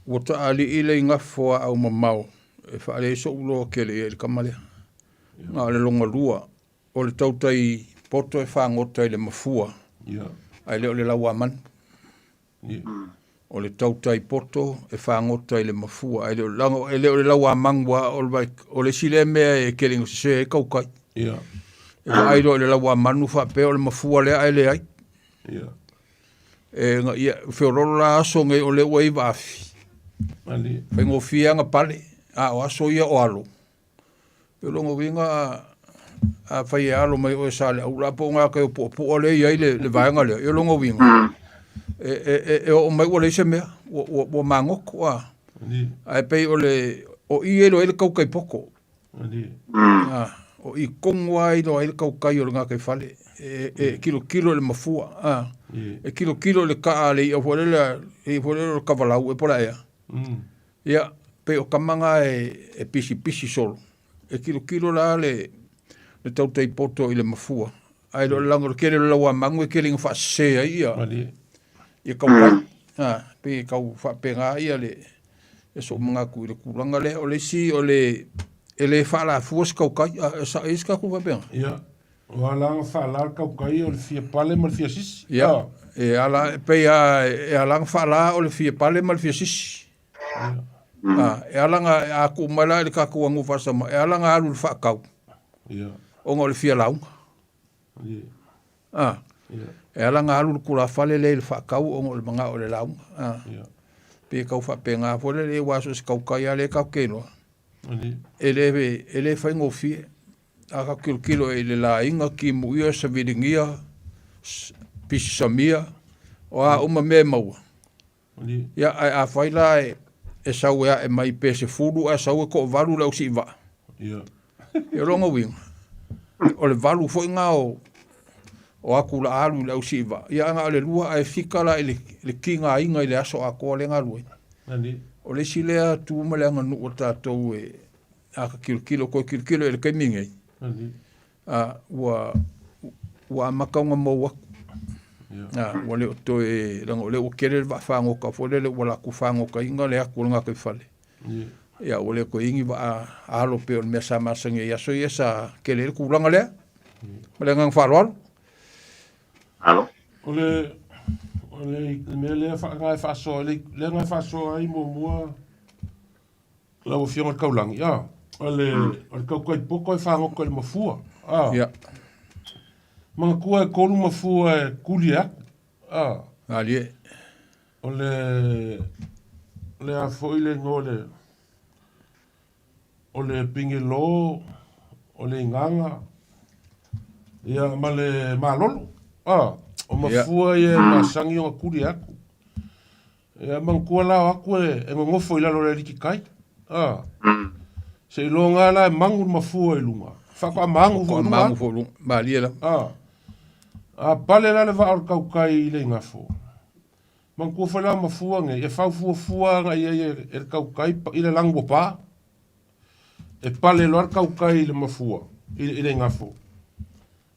ua taalii le igafo a au mamao e faalei so'u loa tele i ai le tama lea. Na o le lona lua, o le tautai poto e fagota i le mafua, ae le o le lauamanu. O le tautai poto e fagota i le mafua, ae le o, leaga e le o le lauamanu lava, o le, o le isi lea mea e tele ina sese ai tautai. E vaai loa i le lauamanu faapea o le mafua lea ae leai. E na ia feololo la aso nei o lea ua i ai vaafi. Faigofie lava na pale, a o aso ia o alo. E o lona uiga a fai e alo mai oe Saleaula po o gata i o Puapua lea e i ai le, le vaega lea, e o lona uiga e, e, e, e oo mai ua leai se mea, ua, ua, ua magoto a. Ae pei o le, o i e iloa ai le tautai poto. A, o i tonu lava e iloa ai le tautai o le gataifale. E, e tilotilo i le mafua, a. E tilotilo i le taa a le i'a foi lele, le i'a foi lele o le kavalau ea po o le a ea. Ia, pei o tama na e, e pisipisi solo. E tilotilo la le, le tautai poto i le mafua. Ae le o le laga o le tele o le lauamanu e tele ina faasese ai ia, ia tautai. A, pei e tau faapena ia le, e so'u manatu i le tulaga lea. O le isi o le, e le faalafua se tautai, a e sa'o i ai se tatou faapena. Ia, o ala na faala le tautai o le fia pale ma le fia sisi. Ia, e ala, e pei a, e ala na faala o le fia pale ma le fia sisi. A, e ala na, a tuu mai la i le tatou aganuu faa-Samoa, e ala na alu i le faatau. Ia. Ona o le fia lauga. Ia. A, e ala ona alu le tulafale lea i le faatau ona o le manao i le lauga. A, pei e tau faapena foi lele, aua so o se tautai lava lea tatou te iloa, e le, e le faigofie. A tatou tilotilo i le laiga, timuia, saviligia, pisi samia, o a uma mea e maua. Ia, ae afai la e, e sau e ae mai pe 10 ae sau e toavalu le ausiivaa. Ia. Ia o lona uiga, o le valu foi lena o, o atu la alu i le ausiivaa. Ia ae na o le lua ae fika la i le, le tigaina i le aso atoa lea e galue. O le isi lea tu ma le aganuu a tatou e, a ka tilotilo, toe tilotilo i le taimi nei, a, ua, ua amata ona mou atu. A, ua le o toe, leaga o lea ua tele le vaafagota foi lele ua latou fagotaina le atu o le gataifale. Ia, ua le toe i ai ni vaa alo pei o le mea sa masani ai i aso ia sa tele ai le tulaga lea. Ma le agaga faaaloalo. Alo. O le, o le mea lea na e faasoa, lea na e faasoa ai muamua Lau Afioga i le Taulagi, a, o le, o le tautai poto e fagota i le mafua, a. Ia. Manatua e tolu mafua e tuli e atu, a. Malie. O le, o le a foi le igoa o le, o le pigelo, o le igaga, ia, ma le malolo, a. O mafua ia e masani ona tuli e atu. Ia manatua la o atu e, e nonofo i lalo o le alitikai. A. Seiloga la e magu le mafua i luga. Faatoa magu foi i luga. Magu foi i luga. Malie lava. A. A pale la le vaa o le tautai i le igafo. Manatua foi la mafua nei, e fau fuafua agai i ai e le tautai i le lanu ua pa. E pale loa le kaukai i le mafua, i le igafo.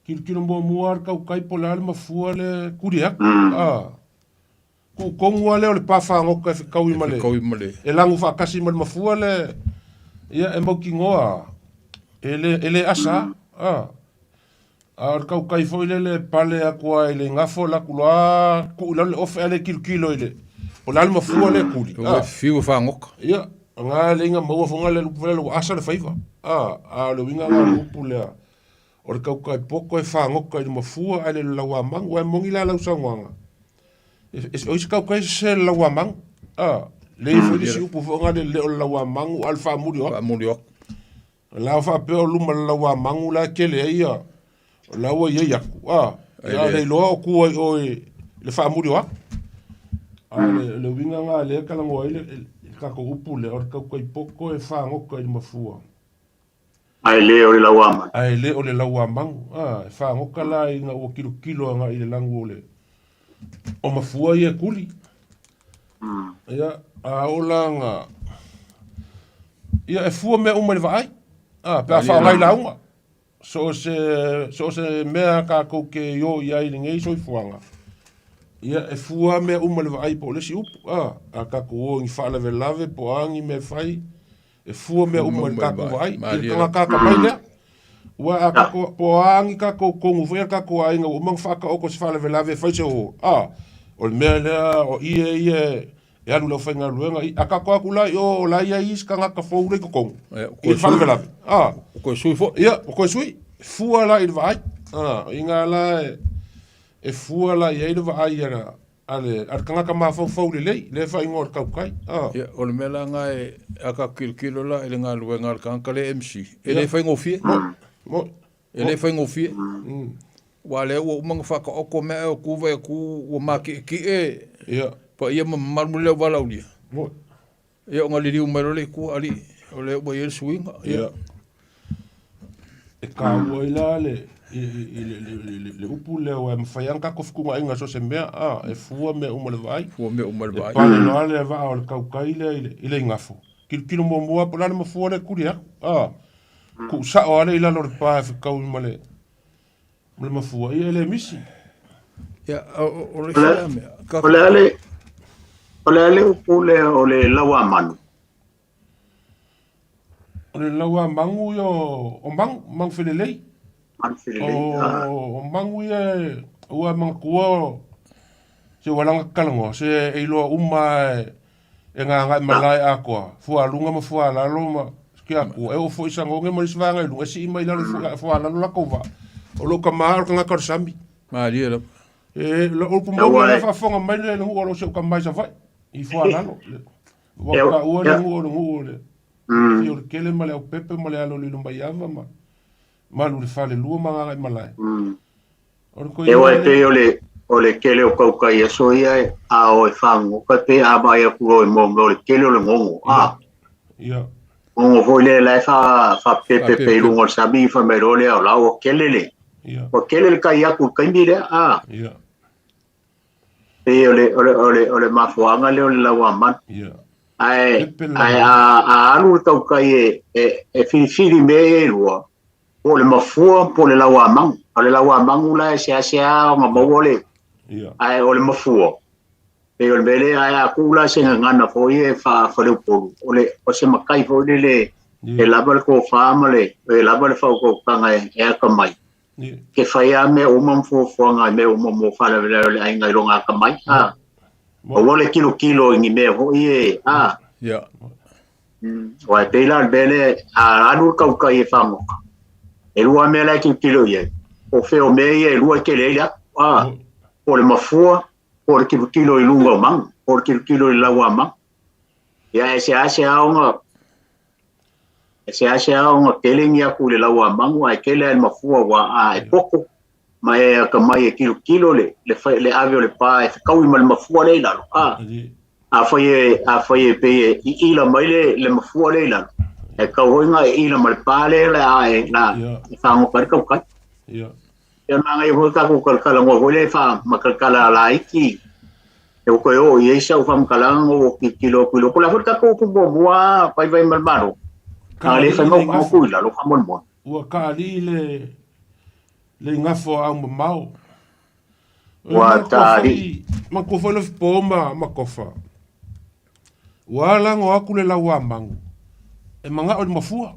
Tilotilo muamua lava le kaukai po o le a le mafua le kuli atu. A. Tuutonu lava lea o le pa fagota e fetaui ma le, e lagu faatasi ma le mafua le, ia e mautinoa e le, e le asa. A. A o le kaukai foi lele e pale atu lava i le igafo alu atu loa tuu i lalo le ofe ae le tilotilo i le, po o le a le mafua lea e tuli. Ua fiu e fagota. Ia, na le inga maua foi na le upu lea ua asa le faiva. A, a o le uiga lena o le upu lea, o le kaukai poto e fagota i le mafua ae le o le lauamanu. Aua e moni la lau saunoaga, o isi kaukai e sese i le lauamanu. A, leai foi le isi upu foi lena le o le lauamanu a o le faamuli o atu. Faamuli o atu. O la faapea o luma le lauamagu la e tele ai ia, o la ua i ai atu, a, ia le iloa o tu ai oe i le faamuli o atu. A o le uiga lena lea e talanoa ai le tatou upu lea, o le tautai poto e fagota i le mafua. Ae le o le lauamagu. Ae le o le lauamagu, a, e fagota la ina ua tilotilo agai i le lagu o le, o mafua ia e tuli. Ia, a oo la ina, ia e fua mea uma i le vaai, a, pe a faaaoga i lauga. So o se, so o se mea tatou te io i ai i lenei soifuaga, ia e fua mea uma i le vaai po o le isi upu, a, a tatou o i ni faalavelave po o a ni mea e fai, E fua mea uma i le tatou vaai, i le tagata atamai lea. Ua a tatou, po o a ni tatou tonu foi a le tatou aiga ua uma ona faataoto se faalavelave e fai se o, a, o le mea lea o ie ia e alu i le aufaigaluega, a tatou atu la i o, o la e i ai isi tagata fou la i totonu, i le faalavelave, a. Ua toe sui foi. Ia, ua toe sui. Fua la i le vaai, a, i ina la e fua la i ai le vaai a A le, a le tagata mafaufau lelei, lea e faaigoa o le tautai. A. Ia, o le mea la lena e, a tatou tilotilo la i le galuega a le tagata lea MC, e le faigofie. Moni, moni. E le faigofie. Aua o lea ua uma ona faataoto mea ae o tu vai atu ua matietie paia ma mamalu le valaaulia. Moni. Ia ona liliu mai loa lea i tua, alii, o lea ua i ai le suiga. Ia. E taua ai la le, i, i, le, le, le, le, le upu lea, aua e mafai lava ona tatou fetuunaiga so o se mea, a, e fua mea uma i le vaai. Fua mea uma i le vaai. E pale loa le vaa o le tautai lea i le, i le igafo. Tilotilo muamua po o le a le mafua lea e tuli atu, a. Tuu sao lava lea i lalo o le pa e fetaui ma le, ma le mafua, ia e le misi. Ia, o le isi la mea. O le a le, o le a le upu lea o le lauamanu? O le lauamagu ia o magu, magu felelei. Magu felelei. O magu ia ua manatua se ua laga talanoa, se e iloa uma e gagaemalae atoa, fualuga ma fualalo ma ke Atua. E oo foi i Sagoge ma isi vaega i luga, e sii mai lalo i fualalo latou vaa. O lou tama o le tagata o le sami. Malie lava. E, o upu moni lea e faafofoga mai le nuu o lou si ou tama i Savaii, i fualalo. Ua taua le nuu o le nuu o le Afio o le Kele ma le Aupepe ma le alo o le Lilomaiava ma Malu i le Falelua ma Gagaemalae. O le E oe pei o le o le tele o kaukai aso ia a o e fagota pe a vaai atu loa i mua o le tele o le gogo a ia gogo foi lea la e fa faapepepe i luga o le sami fai mai loa lea o la ua tele le ua tele le tai atu i le taimi lea a ia pei o le o le o le o le mafuaaga lea o le lauamanu ae ae a a alu le tautai e e e filifili mea ia e lua po o le mafua po o le lauamagu. O le lauamagu la e seasea ona maua le, ae o le mafua, pei o le mea lea, ae a tuu la se gagana foi e faa-faleupolu, o le, o se matai foi lele e lava le tofa ma le, e lava le faautautaga e atamai, ke fai lava mea uma ma fuafuaga i mea uma mo faalavelave o le aiga i lona atamai, a. Aua le tilotilo i ni mea foi e, a. Aua e pei la o le mea lea, a alu le tautai e fagota, e lua lava mea la e tilotilo i ai, po o fea o mea ia e lua e tele ai le atu, a, po o le mafua, po o le tilotilo i luga o magu, po o le tilotilo i le lau a magu. Ia e seasea ona, e seasea ona tele ni atu i le lau a magu, ae tele lava i le mafua aua a e poto ma e atamai e tilotilo le, le, le ave o le pa e fetaui ma le mafua lea i lalo, a. Afai e, afai e pei e iila mai le, le mafua lea i lalo, e tatau foi ona e iila ma le pa lea la e, la, e fagota ai le tautai. Ia manaia foi tatou talatalanoa foi lea faamatalatala laiti, e ua toe oo i ai sau faamatalaga na ou tilotilo atu i loko. O le a foi le tatou upu muamua vaivai ma le Malo? A le fai mau ka ku i lalo faamolemole. Ua kaalii le le igafo a aumamao. Ua taalii. Manatua foi Lofipo ma ma Tofa. Ua alago atu le lauamagu e manao i le mafua.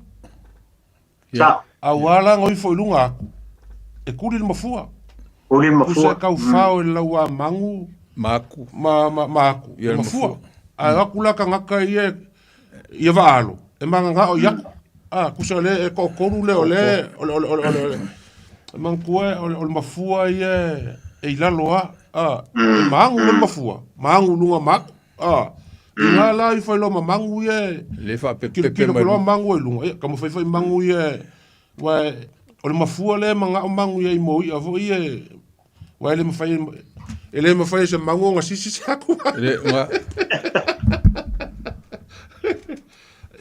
Sa. A ua alago ifo i luga atu e kuli le mafua. Kuli le mafua. Tusa e taufao i le lauamagu ma aku ma ma, ma aku le mafua. Ae o atu la tagata ia ia vaalo e magagao i aku. A tusa o le e toatolu lea o le o le o le o le, o le, o le e manatua o le, o le mafua ia e i lalo a, a e magu le mafua, magu i luga ma aku. A i ngā la i whai loa ma mangu ia e Le faapepepe kilokilo mai loa mangu i luga. Ia, ka mawhai whai mangu ia e, wa o le mafua le mangao mangu ia i mo ia fo ia e, wa e le mawhai e le mawhai e se mangu o ngā sisi se aku. Le nga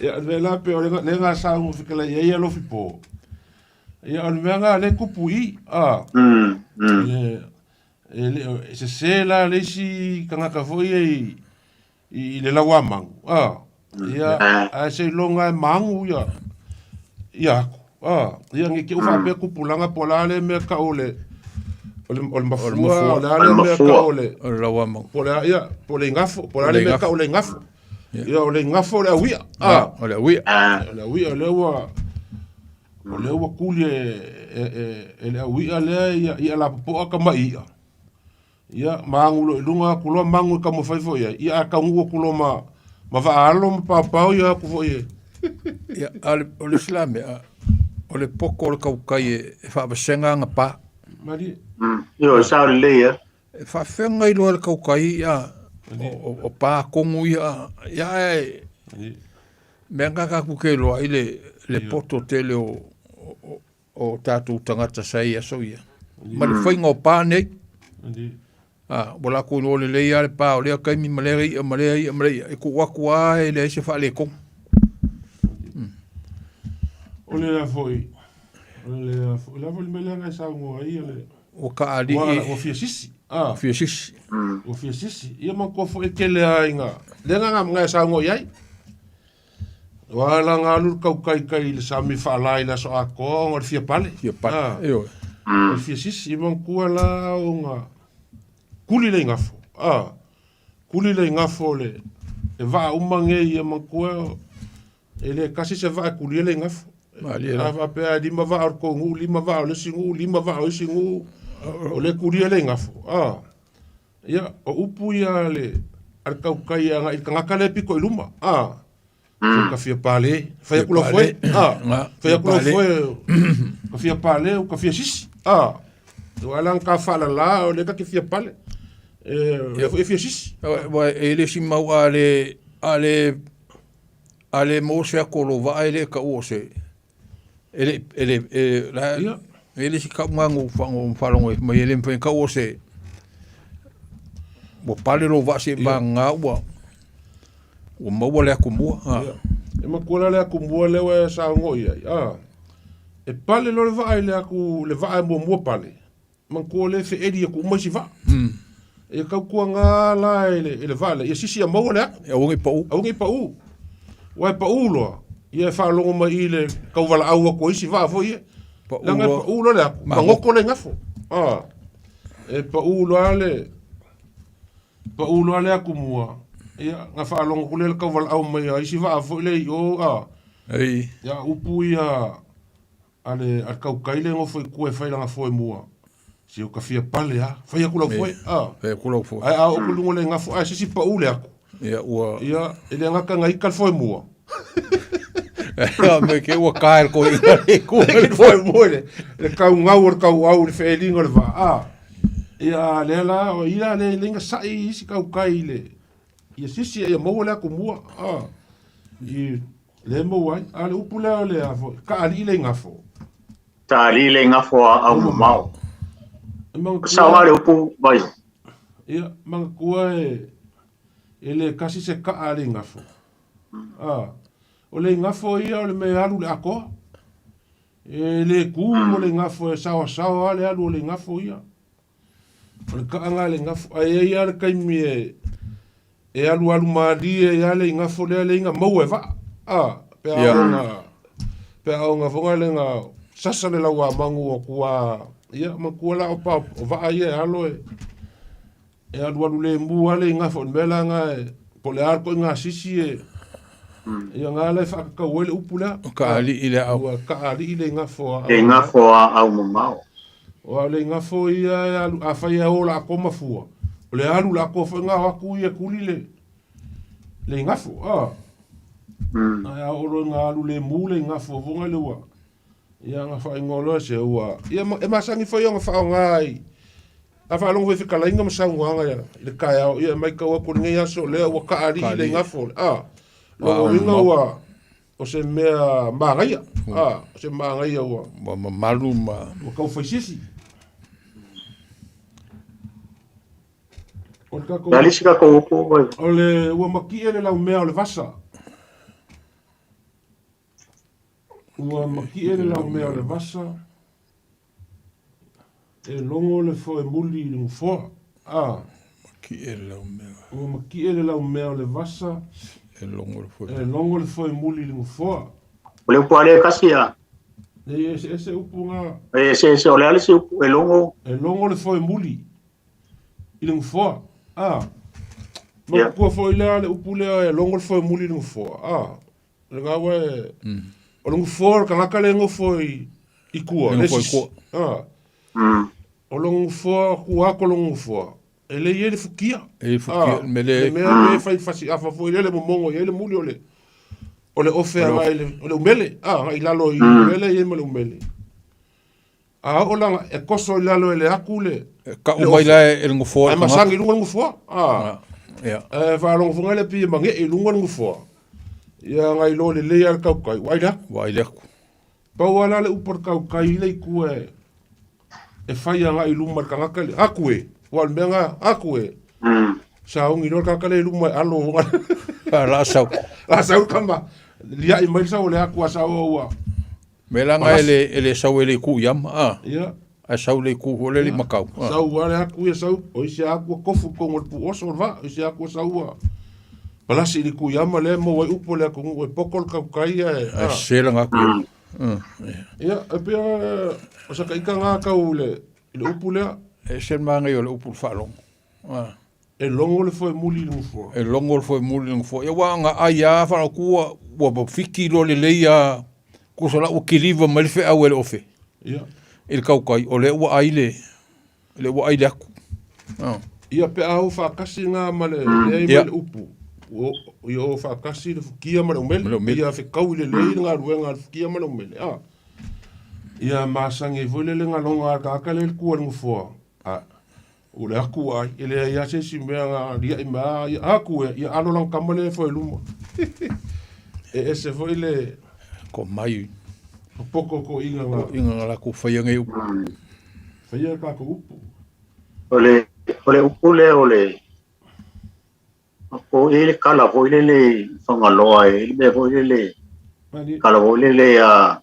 Ia, le la pe o le le ngā sa ungu fikala ia ia lofi po. Ia, o le mea ngā le kupu i, a. Le, e le e sesē la le isi tagata foi ia i i le lauamagu a ia ae seiloga e magu ia ia aku a ia ne i te i ua faapea tupulaga po o le a lea mea e tau o le o le o le mafua o le a lea mea e tau o le o le lauamagu po o le a ia po o le igafo po o le a lea mea e tau o le igafo ia o le igafo o le auia a o le auia o le auia o lea ua O lea ua kuli e, e, e, e le au i'a lea ia, i'a lapopoa ka ma'i i'a. Ia, magu loa i luga aku loa magu e taumafai foi i ai. Ia, a taunuu atu loa ma, ma vaaalo ma paopao ia aku foi e. Ia, a o le, o le isi la mea, o le poto o le tautai e, e faavasega aga pa. Malie. Ioe, sao lelei e. E faafeagai loa le tautai ia, o, o, o pa tonu ia, ia ae, Mea nga tatou ke iloa ai le, le poto tele o, o, o tatou tagata sa i aso ia. Ma le faiga o pa nei. A, ua latou iloa lelei lava le pa o lea taimi ma lea i'a ma lea i'a ma lea i'a. E tuu atu lava e leai se faaletonu. O le a foi, o le a foi, o le a foi le mea lea na e saunoa ai o le... Ua kaalii. Ua, ua fia sisi. Ah. Fia sisi. Ua fia sisi. Ia manatua foi e tele lava ina... Lea na na e saunoa i ai. Ua ala na alu le taukaikai i le sami faala i le aso atoa ona o le fia pale. Fia pale. Ah. Ioe. O le fia sisi. Ia manatua la ona kuli le igafo. Ah. Kuli le igafo o le e vaa uma nei ia manatua e le tasi se vaa e kulia le igafo. Malie la. A faapea e lima vaa o le tou nuu, lima vaa o le isi nuu, lima vaa o isi nuu, o le kulia le igafo. Ah. Ia, o upu ia a le, a le tautai agai i le tagata lea e pito i luma. A, mm. Ka fia pale, fai atu lau foe. A, fai atu lau foe, ka fia pale, ka fia sisi. A, o ala ka whaalala, o le ka ke fia pale. E, o le fia sisi. Wa, e le si mau a le, a le, a le mo se ako lo vaa e le ka o se, e le, e le, e, la, Ia. e le isi kau mago whango whalongo e mai e le mwhai kau o se, ua pale lo vaa se vā ngā ua, ua maua le aku mua. Ha. Ia. E matua la le aku mua lea ua e saunoa i ai. A, e pale loa le vaa i le aku, le vaa e muamua pale. Manatua lea e feeli atu uma isi vaa. E tautuaga la e le, e le vaa lea, ia sisi ia maua le aku. Aua ne i pau. Aua ne i pau. Aua e pau loa, ia e faalogo mai i le tauvalaau atu a isi vaa foi ia. Pau Leaga e loa. pau loa le aku, magoto le igafo. A, e pau loa le, pau loa le aku mua, ia, na faalogo atu lea i le tauvalaau mai a isi vaa foi lea i o, a. Ei. Ia, upu ia A le, a le tautai le nofo i tua e fai lana foe mua. Se o ka fia pale a. Fai atu lau foe. A. Fai atu lau foe. Ae a oo atu i luga o le gafo, ae sisi pau le aku. Ia, ua. Ia, e le gata na ika le foe mua. Ia, me ke ua ka e ko i ku. Le foe mua le, le kaugau o le kauau i le feeliga o le vaa. A. Ia, lea la, o ia le, le inga sa'i i isi tautai i le, ia sisi ia maua le aku mua. A. I, Lea e maua ai. A o le upu lea o le a foi, kaalii le igafo. Kaalii le igafo a aumamao. Sao lava le upu vai. Ia, manatua e, e le kasi se kaa a le igafo. A, o le igafo ia o le mea e alu i le atoa. E le ku mo le igafo e saoasaoa lava le alu o le igafo ia. O le kaaga a le igafo, ae i ai lava le taimi e, e alualu malie ai lava le igafo lea le iga maua e vaa. A, pe a Ia. oo ina Pe a o ngafonga le nga sasa le lau amagu o kua ia ma kua la o pa o vaa ia e alo e e alualu lemu lava le igafo o le mea la ga e po o le a koʻiga sisi e ia ga la e faakakau ai le upu lea. O kaaliʻi le aau. Ua kaaliʻi le igafo a Le igafo a aau mamao. O a le igafo ia e alu afai e o lakou mafua o le alu lakou foi ga o aku ia kuli le le igafo a. Ae a oo loa ina alu lemu le igafo foga le ua ia ga faaigoa loa se ua ia e masani foi ona faaaoga i a faalogo foi i fetalaiga ma saunoaga ia i le taeao ia e matau atu i lenei aso lea ua taali'i le igafo a lona uiga ua o se mea manaia a o se manaia ua ua mamalu ma ua tau faisisi o le tatou Le a le isi tatou upu o le ua matie le laumea o le vasa. Ua matie le laumea o le vasa e logo le foemuli i le nofoa. A. Matie le laumea. Ua matie le laumea o le vasa e logo le foe. E logo le foemuli i le nofoa. O le upu lava lea e tasi a. Leai, e eseese upu na. E eseese, o le a le isi upu e logo. E logo le foemuli i le nofoa. A. Manatua foi lea le upu lea e logo le foemuli i le nofoa. A. Lena ua e... O le nofoa o le tagata lea e nofo i, i tua. Le nofo i tua. A. O lona nofoa, tua atu o lona nofoa, e le i ai le fukia. E le fukia, le mea lea... Le mea lea e fai fasiafa foi lea le momono i ai le muli o le o le ofe agai le o le umele, a, agai i lalo i le umele i ai ma le umele. A oo la e koso i lalo e le aku le E kau mai la e le nofoa Ae masagi i luga le nofoa. A. Ia. E faalogo foi le pei e mage'e i luga le nofoa. Ia agai loa lelei lava le tautai, ua ai le aku. Ua ai le aku. Pau lava la le upu a le tautai i le itu e e fai agai i luma i le tagata le aku e. Aua o le mea lena, aku e. Sauni loa le tagata lea i luma e alo. La sau. La sau le tama. Lia'i mai le sau o le aku a sau ua Mea leaga e le, e le sau e le ku i ama, a. Ia. Ae sau le ku foi lele i makau. A. Sau lava le aku ia sau, o isi aku ua tofu i totonu o le puoso o le vaa, o isi aku ua sau ua palasi i le ku i ama lea e maua ai upu a le atunuu e poto le tautai ae, a. Ae sese lana aku ia. Ia, e pei o se taita lena tau i le, i le upu lea. E ese le manaia o le upu i le faalogo. A. E logo le foemuli i le nofoa. E logo le foemuli i le nofoa. Ia aua na ai lava faalogo ua ua fiki loa lelei a tusa la ua kiliva mai le feau e le ofe. Ia. I le tautai o lea ua ai le lea ua ai le aku. Ah. Ia pe a o faatasi na ma le leai ma le upu. Ia o faatasi le fukia ma le umele. Ia fekaui lelei le galuega a le fukia ma le umele. Ah. Ia masani ai foi le le galoga a le tagata lea i le tua i le nofoa. Ah. O le aku ai, e leai lava se isi mea na aliaʻi mai a ia aku e, ia alo lana tama lea e foe i luma. E ese foi le Ko mai. Popoto toeaiina na. Toeaiina na latou faia nei upu. Faia le tatou upu. O le, o le upu lea o le, po i le kala foi lele i Fagaloa e i le mea foi lele, kala foi lele a,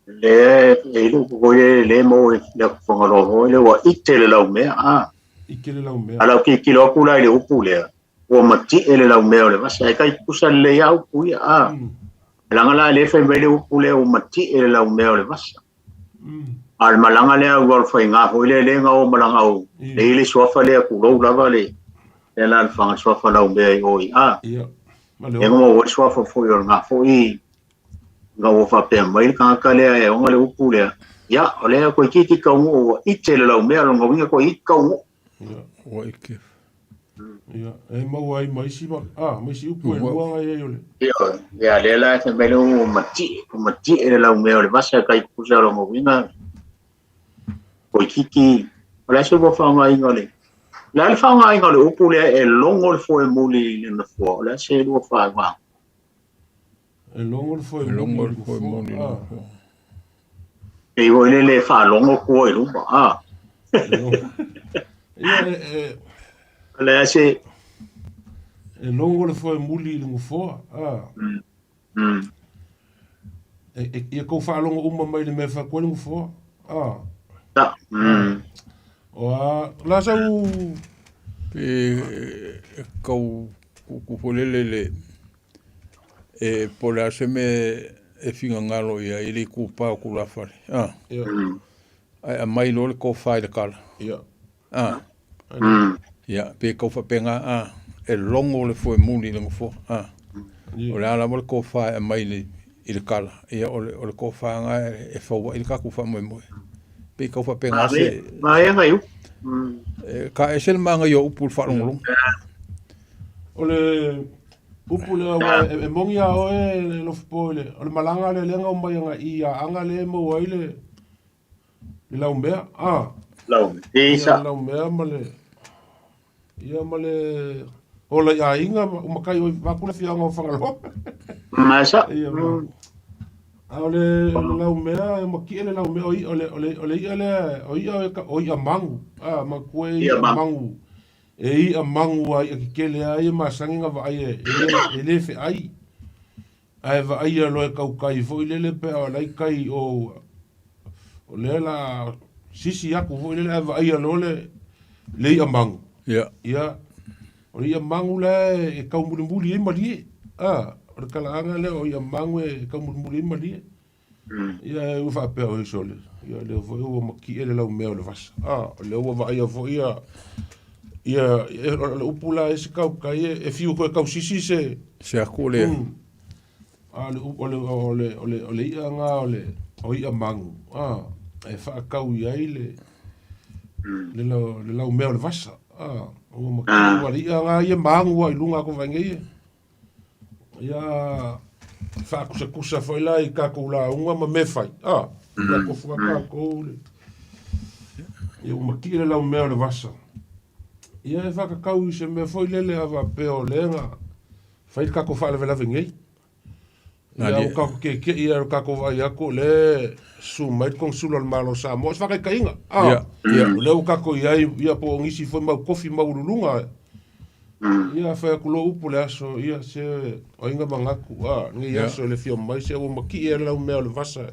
Lea e i le upu foi lele lea e maua i le atu Fagaloa foi lea ua ite le laumea a. Ite le laumea. A lau tilotilo atu la i le upu lea, ua mati'e le laumea o le vasa. E tai tutusa lelei lava upu ia a. Leaga la lea e fai mai le upu lea ua mati'e le laumea o le vasa. A o le malaga lea ua o le faiga foi lea lea na o malaga au le i le suafa lea tulou lava le lea la le faga suafa laumea i o i a. Ia. Lea na maua ai le suafa foi o lena foi Ina ua faapea mai le tagata lea e ona le upu lea, ia, o lea toeitiiti taunuu ua ite le laumea, lona uiga toeitiiti taunuu. Ia. Ua ite. Ia, e maua ai ma isi, ah, ma isi upu e lua na i ai o le. Ia, ia, lea la e fai mai le ua matie, ua matie le laumea o le vasa e tai tutusa lona uiga, toeitiiti, o le a se ua faaaogaina o le, o le a le faaaogaina o le upu lea e logo le foemuli i le nofoa, o le a se lua faaaogaga? E logo le foemuli i le nofoa. Pei foi lele e faalogo tua i luma, a. Ia, e, O le a se... E logo le foemuli i le nofoa, a. E, e, ia kou faalogo uma mai le mea e fai atu ai le nofoa, a. Ta. O a, la sau... Pe e kau kuku foi lele le... E po o le a se mea e finagalo i ai i le itupa o tulafale. A. Ia. Ae aumai loa le tofa i le kala. Ia. A. Ia, pe tau faapena, a, e logo le foemuli i le nofoa. A. O le a lava le tofa e aumai i le, i le kala, ia o le, o le tofa lena e fau ai le tatou faamoemoe. Pei tau faapena se... Manaia upu. E ka ese le manaia o upu i le faalogologo. O le upu lea aua e moni lava oe le Lofipo i le, o le malaga lea lea na omai agai i Aana lea e maua ai le, le laumea, a. Laumea, isa. Ia, le laumea ma le, ia ma le ola i aiga ma umakai oi vaku le afioaga o Fagaloa. Masa. Ia, ma. A o le, o le laumea, e matie le laumea, o i'a, o le, o le, o le i'a lea, o i'a, o i'a magu, a, matua e i'a magu, e i'a magu a i'a tetele a ia masani na vaai e, e le, e le fe'ai. Ae vaaia loa e kaukai foi lele pe a o la e i tai o o lea la sisi aku foi lele ae vaaia loa le le i'a magu. Ia. Ia, o le i'a magu la e taumulimuli ai malie. A, o le talaaga lea o i'a magu e taumulimuli ai malie. Ia, ua faapea oi sole, ia lea foi ua matie le laumea o le vasa. A, o lea ua vaaia foi ia ia o le upu la e se kaukai e fiu toe tausisi se Se aku lea. A o le o le o le o le o le i'a na o le o i'a magu, a, e faatau i ai le le lau le laumea o le vasa. A, ua matie ua le i'a na ia magu a i luga atu vaai nei e. Ia faakusakusa foi la i tatou lauga ma mea fai. A, ia tofu lava tatou le... Ia ua matie le laumea o le vasa. Ia e faatatau i se mea foi lele a faapea o lea na fai le tatou faalavelave nei. Ia ua tatou keke'i lava i le tatou vaai atu o lea e susu mai le Konesula o le Malo o Samoa. O se faataitaiga, a, o lea ua tatou i ai, ia po o nisi foi mau tofi maualuluga. Ia fai atu loa upu le aso, ia se o ai na manatu, a, lenei aso i le afio mai, se ua matie le laumea o le vasa.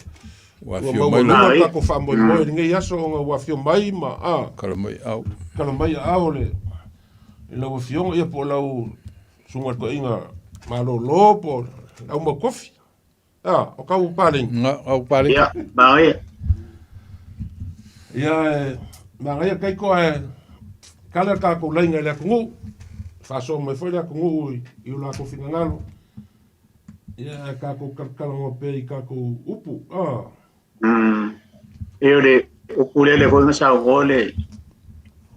Ua Ua afio mai maualuga le tatou faamoemoe i lenei aso ona ua afio mai ma, a, Kala mai aao. Kala mai aao le, i lau afioga, ia po o lau susuga i le toeaina malolo po o le au mau kofi. A, o kau paleni. Nga, au paleni. Ia, manaia. Ia, e, manaia Keiko ae kala le tatou laina i le atunuu, faasoa mai foi le atunuu i, i o latou finagalo. Ia, ae tatou talatalanoa pea i tatou upu. Ah. E o le upu lele foi na saunoa le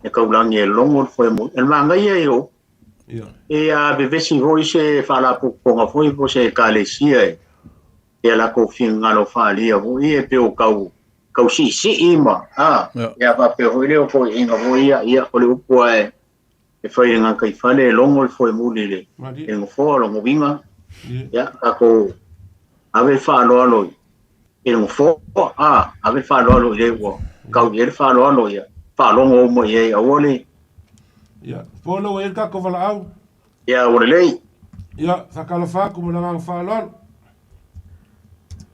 le kaulagi e logo le foemuli. E le manaia ia o Ia. E a vevesi foi se faalapotopotoga foi po o se ekalesia e ia latou finagalo faaalia foi e pei o tau tau siisii ma a ia faapea foi lea o toeaiina foi ia ia o le upu lava e e fai i le gataifale e logo le foemuli i le i le nofoa lona uiga ia tatou ave le faaaloalo i le nofoa a ave le faaaloalo i le ua tau i ai le faaaloalo ia faalogo uma i ai aua le Ia, po lea ua i ai le tatou valaau. Ia, ua lelei. Ia, faatalofa atu ma le agaga faaaloalo.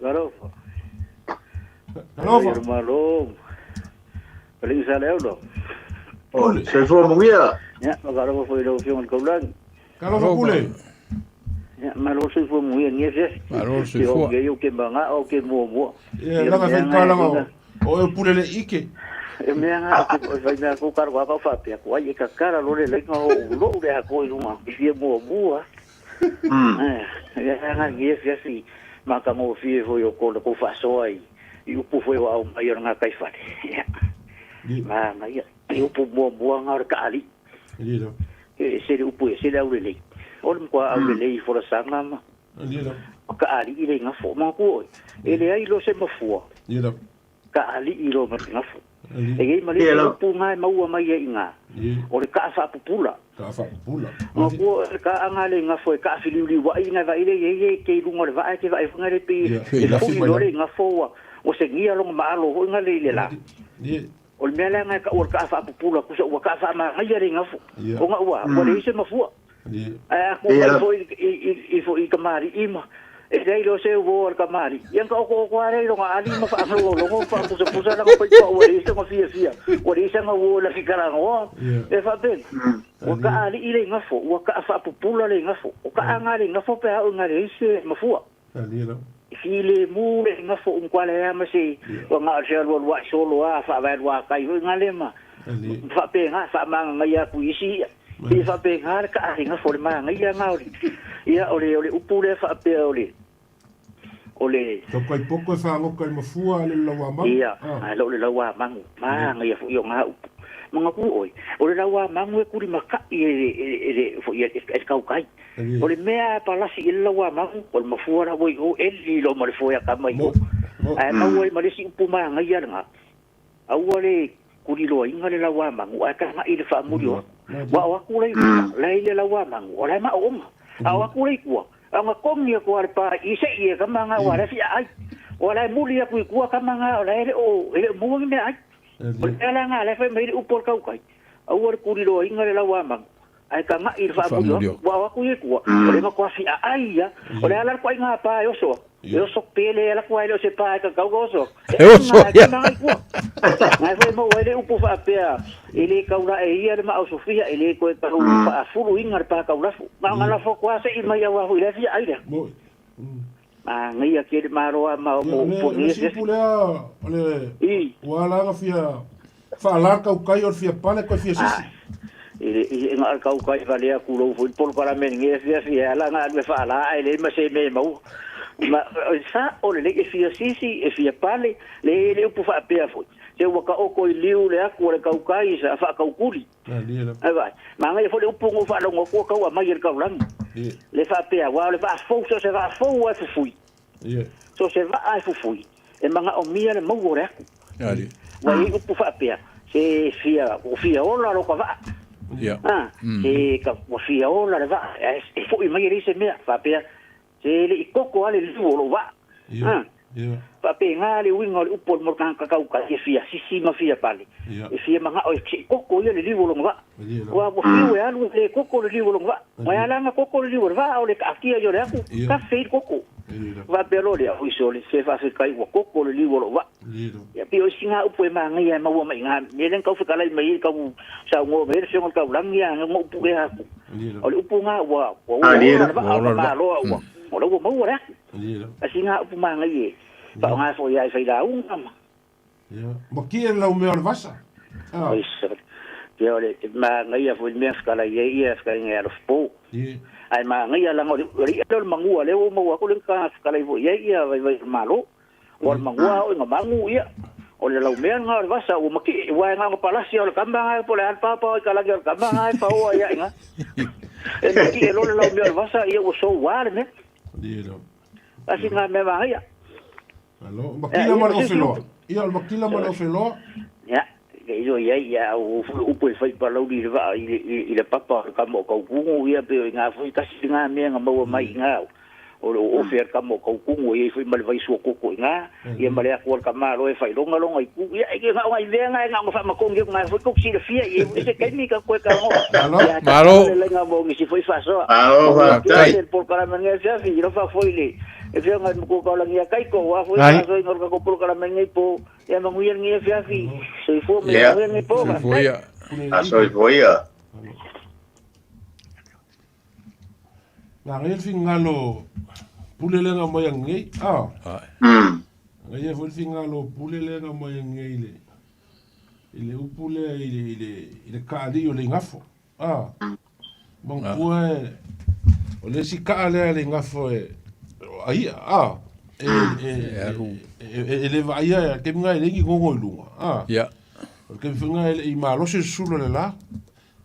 Talofa. Talofa. Ia malo. Alii sa le aulo. Pule. Soifua manuia. Ia, faatalofa foi i lau Afioga i le Taulagi. Talofa Pule. Ia, malo soifua manuia i lenei afiafi. Malo le soifua. Ia, ke manga o ke muamua. Ia, laga fai palaga o oe o Pule le ike. E mea nga o fai mea ko karo ka faapea ko ai e kakara lo le lenga o lo le ha ko i lunga i fia muamua. Eh, ia nga ngi afiafi ma ka mo fie foi o ko le ko faasoa i i upu foi o au mai o ngā kaifale. Ia. Ma ma ia i upu muamua nga o le kaali. Ia. E se le upu e se le au lelei. O le mkua au lelei i folasaga ma. Ia. Ma kaali i le ngafo. Ma ku oi. E le ai lo se mafua. Ia. Kaali i lo ma le ngafo. E i ma le upu ngā e maua mai e i ngā. O le kaa faapupula. Kaa faapupula. Ma ku le kaa ngā le ngafo e kaa whiliuli wai ngā vai le ye ye ke lunga le vaa ke vai whanga le pi. E fui lo le ngafo ua. O se ngia longa maalo hoi ngā le i le la. O le mea lea ngai ka ua le kaa faapupula kusa ua kaa faamagaia le gafo. O nga ua, ua leai se mafua. Ae a ku mai foi i i i foi i kamali'i ma E leai loa se uo a le kamali'i, ia na taotooto lava lea i lona ali ma faalogologo ma faapusapusa lana paipa ua leai sona fiafia, ua leai sana uo e lafi talanoa. E faapena, ua taali'i le igafo, ua taafaapupula le igafo. O taaga a le igafo pe a oo ina leai se mafua. E filemu le igafo ua matua leai lava ma se, ua na o se alualua'i solo lava faavaeluatai foi lena ma faapena, faamagagaia atu i isi i'a. Pei e faapena le taaliga fo le manaia na o le, ia o le, o le upu lea faapea o le, o le. Tau kai poto e fagota i le mafua a le lauamanu. Ia, ae le o le lauamanu, manaia foi o na upu. Manatua oe, o le lauamanu e tulimatai e le, e le, foi e le tautai. O le mea e palasi i le lauamanu, o le mafua la ua i o, eli loa ma le foe a tama i o. Ae maua ai ma le isi upu manaia lena. Aua le kuliloaina le lauamanu, ae tagai i le faamuli o aku. Ua o atu la i luga, la e i le lauamanu, o la e maooma. A o atu la i tua, a na togi atu lava le pa i se i e tama na, ua la e fia ai. Ua la e muli atu i tua tama na, o la e le o, e le o maua ni meaai. O le mea la na, la e fai mai ai le upu a le tautai, aua le kuliloaina le lauamanu, ae tagai i le faamuli o aku. Ua o atu ia i tua, o le matua fia ai ia. O le a la le ituaiga pa e oso atu? E oso pele ala ku ai le o se pa e kakau ka oso. E oso ia. Ngai foi mo ai le upu faapea e le kau la e ia le ma sofia e le koe kau faafulu inga le pa kau lafu. Ma nga lafo kwa se i mai awa hui le fia ai le. Ma ngai a ke le maro a ma mo po ni se. Le o le ua la nga fia fa la kau kai o fia pale ko fia sisi. I i nga kau kai vale a kulo foi polo para men nge fia fia ala nga le fa la e le ma se me mau. Ma sa o le e fia sisi e fia pale le le upu faapea foi. Se ua ka oko i liu le aku o le kaukai sa whaakaukuli. Ai vai. Ma ngai foi le upu ngo whaalongo kua kau a mai e le kaulangi. Le faapea, wa o le vaafou, so se vaafou ai fufui. So se vaa ai fufui. E manga o mia le mau o le aku. Wa i upu faapea, se fia, o fia ola lo ka vaa. Ah, se ka ua fia ola le vaa. E foi mai e le se mea, faapea, se le i koko ale liu o lo vaa. Ah. Faapena le uiga o le upu o le mo le e fia sisi ma fia pale. E fia manga o e koko ia le liu o longa vaa. Ua ua fiu e alu e le koko le liu o longa vaa. Mai alanga koko le liu o le vaa o le kaakia i o le aku. Ka fei koko. Faapea loa lea, oi sole, se faafetai ua koko le liu o lou vaa. Ia pei o isi ngā upu e māngaia e maua mai ngā mea lea na tau fetalai mai ai tau saunoa mai ai le Afioga i le Taulagi a ngā upu ea aku. O le upu ngā ua ua ola le vaa o le Malo a ua o la ua maua le aku. Asi ngā upu māngaia e faaaoga foi ia e failauga ma. Ma ki e lau mea o le vasa. Oi sole. Ia o le māngaia foi le mea fetalai ai ia fetalaiga ia Alofapo. Ae māngaia leaga o le i'a lea o le manua lea ua maua atu le na fetalai foi i ai ia vaivai o le Malo. Ua le magua o inga magu ia. O le laumea nga o le vasa ua maki ua e nga palasi o le kama nga po le al papa o kalagi o le kama nga e paoa ia inga. E maki e lo le laumea o le vasa ia ua so ua le mea. Asi nga mea maga ia. Alo, makila ma le ofeloa. Ia, o le makila ma le ofeloa. Ia, ke ilo ia ia au upu e fai palauli i le vaa i le papa o le kama o Kaukugu ia pe o i ngā foi tasi ngā mea nga maua mai i ngā o le ofe a le kama o Kaukugu e iai foi ma le vaisua koko i ngā ia ma le aku a le kama loa e failongalonga i ku ia e ngā o ngai mea ngā e ngā o whaamakongi o ngā foi koku silafia i e se kaimi ka koe ka ngoa ia Malo. le lenga mo ngisi foi whasoa Malo, faafetai. le polokalame ngai fiafi i lofa foi le e fia ngai muku ka olangi a kaiko wa foi Ai. whasoa i ngor ka ko polokalame ngai po ia manuia lenei afiafi soifua ma Ia. manuia lenei po Soifua ia. A soifua ia. Nā ngai le fingalo pule lenga mai angei. Ah. Ngai e foi le fingalo pule lenga mai angei le i le upu lea i le i le i le kaali o le igafo. Ah. Manatua e o le isi kaa lea le igafo e o aia ah e e e e le vaaia e kemi ngai le ingi gogo i luga. Ah. Ia. O le kemi foi ngai le i malosi le susulu o le la.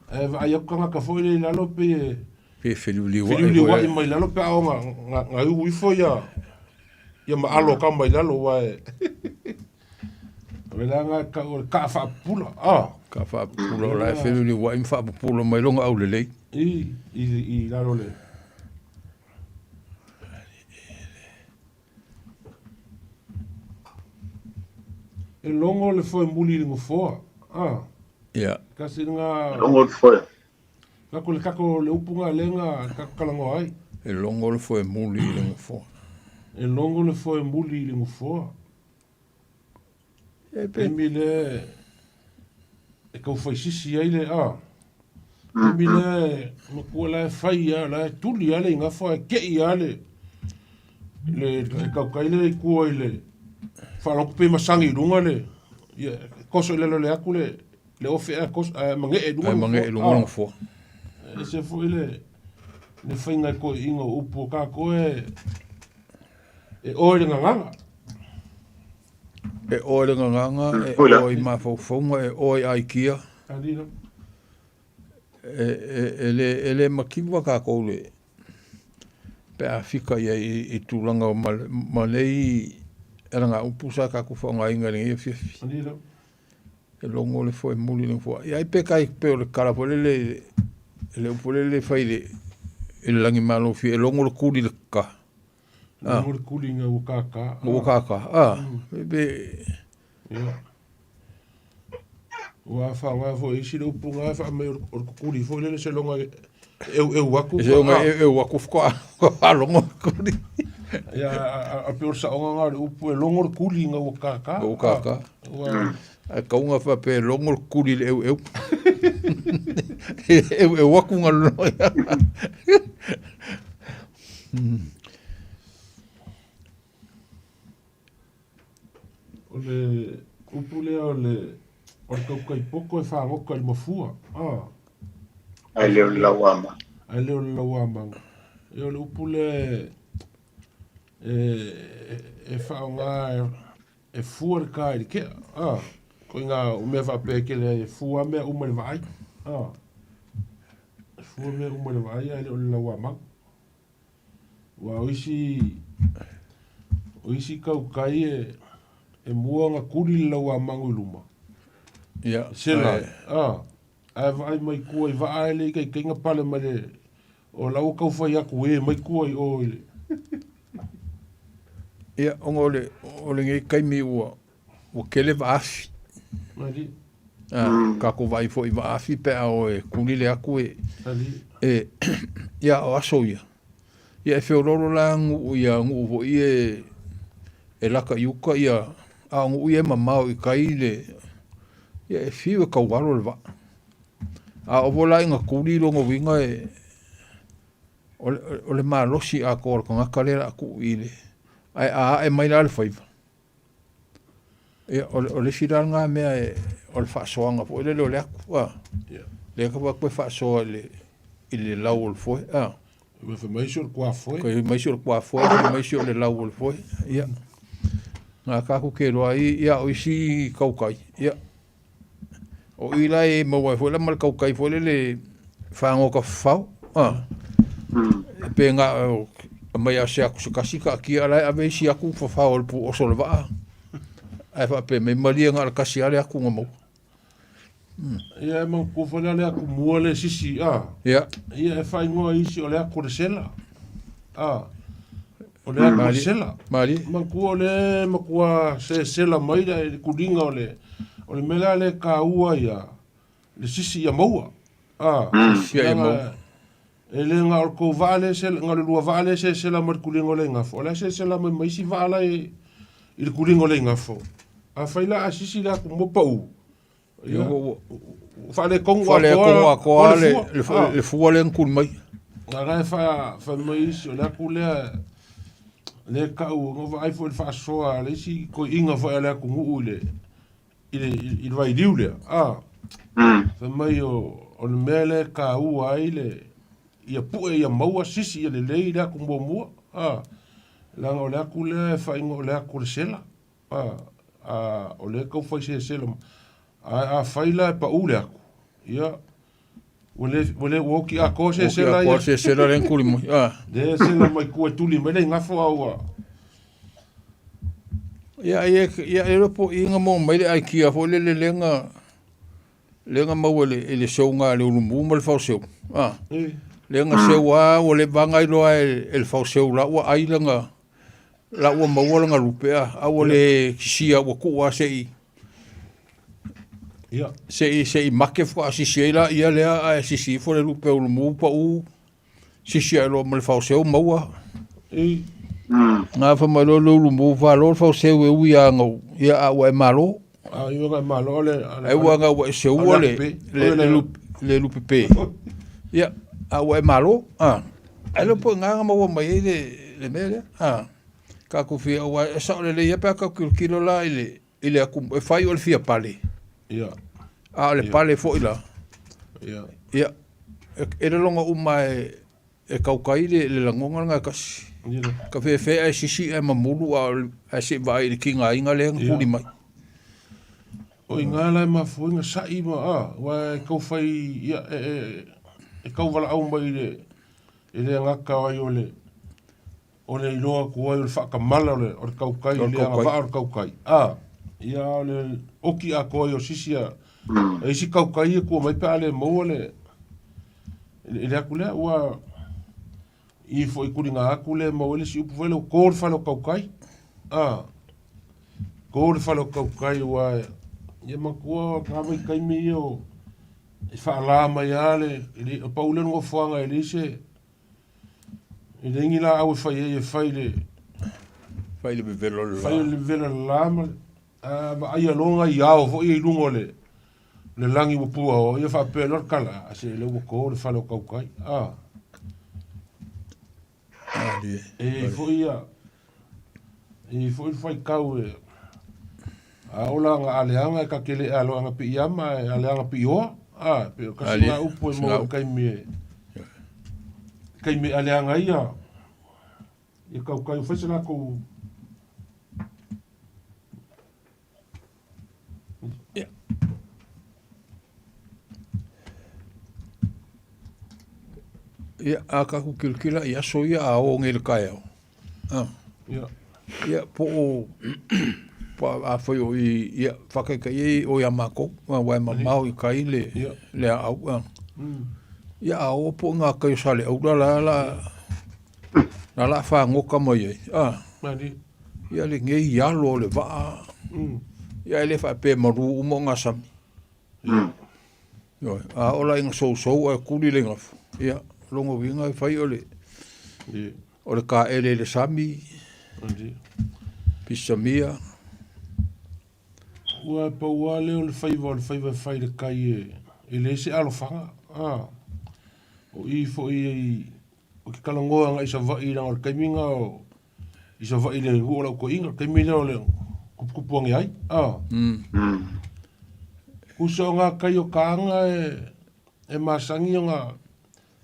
Ae vaai atu tagata foi lea i lalo pei e Pe feliuliua'i foi. Feliuliua'i mai lalo pe a o nga nga iu ifo ia ia ma alo ka mai lalo aua e o le la nga kau o le kaa faapupula a. Kaa faapupula o la e feliuliua'i ma faapupula mai lona aulelei. I i i lalo le E logo le foe muli i le nofoa. A. Ia. Kasi nga. Logo le foe. Kako le kako le upu nga le nga kako kalanoa ai. E logo le foe muli i le nofoa. E logo le foe muli i le gafoa. Taimi lea e tau faisisi ai le a. Taimi lea e matua la e fai lava, la e tuli lava le igafa ae tei lava le le e tautai lea i tua i le faalogo atu pe masagi i luga le ia e toso i lalo o le atu le le ofe ae toso ae magee i luga Ae magee i luga le gafoa. E ese foi le le faiga e toeaiina o upu o tatou e e oe le gagana. E oe le gagana, e oe i mafaufauga, e oe i aikia. E, e, e, le, e le makiva kākou le pe a fika ia i, i tulaga o ma, ma nei alagaupu sa kākou faaaogaina i lenei afiafi. E logo le foe muli i le gafoa. Ia ai pe kai pe o le kala foi lele i le upu lele e fai i le i le lagimalofie e logo le kuli i le ka. Ah. Logo le kuli ina ua kākā. Ua kākā. Ah. Pe Ia. Ua faaaoga foi e isi le upu na e faamai o le kukuli foi lele seiloga e eueu atu. Seiloga e eueu atu faatoa faalogo le kuli. Ia, a pei o le saoga na o le upu e logo le kuli ina ua kākā. Ua kākā. Ua Ae kauga faapea e logo le kuli i le eueu. E eueu atu ga logo. O le upu lea o le o le tautai poto e fagota i le mafua. Ah. Ae le o le lauama. Ae le o le lauamaga. Ia o le upu lea e e faaaoga e fua le ka i le kea. Ah. Ko inā o mea faapea e kele ai e fua mea uma i le vaai. Ah. E fua mea uma i le vaai ae le o le lauamaga. Aua o isi, o isi tautai e, e mua ona tuli le lauamagu i luma. Ia, Sela, a, ae vaai mai tua i vaa e le ikaikaina pale mai le, o la ua tau fai atu e mai tua i o i le. Ia, ona o le, o lenei taimi ua, ua tele vaafi. Mali. A, tatou vaai foi i vaafi pe a o e kuli le atu e, e, ia o aso ia. Ia e feoloolo la nuu ia nuu foi e, e laka i uka ia, a o nuu ia e mamao i tai le, ia e fiu e taualo le vaa. A oo foi la ina kuli lona uiga e, o le, o le malosi atoa o le tagata lea o le a tuu i le, ae a ae mai la le faiva, Ia, o le, o le isi la lena mea e, o le faasoaga foi lele o le atu, a. Ia. Lea ka faapea e faasoa i le, i le lau o le foe, a. Ua fai mai isi o le kuafoe. Fai mai isi o le kuafoe, fai mai isi o le lau o le foe, ia. Na tatou ke iloa ai, ia, o isi tautai, ia. O i la e maua ai foi la ma le tautai foi lele fagota fafao, a. Pe na o aumai lava o se atu se tasi taatia a o la e ave isi atu fafao e le puoso o le vaa. Ae faapea mai, malie na o le tasi lava le atu na maua. Ia e manatua foi la le atu mua le sisi, a. Ia. Ia e faaigoa e isi o le atu o le sela. A. O le atu o le sela. Malie. Manatua o le matua sesela mai le kuliga o le o le mea la lea e taua ia le sisi ia maua. A. Sisi ia maua. E le na o le tou vaa lea e na o le lua vaa lea e sesela mai le kuliga o le igafo, o la e sesela mai ma isi vaa la e i le kuliga o le igafo. Afai la a sisi le atu mua pau, ia, ua faaletonu atoa atoa le, le, le fua lea na tuli mai. Na la e fai mai isi, o le atu lea, lea tau, na vaai foi i le faasoa a le isi toeaina foi a le atunuu i le, i le, i le vailiu lea, a, fai mai o, o le mea lea e taua ai le, ia pue ia maua sisi ia lelei le atu muamua, a, leaga o le atu lea e faaigoa o le atu o le sela, a, a, o lea e tau fai sesela mai. Ae afai la e pau le atu, ia, ua le, ua le, ua oti atoa sesela ia. Oti atoa sesela lea na tuli mai, a. Lea sela mai tua e tuli mai le igafo a ua. Ia, ia, ia, e iloa po o i na maua mai le aikia foi lele lea na, lea na maua i le, i le seuga a le ulumu ma le faoseu. A. Lea na seu lava ua leva ona iloa e, e le faoseu la ua ai lana, la ua maua lana lupe a, a ua le sisia ua tuu lava se i, Ia. se i, se i make faatoa sisi ai laia lea ae sisi ifo le lupe ulumu pau, sisi ae loa ma le faoseu maua. I. Gafa mai loa le ulumu falo le fauseu e ui a gau ia a ua e malo. A i ua e malo le Ai ua ga ua e seua le le le le lupe pe. Ia a ua e malo. A. Ai lo po nga ma ua mai le le mea lea. A. Ka ku fia ua e sao le le ia pa ka kilokilo la i le i le aku e fai o le fia pale. Ia. A o le pale foi la. Ia. Ia. E le longa uma e E kaukai le, le lagona lena e tasi. Ka fefe ae sisi ae mamulu a ae se i vaai i le tigaina lea na tuli mai. O iga la e mafua ai na sa'i ma a, aua e tau fai ia e e e tau valaau mai i le e le gata ai o le o le iloa atu ai o le faatamala o le o le tautai i le agavaa o le tautai a, ia a o le oki atoa ai o sisi a a isi tautai ia tua mai pe a le maua le i le atu lea ua i foi tuliga atu le maua ai le isi upu foi lea ua to le fale o tautai a, to le fale o tautai aua ia manatua na vaitaimi ia o e faalā mai lava le pau lea o le nofoaga e leai se E leai ni laau e fai ai e fai le fai le vevela o le la. Fai le vevela o le la ma le a vaai aloga i ao foi i luga o le le lagi ua puaoa ia faapea loa le tala a se lea ua to le fale o tautai a. E i ai foi ia e i ai foi le faitau e a ola aga aleaga e ta te le alo aga piiama e aleaga piioa a pe o kasi nga upu e maua i taimi e taimi e aleaga ai ia ia tautai o fai se latou Ia, a tatou kilokilo i aso ia a o nei i le taeao, Ia. Ia, po o, po o a fai o i, ia, faataitai ai o ia matou, aua e mamao i tai le, le aau. Ia, a oo po o ngā kai o Saleaula la, la, la la fagota mai ai, Ia, lenei alo o le vaa, ia, e le faapea e malu uma o ngā sami. Ioe, a oo la ina sousou ae tuli le gafu, ia, o lona uiga e fai o le, o le taele i le sami, pisamia. Ua pau lava lea o le faiva o le faiva e fai i le tai e leai se alofaga. A, o i foi ou te talanoa agai i Savaii leaga o le taimi lena o i Savaii i le nuu o lau toeaina, o le taimi lea o le tuputupu ane ai. A, tusa o ngā kai o kānga e, e masani ona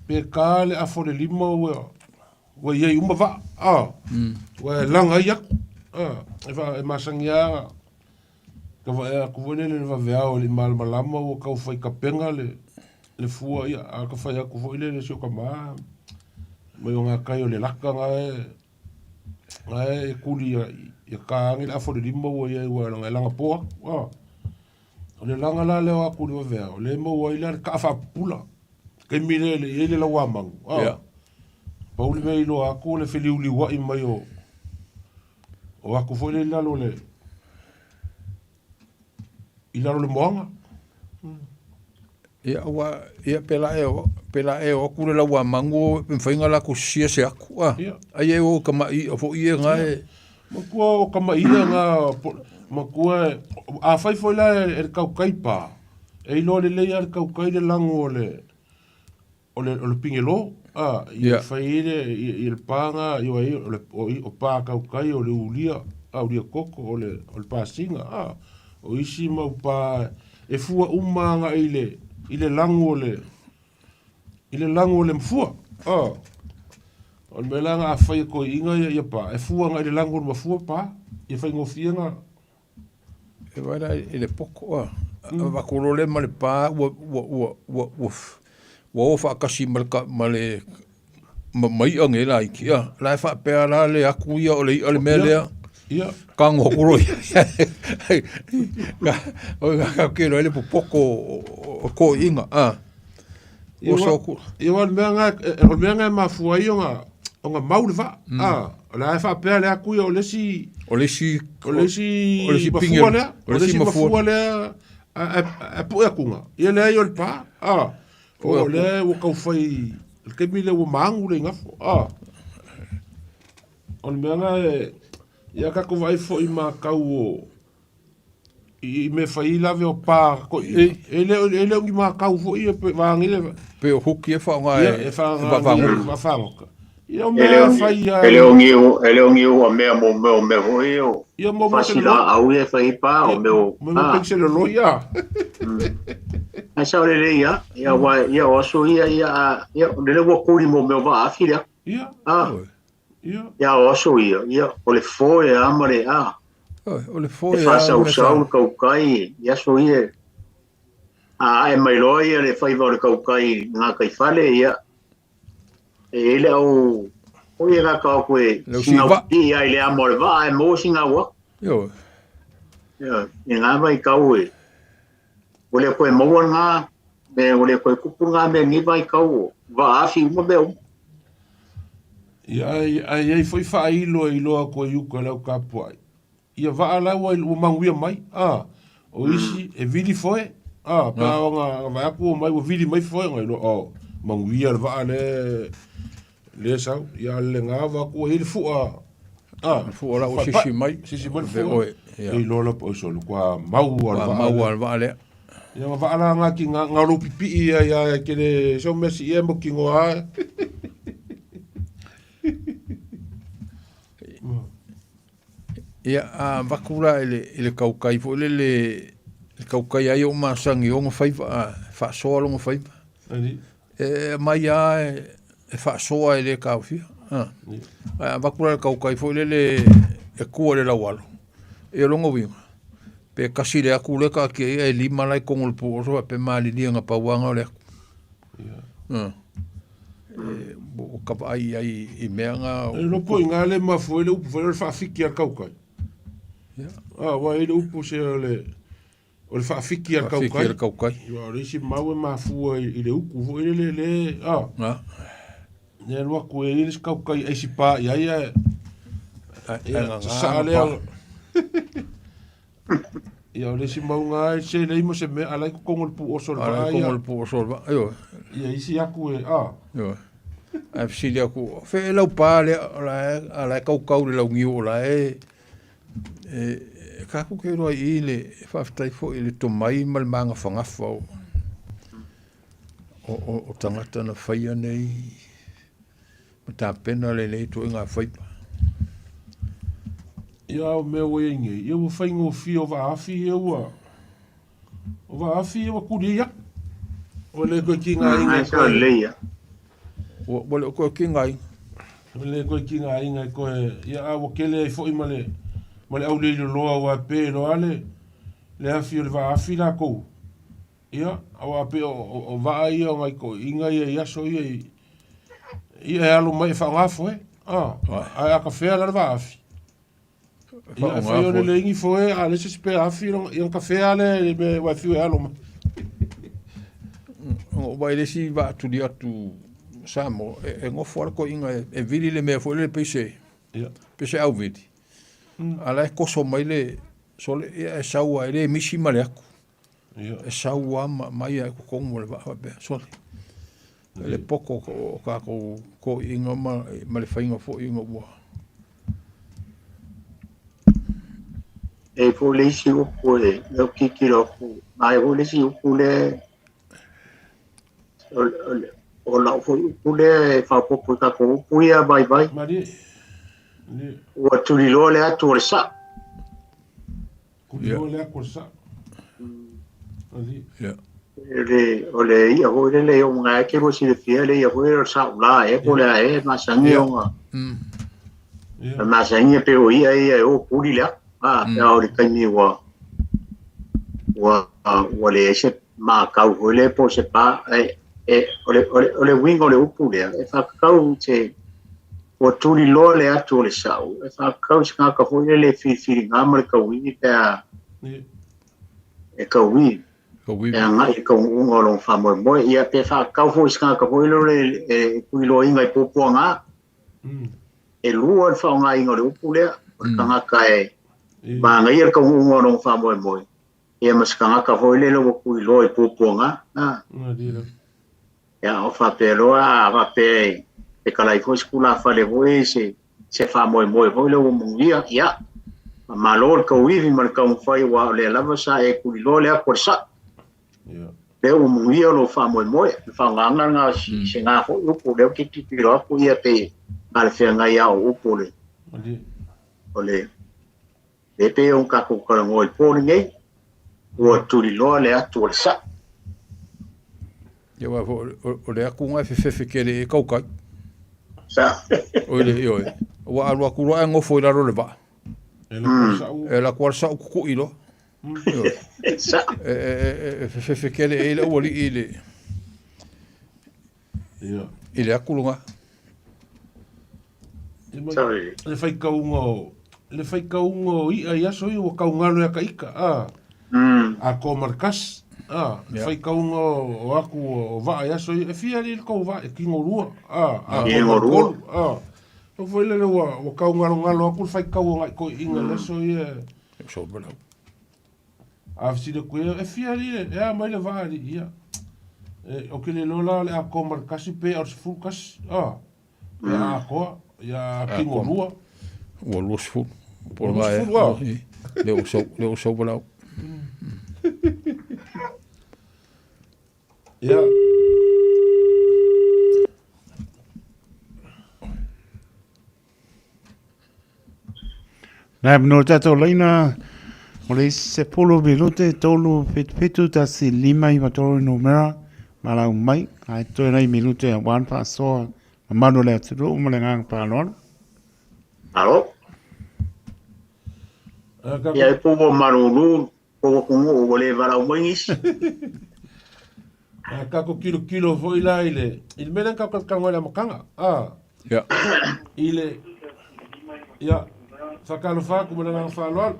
pe kā le afa o le lima ua, ua i ai uma vaa. A, ua e laga ai aku. A, e, wha, e masani a ka vaea atu foi lele le vaveao i le malamalama ua tau fai kapenga le, le fua ia, a ka fai atu foi lele si o ka mā, mai o ngā kai o le laka ngā e, ngā e e kuli ia, ia kā ange le afa o le lima ua ia ua langa e langa po atu. A, o le langa la leo aku le vaveao, le maua ai la le kaa faapupula. Taimi lea e le i ai le lauamanu. A, Yeah. pau le mea i iloa atu o le feliuliuai mai o, O aku foi lea i lalo o le i lalo o le moana. Ia ua ia pe la e o pe la e o atu le lau a manu e mafai ona latou sisia se atu a. Ia. Ai e o ka maʻi iʻa foi ia na e. Matua o ka maʻi iʻa na matua afai foi la e le tautai pa e iloa lelei lava le tautai le lago o le o le, o le pigelo, a, i Yeah. fai ai le, i, i le pāga, i o ai, o le, o, i, o pā kaukai, o le ulia, a, ulia koko, o le, o le pāsiga, a, o isi mau pā, e fua uma agai i le, i le lagu o le, i le lagu o le mafua, a. O le mea la na afai e toeaiina ia, ia pā, e fua agai i le lagu o le mafua pā, ia faigofie na, E vaai la i le poto a, avatu loa lea ma le pa ua ua ua ua ua ua o faatasi ma le ka ma le ma ma i'a nei laiti a, la e faapea la le atu ia o le i'a le mea lea. Ia. Tago atu loa ia o ke iloa ai le popoto o toeaiina a. Oso atu. Ia aua o le mea lena o le mea lena e mafua ai ona ona mau le vaa. A, o la e faapea le atu ia o le isi O le isi o le isi o le isi mafua lea, o le isi mafua lea a pue atuga. Ia leai o le pa. A, o lea ua tau fai i le taimi lea ua magu le igafo. A. O le mea lena e, ia tatou vaai foi i makau o, i mea fai ai lave o pa koiina. E le o, e le o ni makau foi ia pe vaega le. Pe o huki e faaaoga e, e faaaoga e vaafagota. Ia o E le mea o fai e le o niu, e le o niu o mea mo mea o mea foi o Ia mo mo fasi laau ia e fai ai pa o mea o mo mo pensele loi ia. Ae sao lelei lava. Ia aua ia o aso ia ia a ia o lele ua kuli mo mea o vaafi lea. Ia. Ah. Ia. Ia o aso ia, ia o le foe lava ma le a. O le foe E faasausau le kaukai i aso ia. A ae mai loa ia le faiva o le kaukai i gataifale ia e i ai le au foi e gata o atu e Lau sina siva. pipii ai le amo o le vaa e maua sina ua. Ioe. Ia, i ngā vaitau e ua le toe maua ngā mea, ua le toe tupu ngā mea nei vaitau o vaafi uma mea uma. Ia, ae, ae i ai foi faailo e iloa atu ai uka i lau tapuai. Ia vaa la ua, ua manuia mai, a, o isi e vili foe, a, pe a ona vaai atu ua mai, ua vili mai foe, ona iloa, oh, manuia le vaa le, le sau. Ia, a le lena va atu ua i ai le fua, a, Le fua la ua paepae, sisi mai. Sisi mai le Pe fua. oe, ia. E iloa la po o solo, kua mau a le Kua vaa mau lea. a le vaa lea. Ia, ma vaa la ngā ki ngā, ngā lou pipii ia, ia, e kele, so mea si ia mo ki ngoa. Ia, a avatu la i le, i le kaukai foi lele, le kaukai a ia o masani i ona faiva, a faasoa lona faiva. E aumai lava e, e faasoa e le taofia. A. Ae a avatu la i le kaukai foi lele e tua i le laualo, ia o lona uiga, pe tasi le atu lea e taatia ai ae lima la i totonu o le puoso faapea malilie na pau lava na o le atu. A. E, ua ka vaai i ai i mea na. E iloa po i ina le mafua ai le upu foi lea o le faafiki a le kaukai. A, ua i ai le upu se o le, o le faafiki a le kaukai. Faafiki a le kaukai. Ia, o le isi mau e mafua i le uku foi lele le, a. A. Le alu atu e i ai le isi kaukai aisi pa i ai ae, Ae ia, gaga sasaa ma lea. pa. Ia, o le isi mauga e se lei ma se mea, a la e i totonu o le puoso o le A la vaa e i totonu ia. o le puoso o le vaa, ioe. Ia isi atu e, a. Ioe. Ae fesili atu, o fea e lau pa lea, o la e, a la e kaukau i le launiu o la e, e, e tatou te iloa i i le, e faafetai foi i le tomai ma le magafagafa o, o, o, o tagata na faia nei ma tapena lenei ituaiga faiva. Ia o mea ua i ai nei, ia ua faigofie o vaafi ia ua, o vaafi ia ua tuli ai atu. Ua le toe tigaina e toe. Ua le o toe tigaina. Ua le toe tigaina e toe, ia a ua tele ai foi ma le, ma le auleiloloa aua e pe loa le, le afi o le vaafi latou. Ia, aua pei o vaa ia o nai toeaiina ia i aso ia i, ia e alo mai e faaaoga foe. A, ae a kafea la le vaafi. Ia, e fai o le leigi foe, a leai se isi pe afi, ia ona kafea lea i le mea ua e fiu e alo mai. Na ou vaai i le isi vaa tuli atu Samoa, e nofo lava le toeaina e vili le mea foi lele pei se, pei se auvili. A la e toso mai le sole, ia e sau lava, e le misi ma le atu. E sau lava ma aumai lava i totonu o le vaa faapea, sole. Le poto o tatou toeaiina ma le faiga foi ina ua. E i ai foi le isi upu e lea ou te tilotilo atu, na i ai foi le isi upu lea o lau foi upu lea e faaopoopo i tatou upu ia vaivai. Ua tuliloa le atu o le saa. Tuliloa le atu o le saa. Ia. O le i'a foi lele e oo mai ai ke lua silafia le i'a foi lele o le saula ea po o le a ea e masani ona e masani pei o i'a ia e o kuli le atu. A, pe a o le taimi ua ua ua leai se makau foi lea po o se pa e, e, o le, o le, o le uiga o le upu lea e faatatau i se ua tuliloa le atu o le sa'u e faatatau i se tagata foi lele e filifiliga ma le tauivi pe a e tauivi e agai i le taunuuga o lona faamoemoe. Ia pe faatatau foi i se tagata foi lele e tuliloaina i puapuaga. E lua le faaaogaina o le upu lea, o le tagata e manaia le taunuuga o lona faamoemoe, ia ma se tagata foi lele ua tuliloa i puapuaga. Ia o faapea loa, a faapea e fetalai foi se tulafale foi se Se faamoemoe foi le ua manuia. Ia, faamalo le tauivi ma le taumafai aua o lea lava sa e tuliloa le atu a le sa'o. Lea ua manuia lou faamoemoe. O le faaaogaga lena o se ga foi upu o lea ou te tilotilo atu ia pei talafeagai lava o upu o le o le lea pei ona tatou talanoa i le po lenei, ua tuliloa le atu a le sa'o. Ia aua foi o le atu lena e fefefe tele e kaukai. Sa. Oi le ioe. Ua alu atu loa ae nofo i lalo o le vaa. E alu atu lava le sa'u tutui loa. Sa. E fefefe tele i ai le aualii i le i le atu lena. Le faitauga o le faitauga o i'a i aso ia ua taugalo ia ta ita a atoa ma le tasi a le faitauga o atu o vaa i aso ia e fia alii le tou vaa e tino lua a atoa ma le tolu a o foi lele ua ua taugalogalo atu le faitau o nai toeaiina i aso ia. A fesili atu ia, e fia alii e a mai le vaa alii ia. E, ou te le iloa la o le atoa ma le tasi pe o le 11, a. Pe a atoa, ia tino lua. Ua 20. Po o le 20 a. Le o sau, le o sau palau. Ia. Nai manu o tatou laina o le isi 10 minute 3 7 7 1 5 9 3 numera ma lau mai ae toe nai minute aua le faasoa mamalu o le atunuu ma le agaga faaaloalo. Alo. Ia e po ua malulu ko atunuu ua le valaau mai nisi. A tatou tilotilo foi la i le i le mea lea na tatou talanoa i le amataga, a. Ia. I le ia faatalofa atu ma le agaga faaaloalo.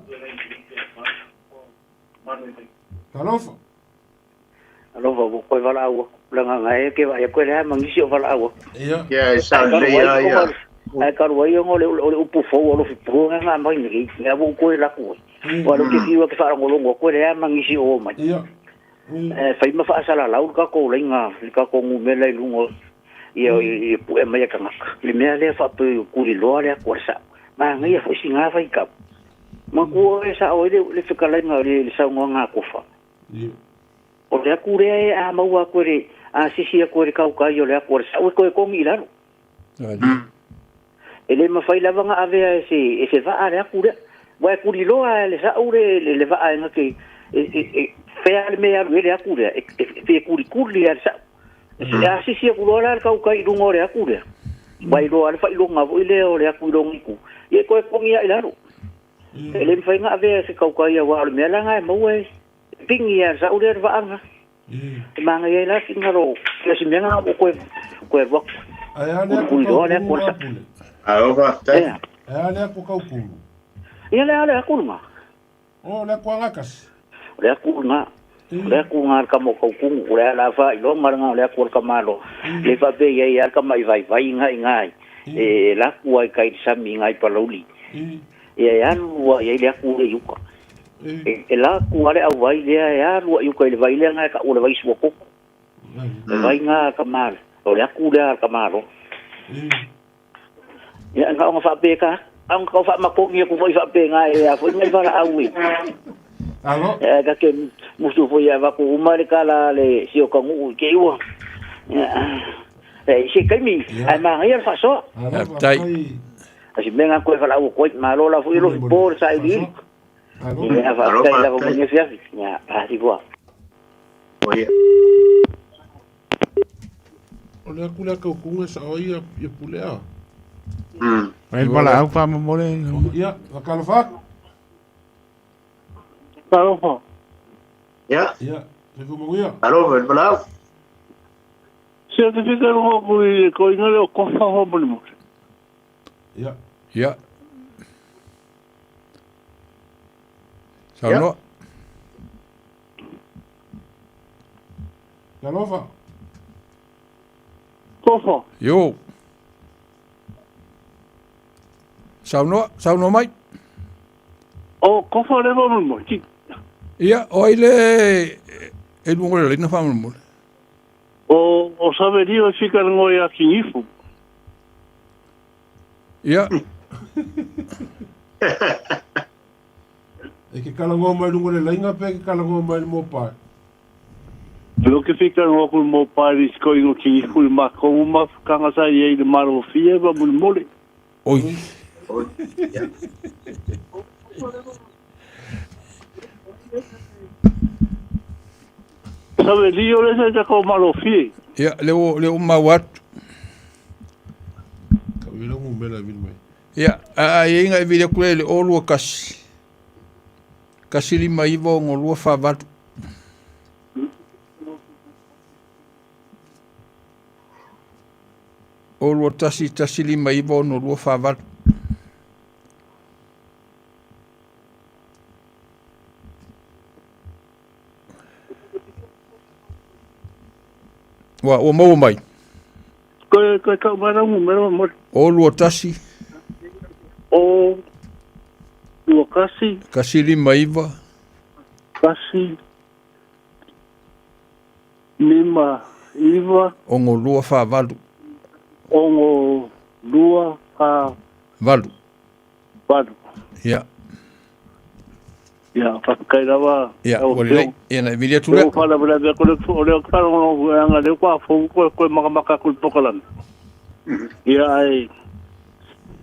Talofa. Alofa ua koe valaau atu. Leaga e ke vaai atu e leai ma nisi o valaau atu. Ia. Ia e sao lelei lava ia. Ae talu ai ona o le upu fou o alofi pua na na aumai nei, lea ua ou toe alu atu ai. Aua o lea ou te fiu e faalogologo atu e leai ma nisi o omai. Ia. E fai ma faasalalau le tatou laina, le tatou numera i luga ia ia pue mai e tagata. Le mea lea faapea ua tuliloa le atu a le sao. Manaia foi sina faitau. Manatua e sao ai le fetalaiga le saunoaga a Tofa. O le atu lea e a maua atu e le, a sisi atu e le tautai o le atu a le sao e toe togi i lalo. E le mafai lava ona avea e se, e se vaa le atu lea. Ua e tuliloa e le sao le, le, le vaa e na te, e, e, e, fea le mea e alu i ai le atu lea, e, e, e tulituli lava le sao. E a sisi atu loa la le tautai i luga o le atu lea, ua iloa le faailoga foi lea o le atu i lona itu, ia e toe togi lava i lalo. E le mafai ona avea e se tautai aua o le mea la lena e maua e pigi lava e le sao lea le vaa lena. E manaia ai la finagalo o si mea lena ua toe toe alu atu. Ae a le atu Kulikuli loa le atu a le kaukulu sao. Pule. Alo faafetai. Ea. Ae a le atu kaukulu. Ia le a le atu lena. O le atu agatasi. O le atu lena. O le atu lena a le tama o Tautumu. O le a la faailoga lena o le atu a le tamaloa. Le faapea i ai lava le tama i vaivai na i ina e alu atu lava i tai i le sami i ina i Palauli. Ia e alu lava i ai le atu lea i uka. E alu atu lava le auvai lea e alu lava i uka i le vai lea na e tau o le vai suakoko. Le vai na a le tama, o le atu lea a le tamaloa. Ia na ona faapea ka, ona tau faamatogi atu foi faapena e a foi nai valaau e. Alo. E ta te musu foi e avatu uma le tala a le si o ta nuu i te i ua. E i se taimi, ae manaia le faasoa. Faafetai. A si mea na toe valaau atu ai, malo la foi alofi po le sailiili. Ia faafetai lava mo lenei afiafi. Ia, afi fua. O le atu lea tautuga e sao ai ia pule a. Ai le valaau faamolemole. Ia, faatalofa atu. Talofa. Ia. Ia, soifua manuia. Alofa le valaau. Se te fika roho ku i ko inga le o kofa ho molemole. Ia. Ia. Saunoa. Talofa. Kofa. Yo. Saunoa, saunoa mai. O kofa le faamolemole. Ki. Ia, o ai le e luga o le laina faamolemole. O o Saverio e fika le ngoi a Kingifu. Ia. E ke kalagoa mai luga o le laiga pe ke kalagoa mai le mobile? Leo ke fika ngo ku mobile i sko ingo ki ifu i makou ma kanga sa i le malofie ma mulimuli. Oi. Oi. Sabe lio le sa ta ko malofie. Ia, le o le o mau atu. Ka vila ngu mela vili mai. Ia, a a ia inga e vili aku le o lua kasi. Kasi lima iwa o ngolua wha valu. O lua tasi tasi lima iwa o ngolua wha valu. Ua, ua maua mai. Koe koe ka mai ngu mela mo. O lua tasi. O lua kasi. Kasi lima iwa. Kasi lima iwa. O ngolua wha valu. O ngolua wha Valu. Valu. Ia. Ia, whakakai rawa. Ia, ua lelei. Ia, na e vili atu lea. Leo whala wala wala kole o leo whala wala anga leo kwa fou koe koe makamaka kul pokalame. Ia ai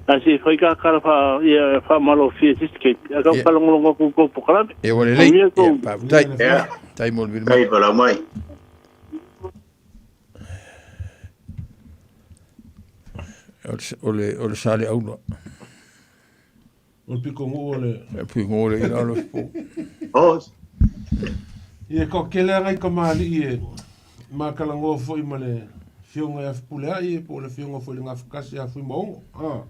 ai se whai ka kara wha ia wha malo fie siske. A ka whala ngolongo ku ko pokalame. Ia, ua lelei. Ia, pa, tai. Tai mo le vili mai. Tai pala mai. O le o le sa le aula. O le piko nguu o le... Le piko nguu o le ila o le po. Oh. Ia ko kele anga i ka maali e makalagoa foi ma le fioga ia Fepuleai e po o le fioga foi le gafakasi ia Fuimaogo a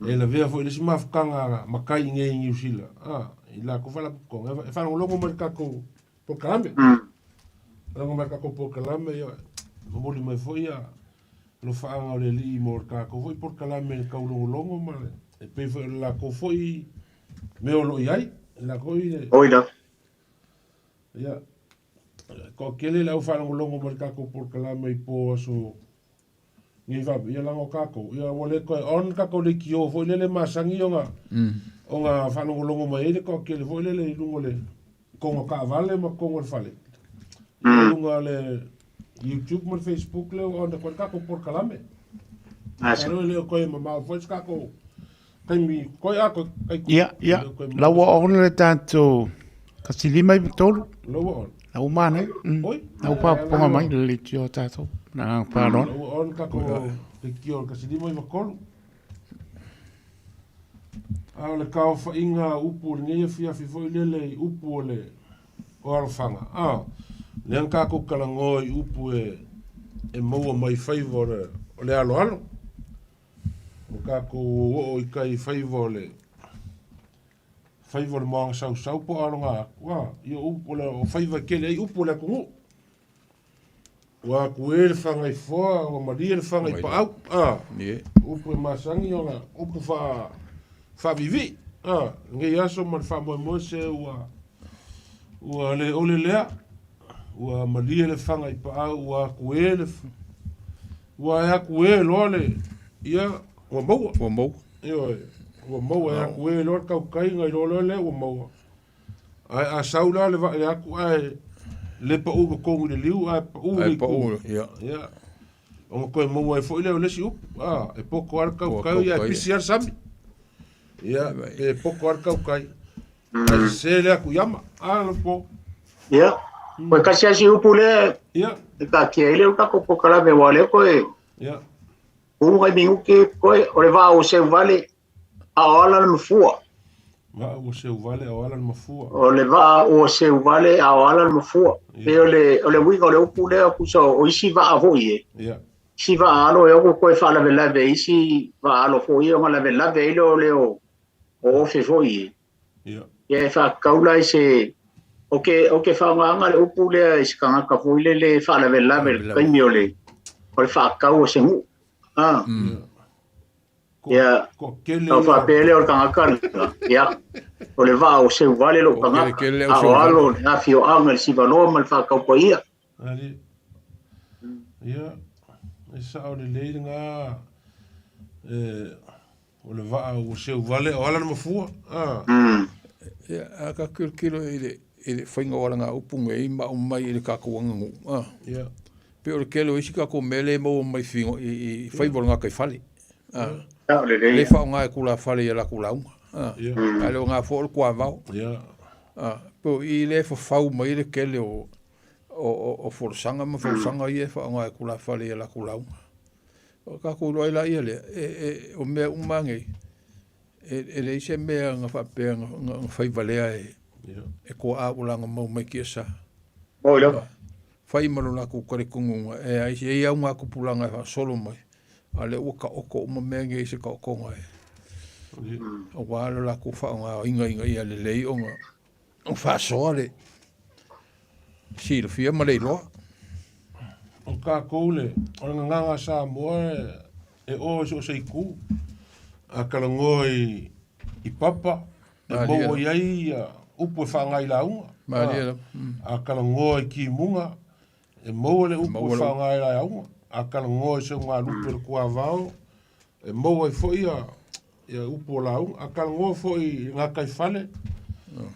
e lavea foi le isi mafukaga makai i nei i Niu Sila a i lakou faalapotopotoga e faalogologo mai le tatou polokalame logo mai le tatou polokalame ia momoli mai foi ia alofaaga o le Alii mo le tatou foi polokalame i le taulogologo ma le e pei foi o le lakou foi mea o loo i ai lakou i le Oi la. Ia toatele le au faalogologo mai le tatou polokalame i po aso nei faapea ia laga o tatou ia ua le toe on tatou leitio foi lele masani ona ona faalogologo mai ai le toatele foi lele i luga o le toga taavale ma toga o le fale i luga o le YouTube ma le Facebook lea ua on atu ai le tatou polokalame. Masalo e le o toe mamao foi se tatou taimi koe a koe kai Ia, ia, la ua on le tatou kasi lima i tolu. La ua on. La ua mana. Oi. La ua papoga mai le leitio o tatou. Na whāroa. La ua on tatou leitio kasi lima i tolu. A o le kaofaiga upu o lenei afiafi foi lele i upu o le o alofaga. A, lea na tatou talanoa i upu e e maua mai faiva o le o le aloalo. O tatou oo i tai faiva o le faiva o le moana sausau po o aloga atu. A, ia upu o le o faiva e tele ai upu o le atunuu. Ua atu e le fagaifoa, ua malie le fagaipaau. A, upu e masani ona upu faa faaviivii. A, lenei aso ma le faamoemoe se ua ua le ole lea, ua malie le fagaipaau, ua atu e le ua e atu e loa le ia ua maua. Ua maua. Ioe, ua maua e atu e loa le tautai na iloa loa lea ua maua. Ae a sau la le vaa atu ae le pau totonu i le liu ae pau le itu. Ia. Ia. Ona toe maua ai foi lea o le isi upu. A, e poto lava le tautai ae pisi lava le sami. Ia, pe poto lava le tautai. Ae sese le atu i ama. A, le po. Ia. Koe kasi asi upu lea. Ia. E taatia ai le o tatou polokalame aua lea koe. Ia. Ulu ngai minuti koe o le vaa o seuvale a o ala le mafua. Vaa ua seuvale a o ala le mafua. O le vaa ua seuvale a o ala le mafua. Pei o le o le uiga o le upu lea pusa o isi vaa foi e. Ia. Isi vaa alo e oko koe faalavelave isi vaa alo foi ona lavelave ai lea o le o ofe foi e. Ia. Ia e faakau la i se o ke o ke faaaogaina le upu lea i se tagata foi lele e faalavelave i le taimi o le o le faatau o se nuu. A. Ia, o faapea lea o le tagata lena, ia, o le vaa o seuvale lou tagata, a o alo le afioaga i le Sivaloa ma le faataupaia. Ali. Ia, e sao lelei lena e O le vaa ua seu vale o ala na mafua. A. Ia, a ka kilokilo i le i le faiga o alagaupu nei ma aumai i le tatou aganuu, a. Ia. Pei o le tele o isi tatou mea lea e maua mai figo i i faiva o le gataifale, a. Sao lelei. Lea e faaaoga e tulafale i a latou lauga, a. Ia. A le o na foi o le tuavao. Ia. A, pei o i lea e fafau mai ai le tele o o o folasaga ma fausaga ia e faaaoga e tulafale i a latou lauga. O tatou iloa ai laia lea, e, e, o mea uma nei, e, e leai se mea na faapea na, na, na fai valea e, e toa ua laga mau mai tiasa. Oi lava. Fai ma lo latou talitonuga, e ai, e i ai auga tupulaga e faasolo mai, a lea ua taoto uma mea nei i se taotoga e, aua lo latou faaaogaina ina ia lelei ona faasoa le silafia ma le iloa. O tatou le, o le gagaga a Samoa e o i so o se itu. A talanoa i, i papa, e maua i ai ia upu e faaaoga i lauga. Malie lava. A talanoa i timuga, e maua le upu e faaaoga i lauga. A talanoa i seugalupe o le tuavao, e maua ai foi ia ia upu o lauga. A talanoa foi i gataifale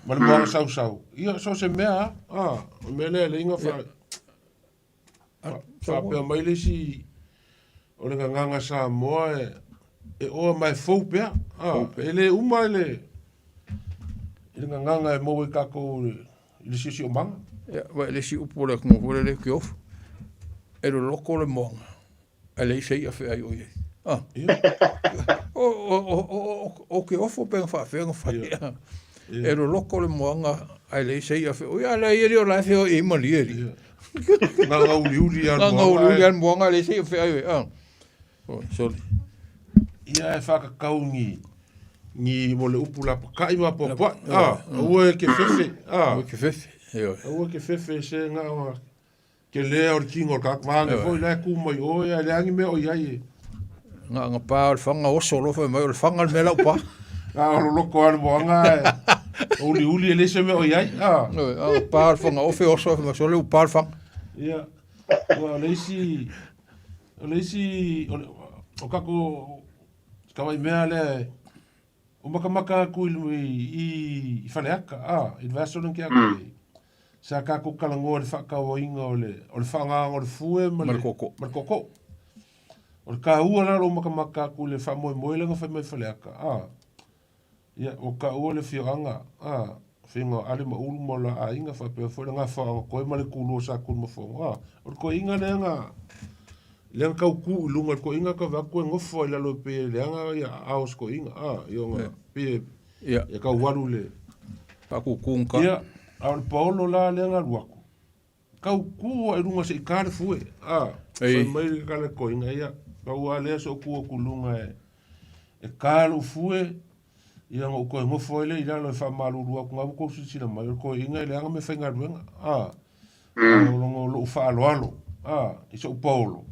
ma le moana sausau, ia so o se mea lava. A, o le mea lea e leai na faapea mai le isi o le gagaga Samoa e e oa ma e fou pea. A, e le uma i le i le gagaga e maua ai tatou i le siosiomaga. Ia, vaai le isi upu o le atunuu foi lele e tiofu, e loloto le moana. Ae leai se i'a feai o i ai. Ah. O, o, o, o, o, o ke ofo pe na faafea na fai. Yeah. E loloto le moana ae leai se i'a feoi. Ia leai e le o la e feoi ai malie li. Gagauliuli a le moana. Gagauliuli a le moana ae leai se i'a feai o i ai. Ah. Oh, sorry. Ia e whakakau ni ni mo le upu lapaka'i ma poapoa'i. Ah, aua e ke fefe. Ah. Aua e ke fefe. Aua e ke fefe se ngā Ke lea o le tino o le tagata vaeane foi la e ku mai oe ae leai ni mea o i ai e. Na na pa o le fanga oso loa fai mai o le fanga le mea lau pa. Na o loloko lava le moana ae uliuli e leai se mea o i ai. A pa o le fanga ofe oso fai mai sole ua pa le fanga. Ia, aua o le isi, o le isi, o le, o kako, si tamai mea lea e, o makamaka atu i, i, i Faleata, a, i le vaiaso lea na tea atu nei. Sa tatou talanoa i le faatauaina o le, o le faagaga o le fue ma le, ma le tootoo. O le taua la o lou matamata atu i le faamoemoe lea na fai mai Faleata, a, ia, ua taua le afioaga, a, afioga o Ale ma Ulu ma o la aiga faapea foi le gafaoaga koe ma le tulua sa Tulimafono, a, o le toeaina lea na, lea na tau tu i luga, le toeaina tau vaai atu e nofo ai i lalo e pei e leaga ia aao o se toeaina, a, i ona, pei e, Ia. E tau alu le. Faakūkū Ia, a o le paolo la lea na alu atu, tau tu a i luga se i ka le fue, a, fai mai le kala toeaina, ia, pau a lea se o tu atu i luga e, e ka lou fue, ia ona ou toe nofo ai lea i lalo e faamalulu atu, na ua tou silasila mai, o le toeaina e leaga meafaigaluega, a, a o lona o lou faaaloalo, a, i sou paolo,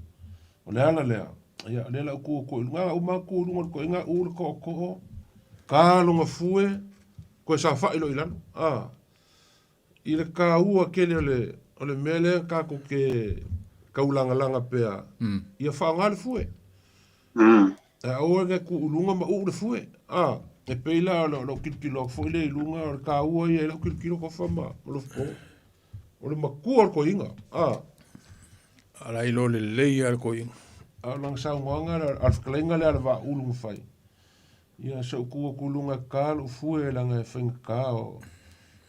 o le ala lea, Ia, o lea la u tu atu i luga, na uma atu i luga o le toeaina, u le tootoo, ka lona fue, toe saofai loa i lalo. A, i le taua tele o le, o le mea lea tatou te taulagalaga pea, ia faaaoga le fue. Ae aua ne i tuu i luga ma uu le fue. A, e pei la o lau tilotilo atu foi lea i luga, o le taua ia i lau tilotilo tofa ma Lofutoga. O le matua o le toeaina, a. Ala i lo lelei a le toeaina. A o lana saunoaga, a le fetalaiga lea a le Vaaulu na fai, ia se i ou tu atu i luga e ta lou fue leaga e faigata o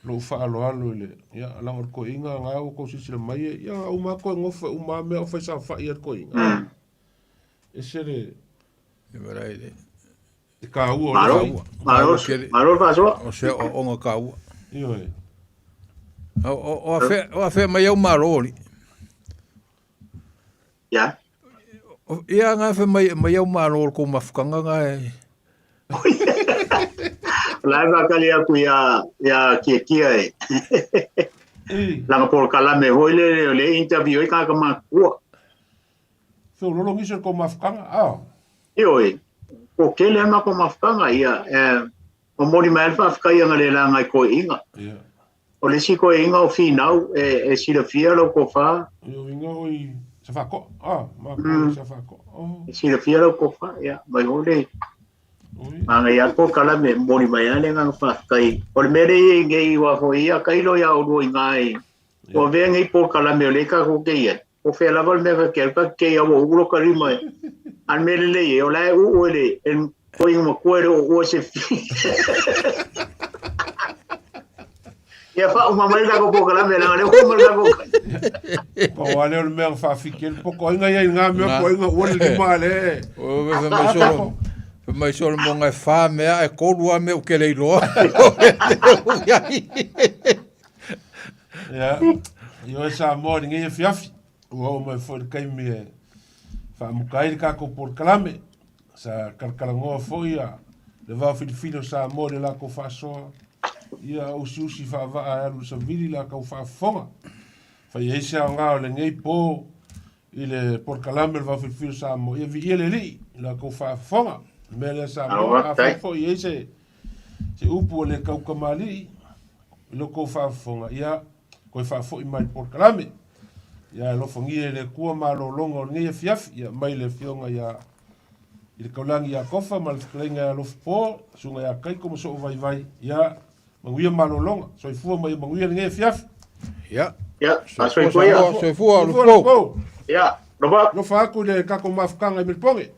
lou faaaloalo i le, ia leaga o le toeaina na ua tou silasila mai ia uma lava toe nofo e uma lava mea o fai saofai a le toeaina. Ese le E taua o le Malo, malo le faasoa. O se aoaoga taua. Ioe. O afea mai au malo alii? Ia. Ia nga fe mai mai au malo o le kou mafutaga nga e. O la e faatali atu ia ia Kiekie e. Lana polokalame foi lele o lea e interview ai tagata matutua. Feololo nisi o le tou mafutaga, a. Ioe, ko tele a matou mafutaga, ia, e momoli mai ai le faafetai ana le laga i toeaiina. Ia. O le isi toeaiina o Finau, e silafia lau tofa. Ia, o inga oi sa faatoa, a, matou sa faatoa. E silafia lau tofa, ia, mai foi le. Manaia lava le polokalame e momoli mai lava le agaga faafetai. O le mea lea e i ai nei aua foi ia tailo ia oulua i ina i ua avea nei polokalame o lea tatou te i ai, po o fea lava le mea ta te alu ta te kei lava ua uu lota lima e. A o le mea lelei ai, o la e uu e le e le toeaina matua e le o uua se Ia faauma mai le tatou polokalame leaga o lea ua uma le tatou taimi. Pau lava lea o le mea na faafiki ai le poto. Ai na i ai i na mea po ai na ua le lima a le. O fai mai solo fai mai solo mo ngai fa mea e kolu a mea u ke le iloa. Ia, i oe Samoa i lenei afiafi, ua oo mai foi le taimi e faamuta ai le tatou polokalame. Sa kalakalanoa foi a le vao filifili o Samoa i le latou faasoa, ia usiusi faavaa e alu i le savili la tau faafofoga. Fai ai se aoga o lenei po i le polokalame o le vao filifili o Samoa, ia viia le Alii i la tou faafofoga. O le mea lea Samoa, afai foi e i ai se, se upu a le tautamalii i lo tou faafofoga, ia toe faafoi mai i le polokalame. Ia alofagia e le Atua malologa o lenei afiafi, ia mai le Afioga ia i le Taulagi ia Tofa ma le Fetalaiga ia Alofapo, Susuga ia Taito ma Soovaivai, ia manuia malologa, soifua ma ia manuia lenei afiafi. Ia. Ia, soifua ia. Soifua, Alofapo. Ia, lofa. Lofa atu i le tatou mafutaga i Melipone.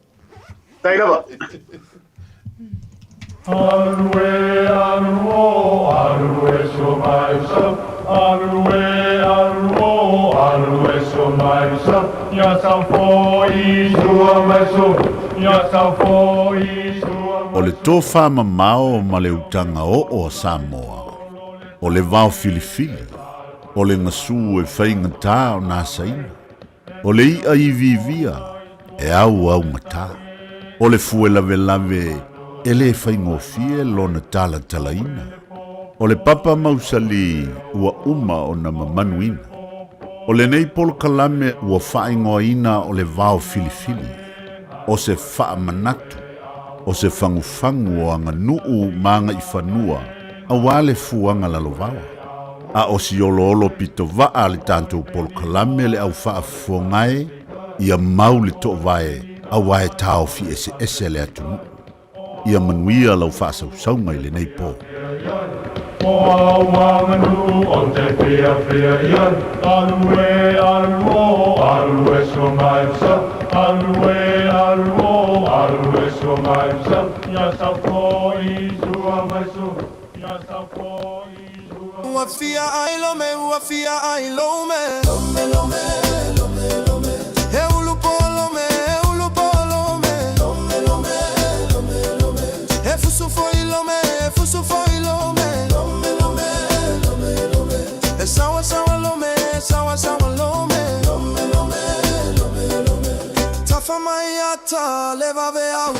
Tai lava. Alu e, alu o, alu e so mai so. Alu e, alu o, alu e so mai so. Ia sau foi sua mai so. Ia sau foi sua O le tofa mamao ma le utaga oo a Samoa, o le vao filifili, o le gasu e faigata ona asaina, O le iʻa iviivia e auaugata. O le fue lavelave e lē faigofie lona talatalaina. O le papa mausali ua uma ona mamanuina. O lenei polokalame ua faaigoaina o le vao filifili, o se faamanatu, o se fagufagu o aganuu ma agaifanua auā le fuaga lalovaoa. A o si oloolo pito vaa a le tatou polokalame le au faafofoga e, ia mau le toovae auā e taofi eseese le atunuu. Ia manuia lau faasausauga i lenei po. O au aganuu o te fiafia i ai, Alu e, alu o, alu e so mai so, Alu e, alu o, alu e so mai so, Ia sau foi sua mai so, ia sau foi Ua fia ai lome, ua fia ai lome. Lome, lome, lome, lome. E ulu po lome, e ulu po lome. Lome, lome, lome, lome. E fusu foi lome, e fusu foi lome. Lome, lome, lome, lome. E sawa sawa lome, e sawa sawa lome. Lome, lome, lome, lome. Tafa mai ata le vave au.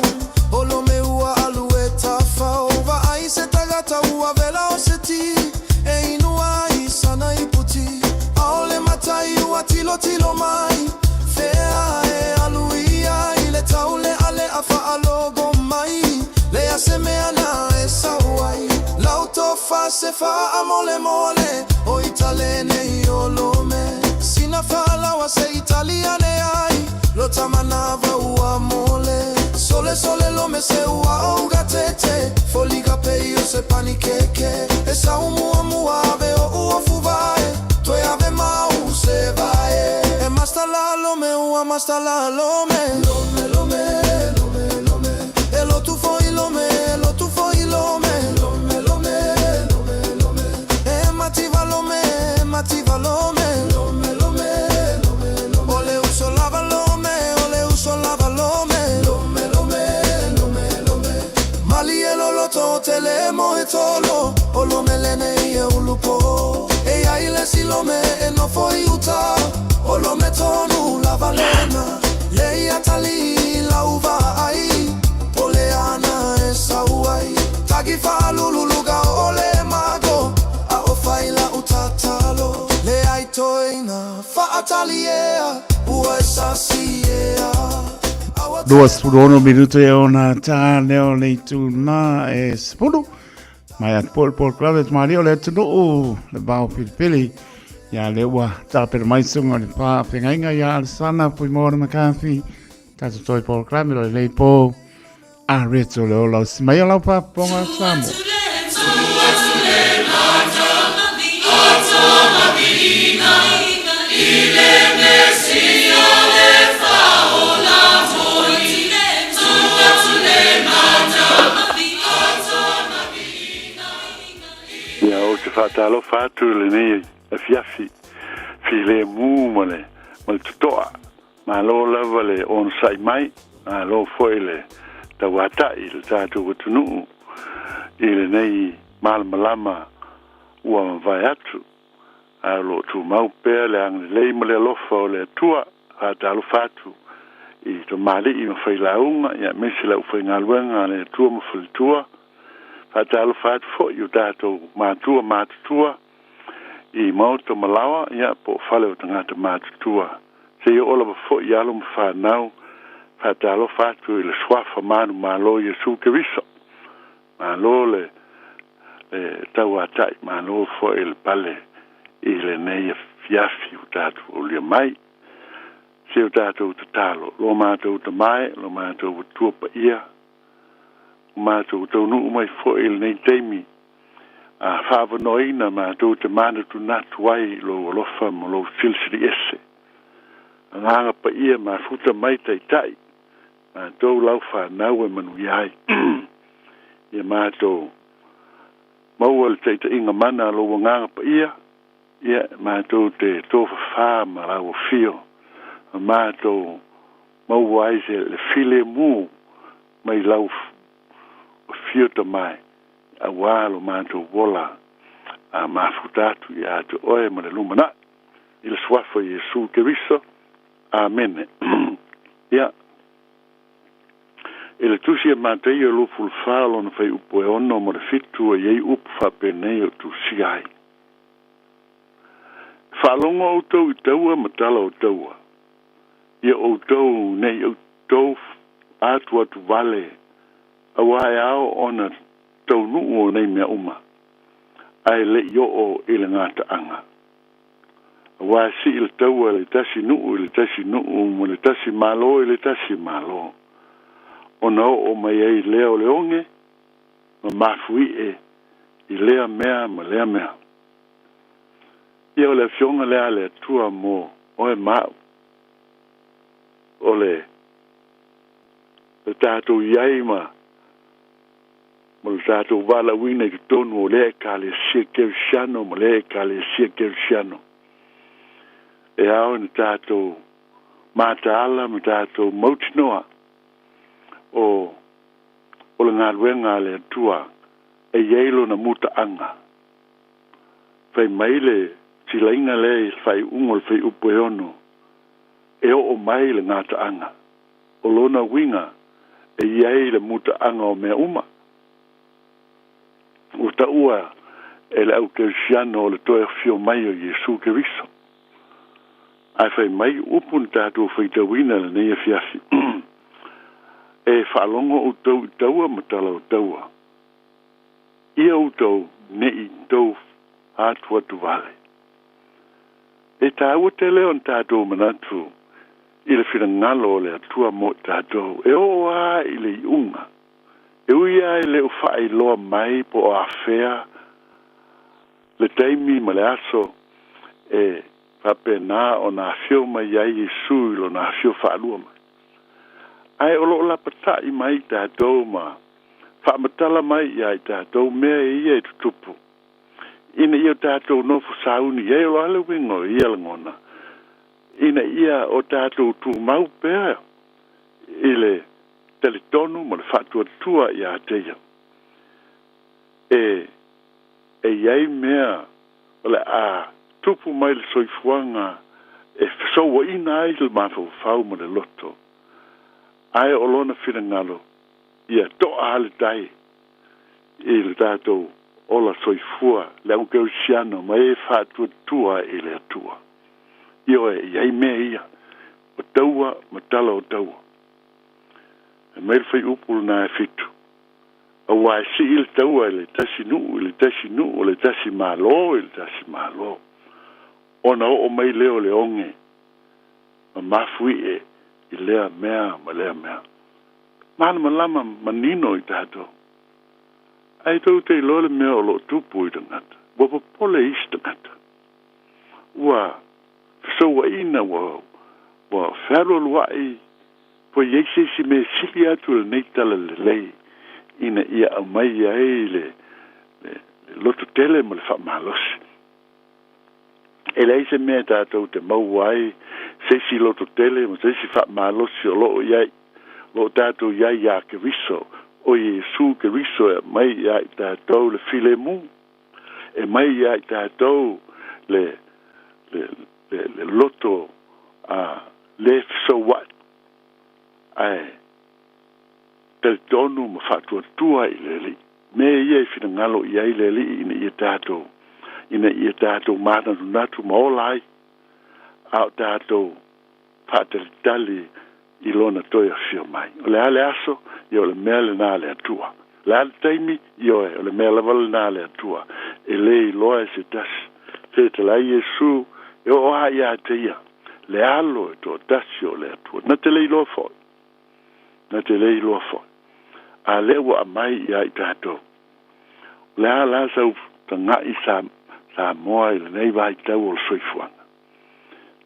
O lome ua alu e tafao. Vaai se tagata ua vela o se ti. E inu ai sana iputi. Aole matai ua tilotilo mai. Fea e alu ia i le taulealea faalogo mai. Lea se mea na e sau ai. Lau tofa se faamolemole. O Italene i o Lome. Sina faalaoa se Italiane ai. Lo tamanava ua mole. Sole sole lome se ua ougatete. Foliga pei o se panikeke. E sau muamua ave o ua fuvae. Toe ave mau se vae. E masta la lome ua masta la lome. Lome lome lome lome. E lotu foi lome e lotu foi lome. Lome lome lome lome. E mativa lome e mativa lome. Lome lome lome lome. O le uso lava lome o le uso lava lome. Lome lome lome lome. Malie loloto o te le moe tolo. O lome lenei e ulupo. E ia i le si lome e nofo i uta. O lome tonu lava lena. Le ia tali lau vaai. Po le ana e sau ai. Tagi faalululuga o le mago. A o fai lau tatalo. Le ai toeina faatali ea. Ua e sasi ea. 26 minute e ona tā leo le itu nā e sepulu. Mai atu po le polokalame te malia o le atunuu le vao filifili. Ia le ua tāpera mai sunga o le pā whengainga ia Alessana Fuimoana McCarthy. Tātou toi polokalame lo lenei pō. Areto le ola o si mai o lau faafofoga Samoa. Ia, ou te faatalofa atu i lenei afiafi filemu ma le ma le totoa. Malo lava le onosai mai, malo foi le tauata'i i le tatou atunuu i lenei malamalama ua mavae atu. Ae o lo o tumau pea le agalelei ma le alofa o le Atua. Faatalofa atu i tamalii ma failauga, ia aemaise le aufaigaluega a le Atua ma faletua. Faatalofa atu foi i o tatou matua matutua i maota ma laoa, ia po o fale o tagata matutua, seia oo lava foi i alo ma fanau. Faatalofa atu i le Suafa manumalo Iesu Keriso. Malo le le tauata'i, malo foi le pale i lenei afiafi ua tatou aulia mai. Se o tatou tatalo, lo matou Tama e, lo matou Atua paia, ua matou taunuu mai foi i lenei taimi, a faaavanoaina matou te manatunatu ai i lou alofa ma lou silisili ese. Agaga Paia mafuta mai taitai matou lau fanau e manuia ai. Ia matou maua le taitaiga mana a lou Agaga Paia, ia matou te tofafā ma lau afio, ma matou maua ai se le filemu mai lau afio Tama e, auā lo matou ola a mafuta atu ia te oe ma le lumanai. I le Suafa o Iesu Keriso. Amene. Ia, i le Tusi a Mataio 24 lona fuaiupu e 6 ma le 7 e i ai upu faapenei o tusia ai, E faalogo outou i taua ma tala o taua, ia outou ne i outou atuatuvale, auā e ao ona taunuu o nei mea uma, ae le i oo i le gataaga. Aua e sii le taua i le tasi nuu i le tasi nuu ma le tasi malo i le tasi malo, ona oo mai ai lea o le oge ma mafuie i lea mea ma lea mea. Ia o le Afioga lea a le Atua mo oe ma au, o le le tatou i ai ma ma lo tatou valaauina i totonu o lea Ekalesia Kerisiano ma lea Ekalesia Kerisiano. E ao ina tatou mataala ma tatou mautinoa o o le galuega a le Atua e i ai lona mutaaga. Fai mai le tilaiga lea i le faaiuga o le fuaiupu e 6, e oo mai le gataaga. O lona uiga, e i ai le mutaaga o mea uma. Ua taua e le au Kerisiano o le toe afio mai o Iesu Keriso. Ae fai mai upu na tatou faitauina i lenei afiafi, E faalogo outou i taua ma tala o taua, ia outou ne i tou atuatuvale. E taua tele ona tatou manatu i le finagalo o le Atua mo i tatou, e oo lava i le iuga. E ui lava e le o faailoa mai po o afea le taimi ma le aso e faapena ona afio mai ai Iesu i lona afio faalua mai. Ae o lo o lapata'i mai i tatou ma faamatala mai iā i tatou mea ia e tutupu ina ia o tatou nofo sauni i ai. O le a le uiga o ia lagona? Ina ia o tatou tumau pea i le talitonu ma le faatuatua iā te ia e e i ai mea o le a tupu mai le soifuaga e fesouaina ai le mafaufau ma le loto, ae o lona finagalo ia to'a le tai i le tatou ola soifua, le au kerisiano ma e faatuatua i le Atua. Ioe, e i ai mea ia, o taua ma tala o taua. Fai mai le fuaiupu lena e 7, Auā e sii le taua i le tasi nuu i le tasi nuu, o le tasi malo i le tasi malo, ona oo mai lea o le oge ma mafuie i lea mea ma lea mea. Malamalama manino i tatou. Ae tou te iloa le mea o lo o tupu i tagata, ua popole isi tagata. Ua fesouaina, ua ua fealualuai po i ai se isi mea e sili atu i lenei talalelei ina ia aumai ai le le le lototele ma le faamalosi. E leai se mea tatou te maua ai se isi lototele ma se isi faamalosi o lo o i ai, o lo o tatou i ai iā Keriso, o Iesu Keriso e aumai iā i tatou le filemu, e aumai iā i tatou le, le, le, le loto a le fesoua'i, ae talitonu ma faatuatua i le Alii. Mea ia e finagalo i ai le Alii ina ia tatou, ina ia tatou manatunatu ma ola ai, a o tatou faatalitali i Lona toe afio mai. O le a le aso? Ia o le mea lena a le Atua. O le a le taimi? Ioe, o le mea lava lena a le Atua, e le iloa e se tasi. Fetalai Iesu, e oo lava ia te ia, le Alo e toatasi o le Atua. Na te le iloa foi. Na te le iloa foi. A lea ua aumai ia i tatou. O le a la sau taga'i sa, Samoa i lenei vaitau o le soifuaga?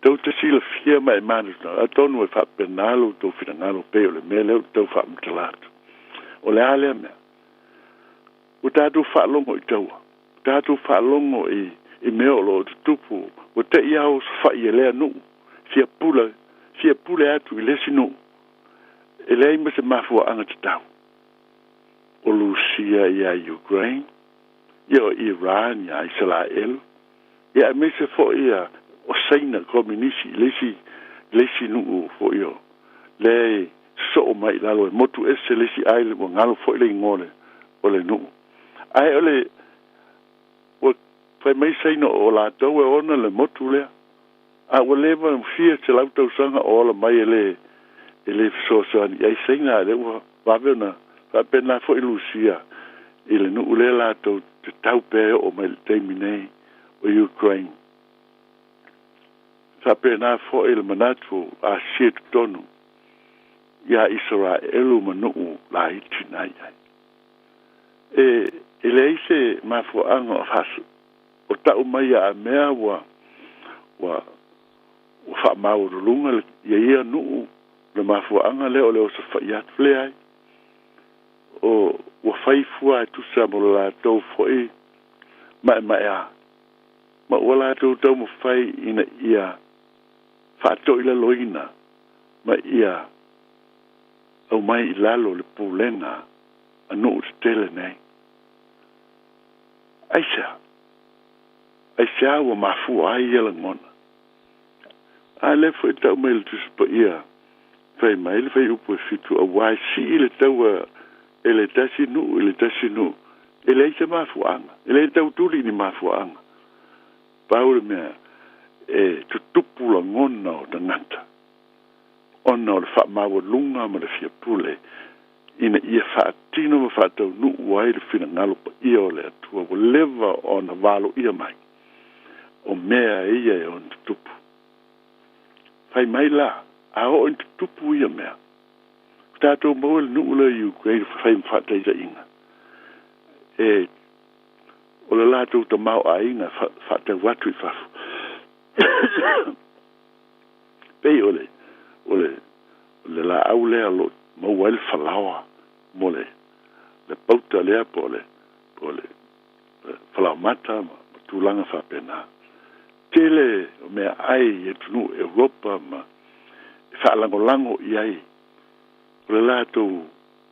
Tou te silafia ma e manatunatu, atonu e faapena lo outou finagalo pei o le mea lea ou te tau faamatala atu. O le a lea mea? Ua tatou faalogo i taua, ua tatou faalogo i, i mea o lo o tutupu, ua te i lava osofai e lea nuu, fia pule, fia pule atu i le isi nuu, e leai ma se mafuaaga tatau. O Lusia ia Ukraine, ia o Iran ia Isalaelu, ia aemaise foi ia o Saina Kominisi i le isi, le isi nuu foi o lea e sosoo mai i lalo e motu ese le isi island, ua galo foi le igoa o le, o le nuu. Ae o le, ua fai mai Saina o latou e ona le motu lea. A ua leva fia selau tausaga o ola mai e le, e le fesoasoani i ai Saina, a o lea ua vave ona faapena foi Lusia i le nuu lea latou te tau pea e oo mai i le taimi nei o Ukraine. Faapena foi le manatu o Asia i totonu iā Isaraelu ma nuu laiti na i ai. E, e leai se mafuaaga o faas, o tau mai ia mea ua, ua, ua faamaualuluga le, ia ia nuu le mafuaaga lea o le osofai atu. Leai. O, ua fai fua e tusa mo le latou foi maemaea, ma ua latou taumafai ina ia faatoilaloina ma ia aumai i lalo le pulega a nuu tetele nei. Aisea? Aisea ua mafua ai ia lagona? A lea foi e tau mai i le Tusi Paia, fai mai le fuaiupu e 7, auā e sii le taua e le tasi nuu i le tasi nuu, e leai se mafuaaga, e le tau tuli ni mafuaaga. Pau le mea, e tutupu lagona o tagata, ona o le faamaualuga ma le fia pule, ina ia faatino ma faataunuu ai le finagalo paia o le Atua ua leva ona valoia mai, o mea ia e ono tutupu. Fai mai la, a oo ina tutupu ia mea, ua tatou maua le nuu lea i Ukraine fai ma faataitaiga, e o le latou tamaoaiga faatau atu i fafo. Pei o le, o le, o le laau lea o lo o maua ai le falaoa mo le, le pauta lea po o le, po o le falaoamata ma tulaga faapena. Tele o meaai i atunuu Europa ma e faalagolago i ai, o le latou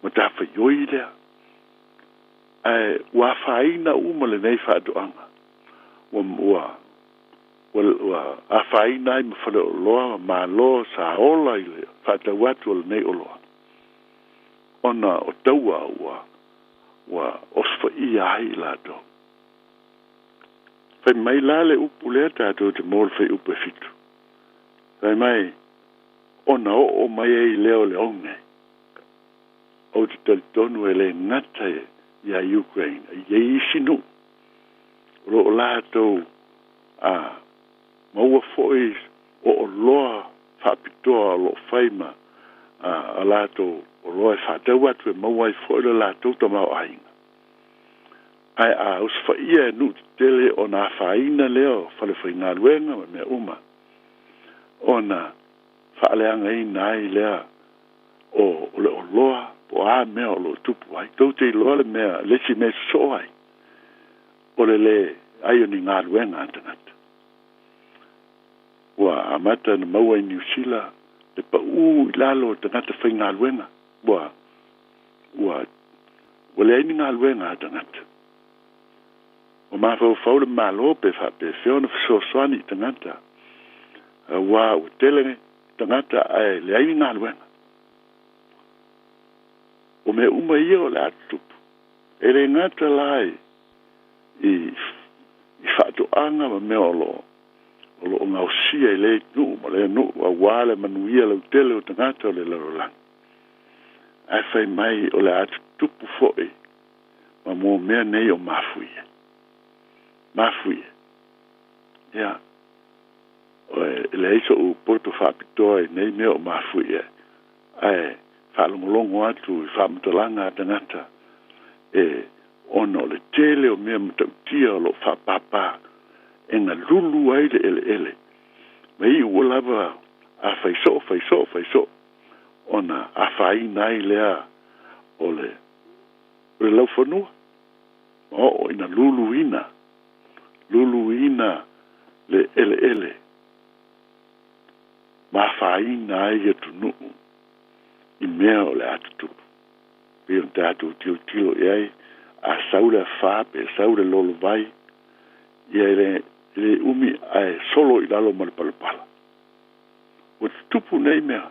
matafaioi lea. Ae ua afaina uma lenei faatoaga, ua, ua, ua, ua afaina ai ma faleoloa ma malo sa ola i le faatau atu o lenei oloa, ona o taua ua, ua osofaia ai i latou. Fai mai la le upu lea tatou te maua le fuaiupu e 7. Fai mai, ona oo mai ai lea o le oge. Ou te talitonu e le gata iā Ukraine, e i ai isi nuu o lo o latou a maua foi o oloa faapitoa o lo o fai ma a latou oloa e faatau atu e maua ai foi le latou tamaoaiga. Ae a osofaia e nuu tetele ona afaina lea o falefaigaluega ma mea uma, ona faaleagaina ai lea o le oloa po o a mea o lo o tupu ai. Tou te iloa le mea, le isi mea e sosoo ai, o le leai o ni galuega a tagata. Ua amata ona maua i Niu Sila le paū i lalo o tagata faigaluega, ua ua ua leai ni galuega a tagata. Ua mafaufau le Malo pe faapefea ona fesoasoani i tagata, auā ua tele tagata ae leai ni galuega. O mea uma ia o le a tutupu, e le gata la i i faatoaga ma mea o lo o lo o gaosia i lea nuu ma lea nuu auā le manuia lautele o tagata o le lalolagi, ae fai mai o le a tutupu foi ma mō mea nei o mafuie. Mafuie. Ia, e leai so'u poto faapitoa i nei mea o mafuie, ae faalogologo atu i faamatalaga a tagata e ona o le tele o mea matautia o lo o faapāpā e galulu ai le eleele ma iu ua lava a fai soo, fai soo, fai soo, ona afaina ai lea o le o le laufanua ma oo ina luluina, luluina le eleele ma afaina ai atunuu i mea o le a tutupu. Pei ona tatou tilotilo i ai, a sau le afā pe sau le lolovai, ia e le, e le umi ae solo i lalo ma le palapala. Ua tutupu nei mea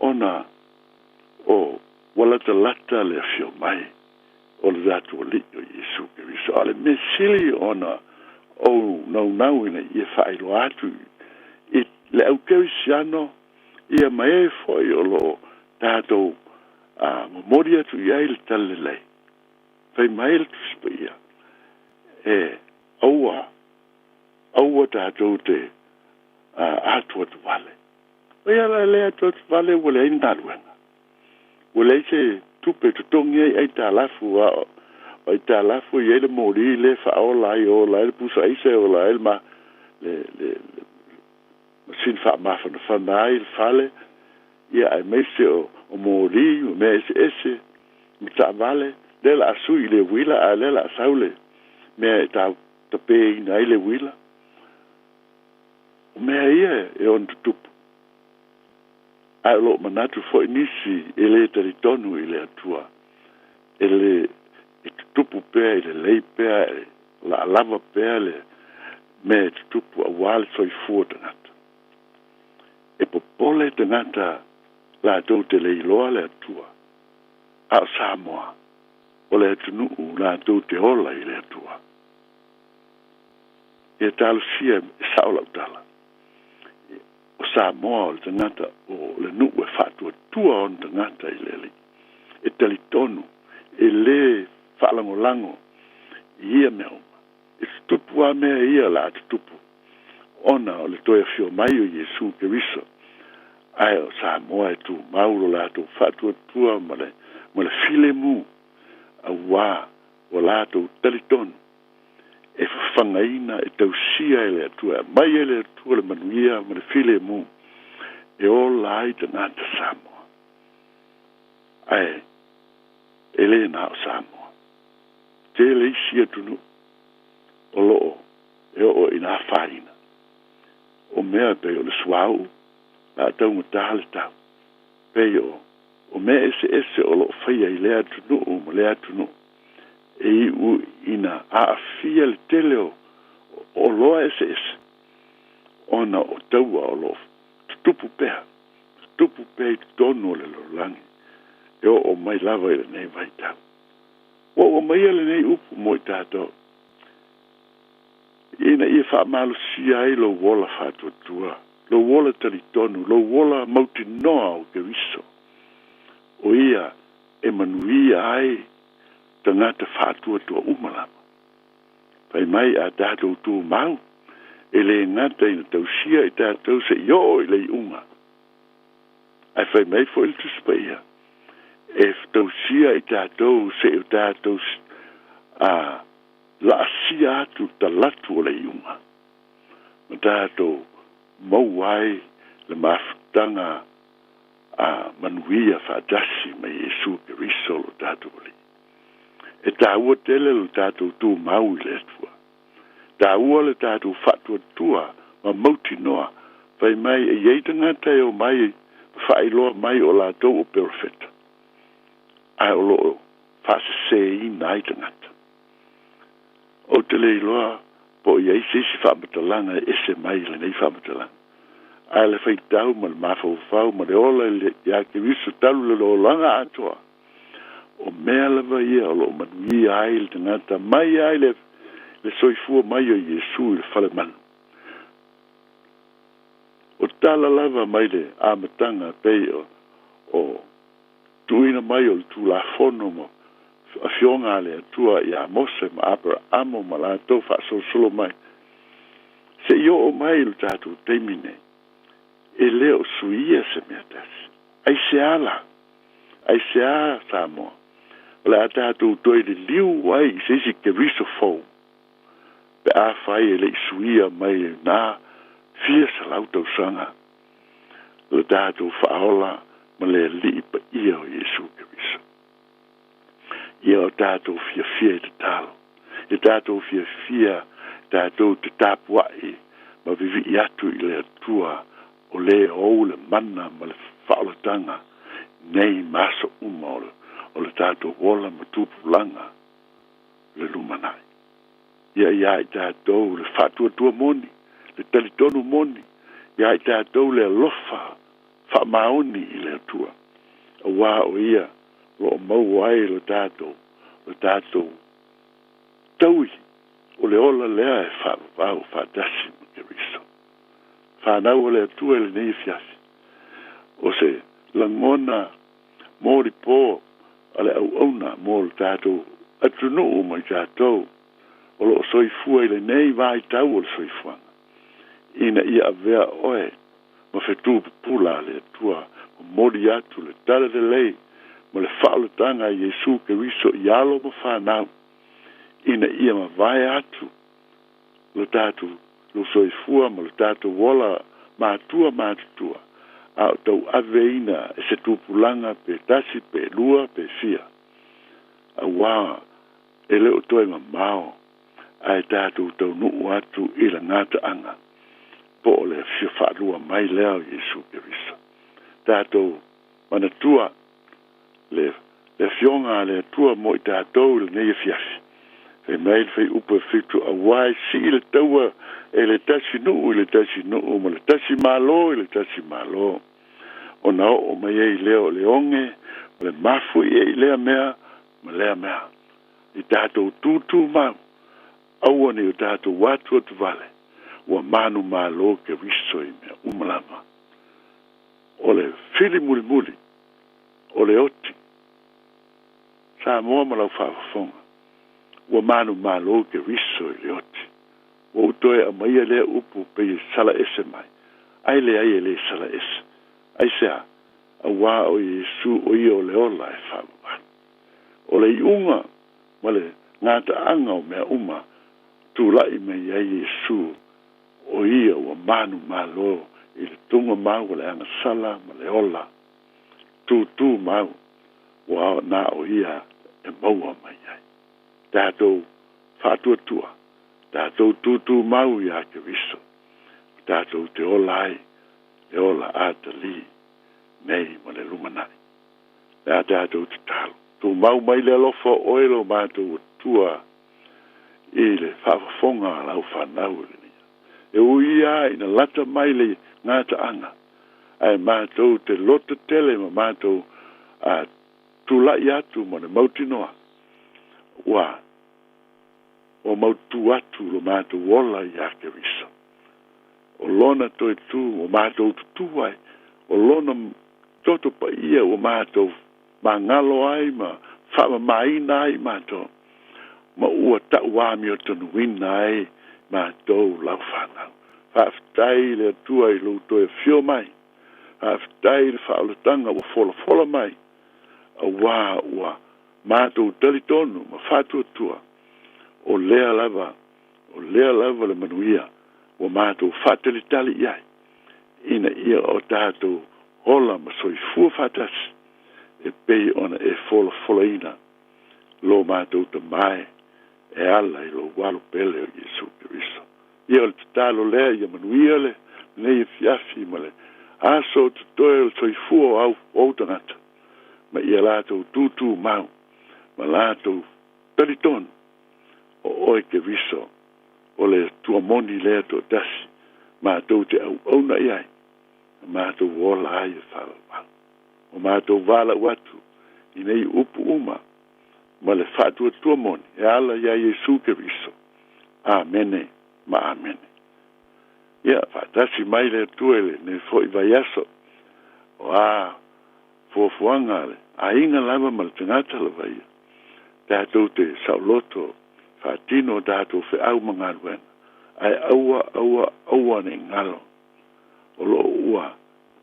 ona o ua latalata le afio mai o le tatou Alii o Iesu Keriso. A o le mea sili ona ou naunau ina ia faailoa atu i le au kerisiano ia ma e foi o lo o tatou momoli atu i ai le talalelei, fai mai le Tusi Paia, e aua, aua tatou te atuatuvale. O ia la le atuatuvale ua leai ni galuega, ua leai se tupe e totogi ai aitalafu, a o aitalafu e i ai le moli lea e faaola ai, e ola ai le pusa aisa, e ola ai le ma le le masini faamafanafana ai le fale, ia aemaise o moli ma mea eseese ma taavale, lea o le a sui i le uila, a o lea o le a sau le mea e tapeina ai le uila. O mea ia e ono tutupu, ae o lo o manatu foi nisi e le talitonu i le Atua, e le e tutupu pea, e lelei pea, e laalava pea le mea e tutupu auā le soifua o tagata. E popole tagata latou te le iloa le Atua, a o Samoa o le atunuu latou te ola i le Atua. Ia talosia e sao lau tala, o Samoa o le tagata o le nuu e faatuatua ona tagata i le Alii, e talitonu, e lē faalagolago i ia mea uma. E tutupu lava mea ia o le a tutupu ona o le toe afio mai o Iesu Keriso, ae o Samoa e tumau lo latou faatuatua ma le ma le filemu, auā ua latou talitonu e fafagaina, e tausia e le Atua, e aumai e le Atua le manuia ma le filemu e ola ai tagata Samoa. Ae e lē na o Samoa, tele isi atunuu o lo o e oo ina afaina. O mea pei o le suauu la a taugatā le tau, pei o o mea eseese o lo o faia i lea atunuu ma lea atunuu, e iu ina aafia le tele o oloa eseese ona o taua o lo o tutupu pea, tutupu pea i totonu o le lalolagi e oo mai lava i lenei vaitau. Ua ou aumaia lenei upu mo i tatou, ina ia faamalosia ai lou ola faatuatua, lou ola talitonu, lou ola mautinoa o Keriso, o ia e manuia ai tagata faatuatua uma lava. Fai mai a tatou tumau, e le gata ina tausia i tatou seia oo i le iuga, ae fai mai foi le Tusi Paia, E tausia i tatou seʻi o tatou a laasia atu talatu o le iuga ma tatou maua ai le mafutaga a manuia faatasi ma Iesu Keriso lo tatou Alii. E tāua tele lo tatou tumau i le Atua. Tāua le tatou faatuatua ma mautinoa fai mai e iai tagata e omai ma faailoa mai o latou o perofeta, ae o loo faasesēina ai tagata. Ou te le iloa po o i ai se isi faamatalaga e ese mai i lenei faamatalaga, ae le faitau ma le mafaufau ma le ola iā Keriso talu le olaga atoa, o mea lava ia o loo manuia ai le tagata mai ai le soifua mai o Iesu i le falemanu. O tala lava mai le amataga pei o tuuina mai o le Tulafono ma afioga a le Atua iā Mose ma Aperaamo ma latou faasolosolo mai seia oo mai i le tatou taimi nei, e le o suia se mea tasi. Aisea la? Aisea, Samoa, o le a tatou toe liliu ai i se isi Keriso fou pe afai e le i suia mai lena fia selau tausaga lo tatou Faaola ma le Alii paia o Iesu Keriso? Ia o tatou fiafia i tatalo, ia tatou fiafia tatou te tapuai ma vivii atu i le Atua o le ou le mana ma le faaolataga nei ma aso uma o le tatou ola ma tupulaga le lumanai. Ia iā i tatou le faatuatua moni, le talitonu moni, iā i tatou le alofa faamaoni i le Atua, auā o ia o loo maua ai lo tatou taui o le ola lea e faavavau faatasi ma Keriso. Fanau o le Atua i lenei afiafi, o se lagona molipo a le auauna mo le tatou atunuu ma i tatou o loo soifua i lenei vaitau o le soifuaga, ina ia avea oe ma fetu pupula a le Atua, momoli atu le tala lelei ma le faaolataga a Iesu Keriso i alo ma fanau, ina ia mavae atu lo tatou lo soifua ma lo tatou ola matua matutua, a o tauaveina e se tupulaga pe tasi pe lua pe fia, auā e le o toe mamao ae tatou taunuu atu i le gataaga po o le afio faalua mai lea o Iesu Keriso. Tatou manatua le afioga a le Atua mo i tatou i lenei afiafi. Fai mai le fuaiupu e 7, auā e sii le taua e le tasi nuu i le tasi nuu ma le tasi malo i le tasi malo, ona oo mai ai lea o le oge ma le mafui e i lea mea ma lea mea. I tatou tūtū mau, aua ne i o tatou atuatuvale, ua manumalo Keriso i mea uma lava. O le fili mulimuli o le oti, Samoa ma lau faafofoga, ua manumalo Keriso i le oti. Ua ou toe aumaia lea upu pei e sala ese mai, ae leai e lē sala ese. Aisea? Auā o Iesu o ia o le ola e faavavau. O le iuga ma le gataaga o mea uma tulai mai ai Iesu, o ia ua manumalo i le tugamau o le agasala ma le ola tūtū mau ua na o ia e maua mai ai. Tatou faatuatua, tatou tūtū mau iā Keriso, tatou te ola ai le ola atalii nei ma le lumanai. Le a tatou tatalo. Tumau mai le alofa o oe lo matou Atua i le faafofoga a lau fanau i lenei. E ui lava ina lata mai le gataaga, ae matou te loto tele ma matou tulai atu ma le mautinoa ua mautū atu lo matou ola iā Keriso. O lona toe tu ua matou tutū ai, o lona toto paia ua matou magalo ai ma faamamaina ai matou, ma ua tauamiotonuina ai matou lau fanau. Faafetai le Atua i lou toe afio mai. Faafetai i le faaolataga ua folafola mai. Auā ua matou talitonu ma faatuatua, o lea lava, o lea lava le manuia ua matou faatalitali i ai, ina ia o tatou ola ma soifua faatasi, e pei ona e folafolaina lo matou Tama e, e ala i lou Alo pele o Iesu Keriso. Ia o le tatalo lea ia manuia lenei afiafi ma le aso o totoe o le soifua o au ou tagata, ma ia latou tūtūmau ma latou talitonu o oe Keriso o le Atua moni lea toatasi matou te auauna i ai ma matou ola ai e faavavau. Ua matou valaau atu i nei upu uma ma le faatuatua moni e ala iā Iesu Keriso. Amene ma amene. Ia, faatasi mai le Atua i lenei foi vaiaso, o a fuafuaga a le aiga lava ma le tagata lava ia, tatou te saoloto faatino a tatou feau ma galuega, ae aua, aua, aua ne i galo, o lo o ua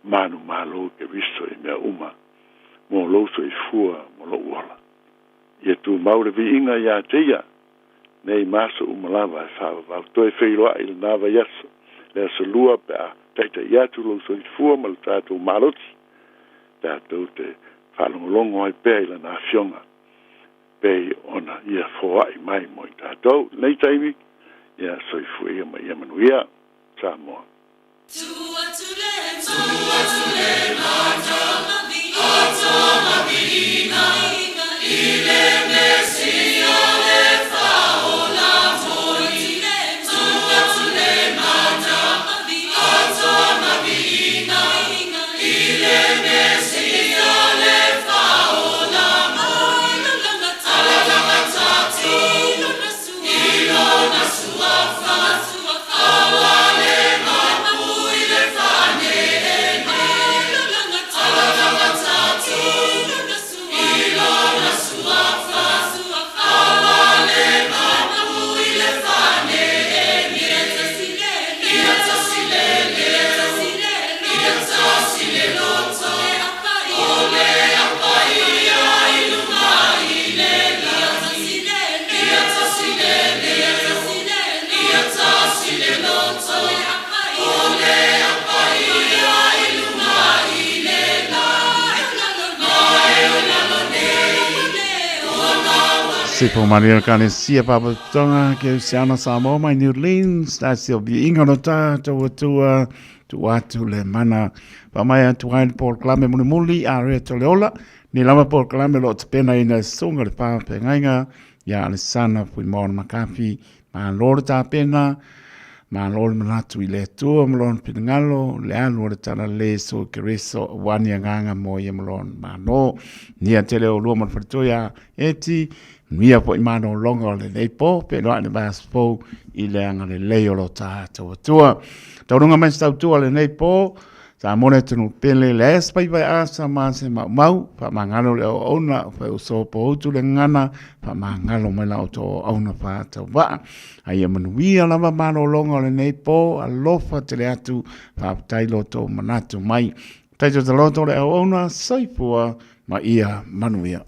manumalo Keriso i mea uma mo lou soifua ma lou ola. Ia tumau le viiga iā te ia nei ma aso uma lava e faavavau. Toe feiloai i lena vaiaso, le aso Lua pe a taita'i atu lou soifua ma lo tatou malosi, tatou te faalogologo ai pea i Lana Afioga pei ona Ia foa'i mai mo i tatou. I lenei taimi, ia soifua ia ma ia manuia. Samoa. Sifo Maria Kalesia Papa Tonga ke Usiana Samoa mai New Orleans ta si o inga no ta tau atua tu atu le mana pa mai atu ai le polokalame mulimuli a rea to le ola ni lava polokalame lo te pena ina sunga le pā pengaiga ia Alesana Fuimaono Makafi Malo le tapena, malo le manatu i le Atua ma lona finagalo, le alu o le talalelei Iesu Keriso aua ni agaga mo ia ma lona Malo. Nia tele o lua ma le faletoi a Eti, manuia foi malologa o lenei po, feiloai le vaiaso fou i le agalelei o lo tatou Atua. Taunuga mai se tautua lenei po, Samoa le atunuu pele, le ae faiva e asa ma se maumau, faamagalo le auauna, fai uso poutu le gagana, faamagalo mai la outou auauna faatauvaa. A ia manuia lava malologa o lenei po, alofa tele atu, faafetai lo outou manatu mai. Taito taloto le auauna, soifua ma ia manuia.